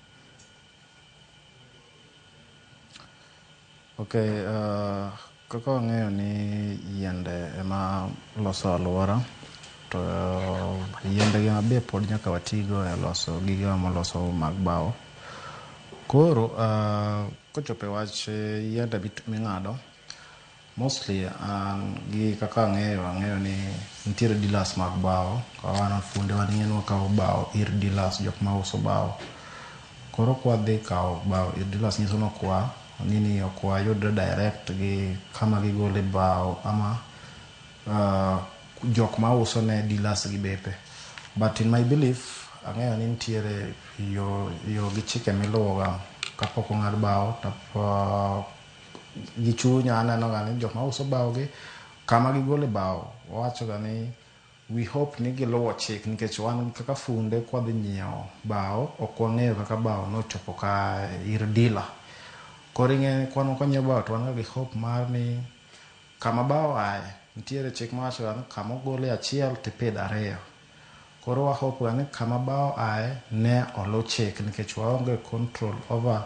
Okay, kaka wang'eyo ni yiende ema loso alwora, to yiende gi mabe pod nyaka watigo e loso gigewa moloso mag bao. Koro kochopo e wach yiende ming'ado, Mostly an gi kaka ang'eyo ni nitiere dealers mag bao. Ka wan funde wan ing'e ni wakawo bao ir dealers, jok mauso bao. Koro kwadhi kawo bao ir dealers nyiso ni ok nini ok wayudre direct gi kama gigole bao ama jok mauso ne dealers gi bepe. But in my belief, ang'eyo ni nitiere yo gi chike miluwoga kapok ong'ad bao to gi chunya aneno ga ni jok mauso bao gi kama gigole bao wawacho ga ni we hope ni giluwo chik nikech wan kaka funde kwadhi nyiewo bao ok wang'eyo kaka bao nochopo ka ir dealer. Koro ing'e ni kwan kwanyiewo bao to wan ga gi hope mar ni kama bao aye nitiere chik mawacho ga ni kama ogole achiel tipidho ariyo. Koro wa hope ga ni kama bao aye ne oluw chik nikech waonge control over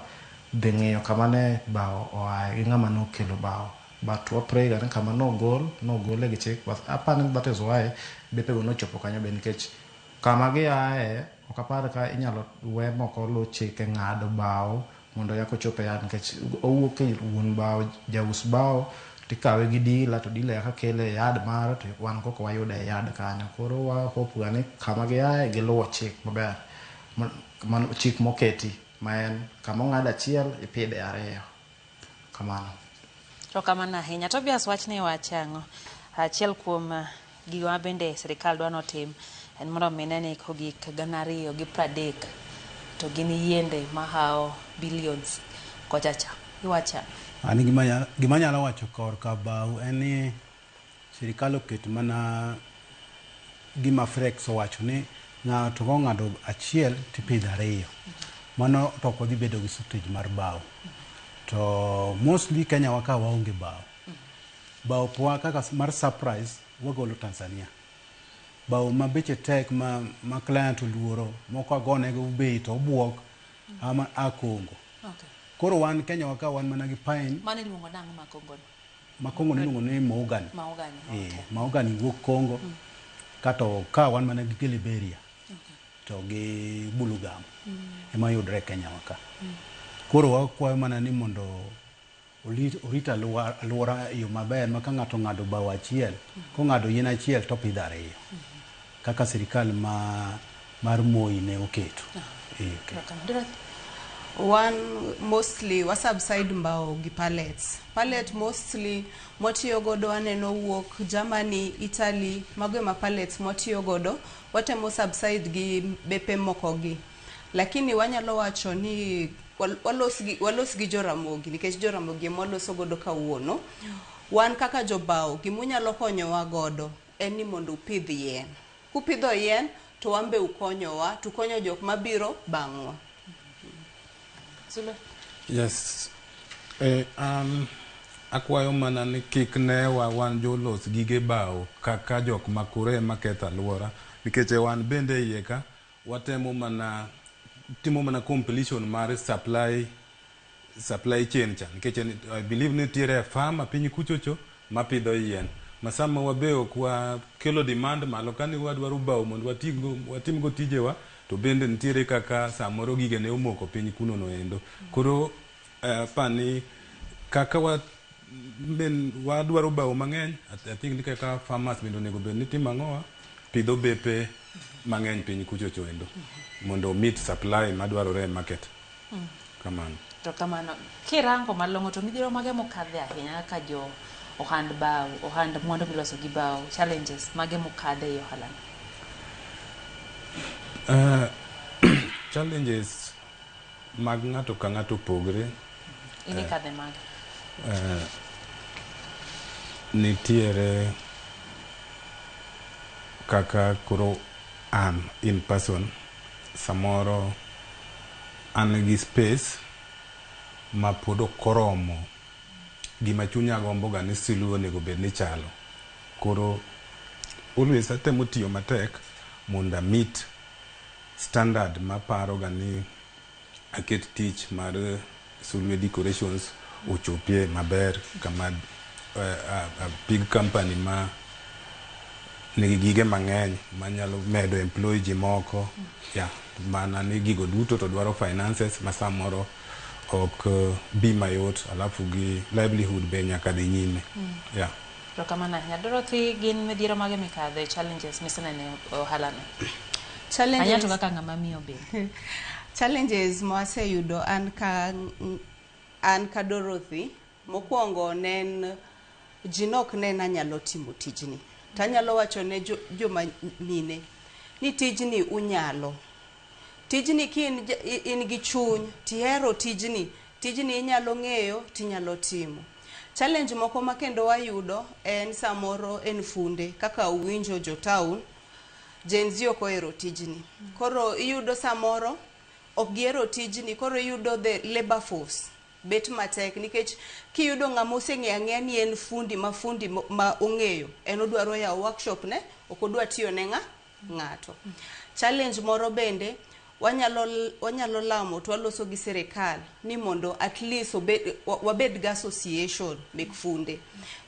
dhi ng'iyo kama ne bao oaye gi ng'ama nokelo bao. But wa pray ga ni kama nogol, nogole gi chik. But aparo ni that is why bepego nochopo kanyo be nikech kama giaye ok apar ka inyalo we mok oluw chik e ng'ado bao mondo eka ochop e yard nikech owuok e wuon bao, jaus bao tikawe gi dealer to dealer eka kele e yard mare to wan koko wayude e yard kanyo. Koro wa hope ga ni kama giaye giluwo chik maber. Mano chik moketi ma en kama ong'ad achiel ipidhe ariyo. Kamano. To kamano ahinya. Tobias wachni wacho ang'o? Achiel kuom gigo ma bende sirikal dwa notim en mondo mi ne ni kogik 2030 to gin yiende mahawo billions kocha cha. Iwacho ang'o? An gima anyalo wacho korka bao en ni sirikal oket mana gima Frex owacho ni ng'ato kong'ado achiel tipidho ariyo. Mano to ok wadhi bedo gi shortage mar bao. To mostly Kenya wa ka waonge bao. Bao pwa kaka mar surprise wagolo Tanzania. Bao ma beche tek ma client oluoro moko agonego bei to obuok ama a Congo. Okay. Koro wan Kenya wa ka wan mana gi pine. Mano iluongo nang'o ma Congo no? Ma Congo no iluongo ni mahogany. Mahogany, okay. Mahogany wuok Congo. Kato ka wan mana gi Liberia. To gi Bulugam. Ema yudre Kenya wa ka. Koro wakwayo mana ni mondo orit alwora e yo maber ma ka ng'ato ong'ado bao achiel, kong'ado yien achiel to opidho ariyo. Kaka sirikal mar Moi ne oketo. Okay. Wan mostly wa subside mbao gi pallets. Pallet mostly mwatiyo godo aneno wuok Germany, Italy, mago ema pallets mwatiyo godo. Watemo subside gi bepe moko gi. Lakini wanyalo wacho ni walos gi Joramogi nikech Joramogi ema waloso godo kawuono. Wan kaka jobao gimunyalo konyowa godo en ni mondo upidh yien. Kupidho yien to wan be ukonyowa, tukonyo jok mabiro bang'wa. Yes. Akwayo mana ni kik newa wan jolos gige bao kaka jok makure ema ketho alwora nikech wan bende iye ka watemo mana timo mana completion mar supply chain cha nikech I believe ni nitiere farmer piny kuchocho mapidho yien ma sama wabe ok wakelo demand malo kani wadwaro bao mondo watimgo tijewa to bende nitiere kaka samoro gige ne omoko piny kuno no endo. Koro apani kaka wadwaro bao mang'eny, I think ni kaka farmers bende onego bed ni timo ang'owa pidho bepe mang'eny piny kuchocho endo mondo meet supply madwarore e market. Kamano. To kamano kirango malong'o to midhiero mage mokadhe ahinya kaka jo ohand bao, ohand mwandu miloso gi bao, challenges mage mokadhe e ohala no? Challenges mag ng'ato ka ng'ato opogre. In ikadhe mage? Nitiere kaka koro an in person samoro an gi space ma pod ok oromo gima chunya gombo ga ni Sulwe onego bed ni chalo. Koro always atemo tiyo matek mondo a meet standard maparo ga ni aket tich mar Sulwe Decorations ochopie maber kama a big company ma nigi gige mang'eny manyalo medo employ ji moko. Yeah, mana ni gigo duto to dwaro finances ma samoro ok bi mayot, alafu gi livelihood be nyaka dhi nyime. Yeah. Erokamano ahinya. Dorothy, gin midhiero mage mikadhe, challenges miseneno e ohala no? Challenges- Anya to kaka ng'ama miyo bende. Challenges mwaseyudo an ka Dorothy, mokwongo ne en ji nok ne anyalo timo tijni. To anyalo wacho ne joma mine ni tijni unyalo. Tijni ki in gi chuny tihero tijni, tijni inyalo ng'eyo tinyalo timo. Challenge moko ma kendo wayudo en samoro en funde kaka uwinjo jo town Gen Z ok ohero tijni. Koro iyudo samoro ok gihero tijni, koro iyudo the labor force bet matek nikech kiyudo ng'ama oseng'eyo ang'eya ni en fundi ma fundi ma ong'eyo, en odwaro yawo workshop ne, ok odwa tiyo ne ng'ato. Challenge moro bende wanyalo lamo to waloso gi sirikal ni mondo at least wabed gi association mek funde.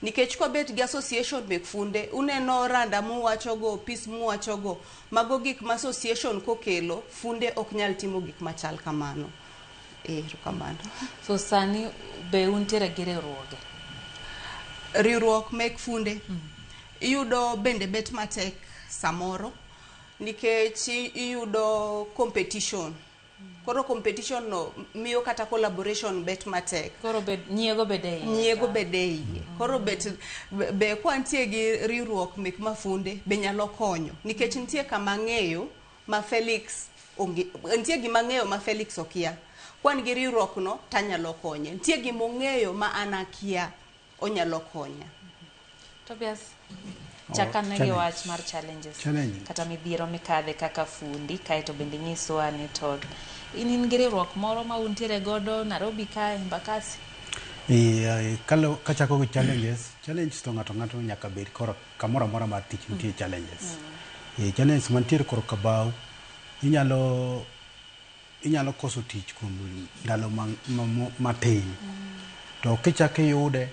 Nikech kwabet gi association mek funde, uneno randa muwachogo, peace muwachogo, mago gik ma association kokelo, funde ok nyal timo gik machal kamano. Erokamano. So sani be untiere gi riwruoge? Riwruok mek funde iyudo bende bet matek samoro nikech iyudo competition. Koro competition no miyo kata collaboration bet matek. Koro bed nyiego bede iye. Nyiego bede iye. Koro bet be kwantie gi riwruok mek mafunde be nyalo konyo nikech nitie kama ng'eyo ma Felix onge, nitie gima ng'eyo ma Felix okia. Kwan gi riwruok no tanyalo konye. Nitie gima ong'eyo ma an akia onyalo konya. Tobias, Oh, chakane gi challenge. wach mar challenges. Challenge. Kata midhiero mikadhe kaka fundi, kaeto bende nyiswa ni to in gi riwruok moro ma untiere godo Nairobi kae, Embakasi. Kachako gi challenges, challenges to ng'ato nyaka bed koro kamoro amora mar tich nitie challenges. Challenges mantiere koro kabau, inyalo koso tich kuom ndalo matin. To kichako iyude,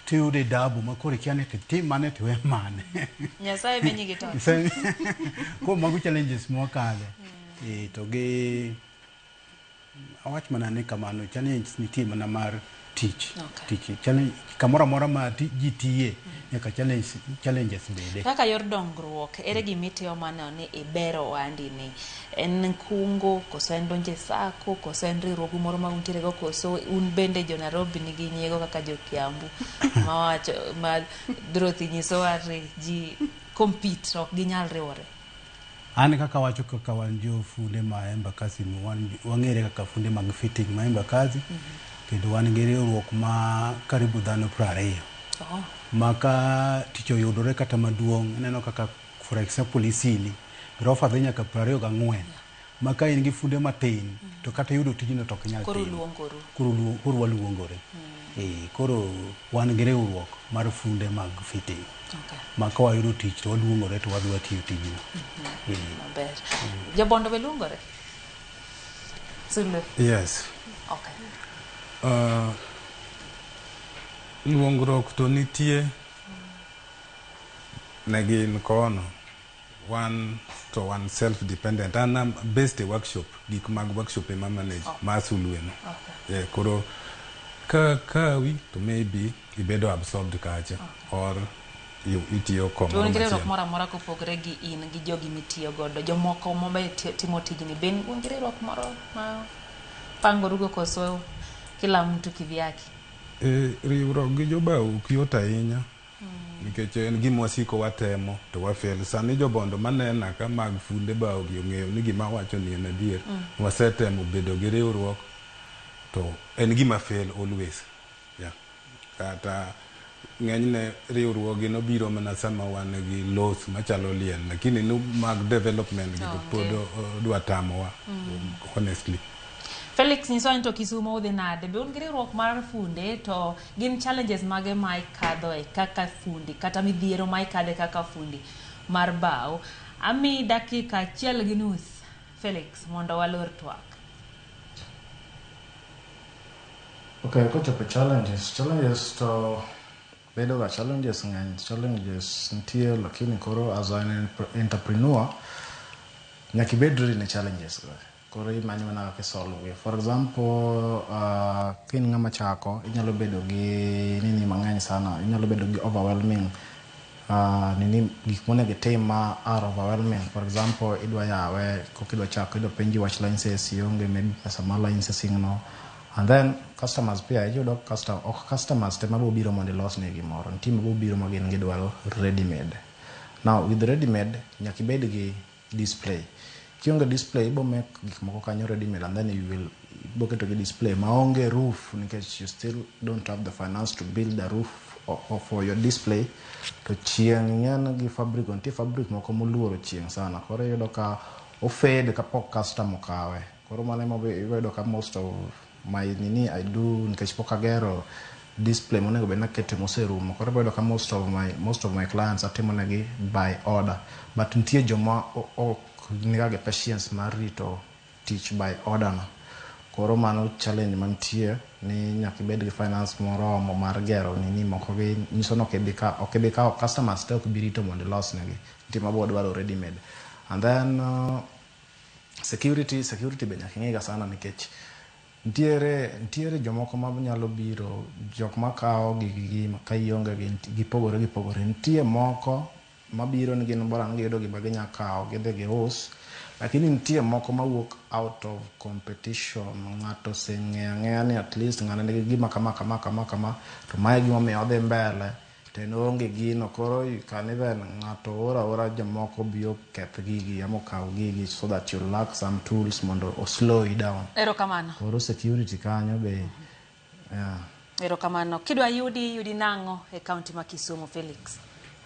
tiyude dabu ma koro ikia ni titim mane tiwe mane. Nyasaye menyi gi tol. Kuom mago challenges mwakadhe. To gi awach mana ni kamano, challenges nitie mana mar tich. Okay. Tich, challenge, kamoro amora ma ji tiye, nyaka challenges bede. Kaka yor dongruok, ere gima itimo maneno ni ibero ohandi ni? En kungo, koso en donjo e sacco, koso en riwruogu moro ma untiere go, koso un bende jo Nairobi nigi nyiego kaka jo Kiambu mawacho, ma Dorothy nyisowa ni ji compete, ok ginyal riwore. An kaka wacho kaka wan jo funde ma Embakasi, wang'ere kaka funde mag fitting ma Embakasi, kendo wan gi riwruok ma karibu dhano 20. Ma ka tich oyudore kata maduong', ineno kaka for example Isili, grofa dhi nyaka 24. Ma ka in gi funde matin, to kata yudo tijno to ok inyal Koro timo. uluongoru. Koro waluongore. Koro wan gi riwruok mar funde mag fitting. Ma ka wayudo tich to waluongore to wadhi watiyo tijno. Maber. Jobondo be luongore? Sulu. Yes. Okay. Luongruok to nitie ne gin kono. Wan to wan self-dependent. An am based e workshop, gik mag workshop ema manage, ma Sulwe no. Koro ka kawi to maybe ibedo absorbed kacha or itiyo To un gi riwruok machielo. moro amora kopogore gi in gi jogi mitiyo godo, jomoko mabe timo tijni, be un gi riwruok moro ma pangorugo koso kila mtu kivyake? Riwruok gi jobau ok yot ahinya. Nikech en gima wasiko watemo to wafel. Sani jobondo manena ka mag funde bao gi ong'eyo ni gima awacho ni en adier. Wasetemo bedo gi riwruok to en gima fail always. Yeah. Kata ng'enyne riwruoge nobiro mana sama wan gi laws machalo liel, lakini nu mag development gi to pod odwa tamowa, honestly. Felix, nyiswa ni to Kisumo udhi nade? Be un gi riwruok mar funde to gin challenges mage ma ikadhoe kaka fundi kata midhiero ma ikadhe kaka fundi mar bao? Ami dakika 1.5 Felix mondo walor twak. Okay, kochopo challenges to bedo ga challenges ng'eny, challenges nitie, lakini koro as an entrepreneur nyaka ibed ready ne challenges go. Koro imanyo mana kaka isolve gi. For example, ka in ng'ama chako, inyalo bedo gi nini mang'eny sana. Inyalo bedo gi overwhelming nini gik monego itim ma are overwhelming. For example, idwa yawe, koka idwa chako, idwa penji wach license, ionge maybe pesa mar licensing no. And then customers pia iyudo custom, ok customers te mabo biro mondo ilosne gimoro. Nitie mabo biro ma gin gidwaro ready made. Now with ready made, nyaka ibed gi display. Kionge display, ibo make gik moko kanyo ready made and then you will ibo keto gi display maonge roof nikech you still don't have the finance to build a roof or for your display. To chieng' ing'en gi fabric, nitie fabric moko moluoro chieng' sana. Koro iyudo ka ofade kapok customer okawe. Koro mano ema iyudo ka most of my nini I do nikech pok agero display monego bed nakete moserumo. Koro iyudo ka most of my clients atimo negi by order. But nitie joma ok niga gi patience mar rito tich by order no. Koro mano challenge mantie ni nyaka ibed gi finance moromo mar gero nini moko gi nyiso ni ok ibi kawo customers te ok bi rito mondo ilosnegi. Nitie mabo dwaro ready made. And then security be nyaka ing'iga sana nikech nitiere jomoko ma nyalo biro jok makawo gigi ka ionge gi gipogore gipogore. Nitie moko mabiro ni gin bora ni giyudo gima ginya kawo gidhi gius. Lakini nitie moko mawuok out of competition. Ng'ato oseng'eyo ang'eya ni at least ng'ano nigi gima kama kama kama kama to mae gimomiyo odhi mbele to en oonge gino. Koro you can even ng'ato oro aora jomoko bi oketh gigi ama okaw gigi so that you lack some tools mondo o slow you down. Erokamano. Koro security kanyo be yeah. Erokamano. Kidwa yudi, yudi nang'o e kaunti ma Kisumu, Felix?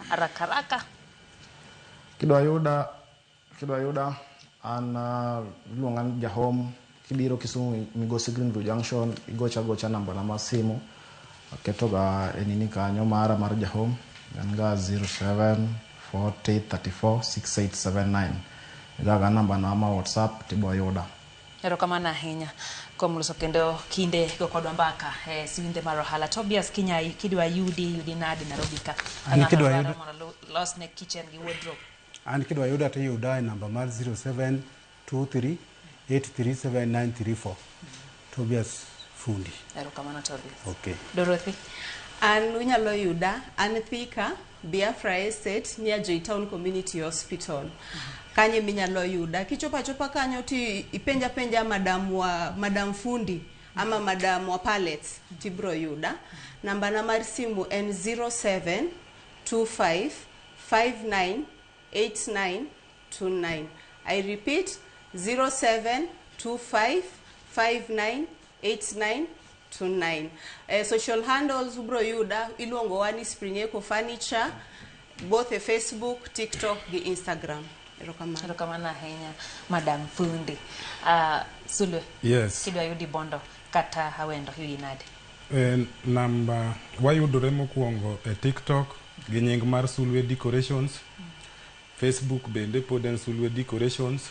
Haraka haraka. Kidwa yuda an iluonga ni Jahom. Kibiro Kisumu Migosi Greenview Junction, igocha agocha namba na mar simu. Aketo ga e nini kanyo mara mar Jahom. En ga 07 40 34 6879. Igoga namba na ma WhatsApp tibo yuda. Erokamano ahinya kuom loso kendo kinde go kodwa mbaka e siwinde mar ohala. Tobias Kinyai, kidwa yudi, yudi nade Nairobi ka? An Ng'ato kidwa dwaro yudo- mondo losne kitchen gi wardrobe. An kidwa yuda to iyuda e namba mar 0723 837934. Tobias Fundi. Erokamano Tobias. Okay. Dorothy. An unyalo yuda, an Thika, Biafra Estate, near Joy Town Community Hospital. Kanyo minyalo yuda. Kichopo achopa kanyo ti ipenja penja madam wa madam fundi ama madam wa pallets tibro yuda. Namba na mar simu en 0725 59 8929. I repeat, 0725 59 8929. Social handles ubro yuda iluongo wa ni Spring Eco Furniture both e Facebook, TikTok gi Instagram. Erokamano. Erokamano ahinya Madam Fundi. Sulwe. Yes. Kidwa yudi Bondo kata Awendo yudi nade? E, namba wayudore mokwongo e TikTok gi nying mar Sulwe Decorations. Facebook bende pod en Sulwe Decorations.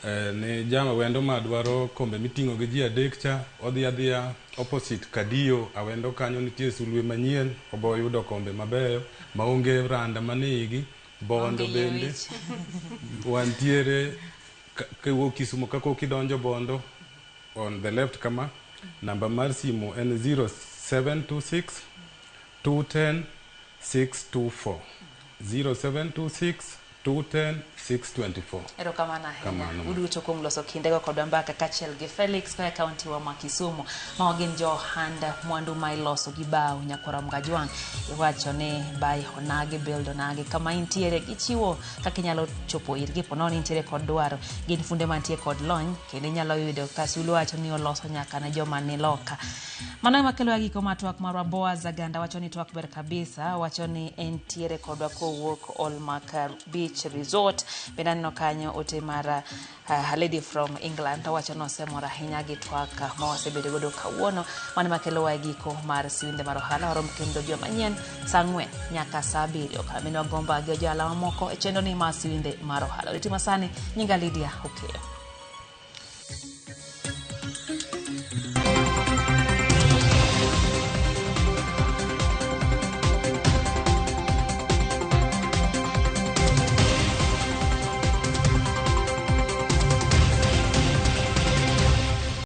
E, ne jama wendo madwaro kombe miting'o gi ji adek cha odhi adhiya opposite Kadio Awendo kanyo nitie Sulwe manyien obo yudo kombe mabeyo maonge randa mane igi. Bondo Onge yie bende wich. wantiere kiwuok Kisumo kapok idonjo Bondo on the left kama namba mar simu en 0726 210 624, 0726 210 624. Erokamano ahinya Kamano. uduto kuom loso kindego kodwa mbaka kaachiel gi Felix koa e kaunti wa ma Kisumu. Mago gin jo ohand mwandu ma iloso gi bao nyakwara Mgajwang'. Iwacho ni buy onagi, build onagi. Kama intiere gichiwo kaka inyalo chopo irgi po nono intiere kod dwaro. Gin funde mantie kod lony kendo inyalo yudo ka Sulu wacho ni oloso nyaka ne joma ni loka. Mano ema kelo giko mar twak marwa. Boaz Aganda wacho ni twak ber kabisa, wacho ni entiere kodwa kowuok Olmak Beach Resort. Bende aneno kanyo ote mar lady from England owacho ni osemor ahinya gi twak ma wasebedo godo kawuono. Mano ema kelowa e giko mar siwinde mar ohala. Warom kendo juma manyien saa 4 nyaka saa 7 kama minwa gomba gi johala mamoko e chenro ni mar siwinde mar ohala. Odiochieng' masani nyinga Lydia Okeyo.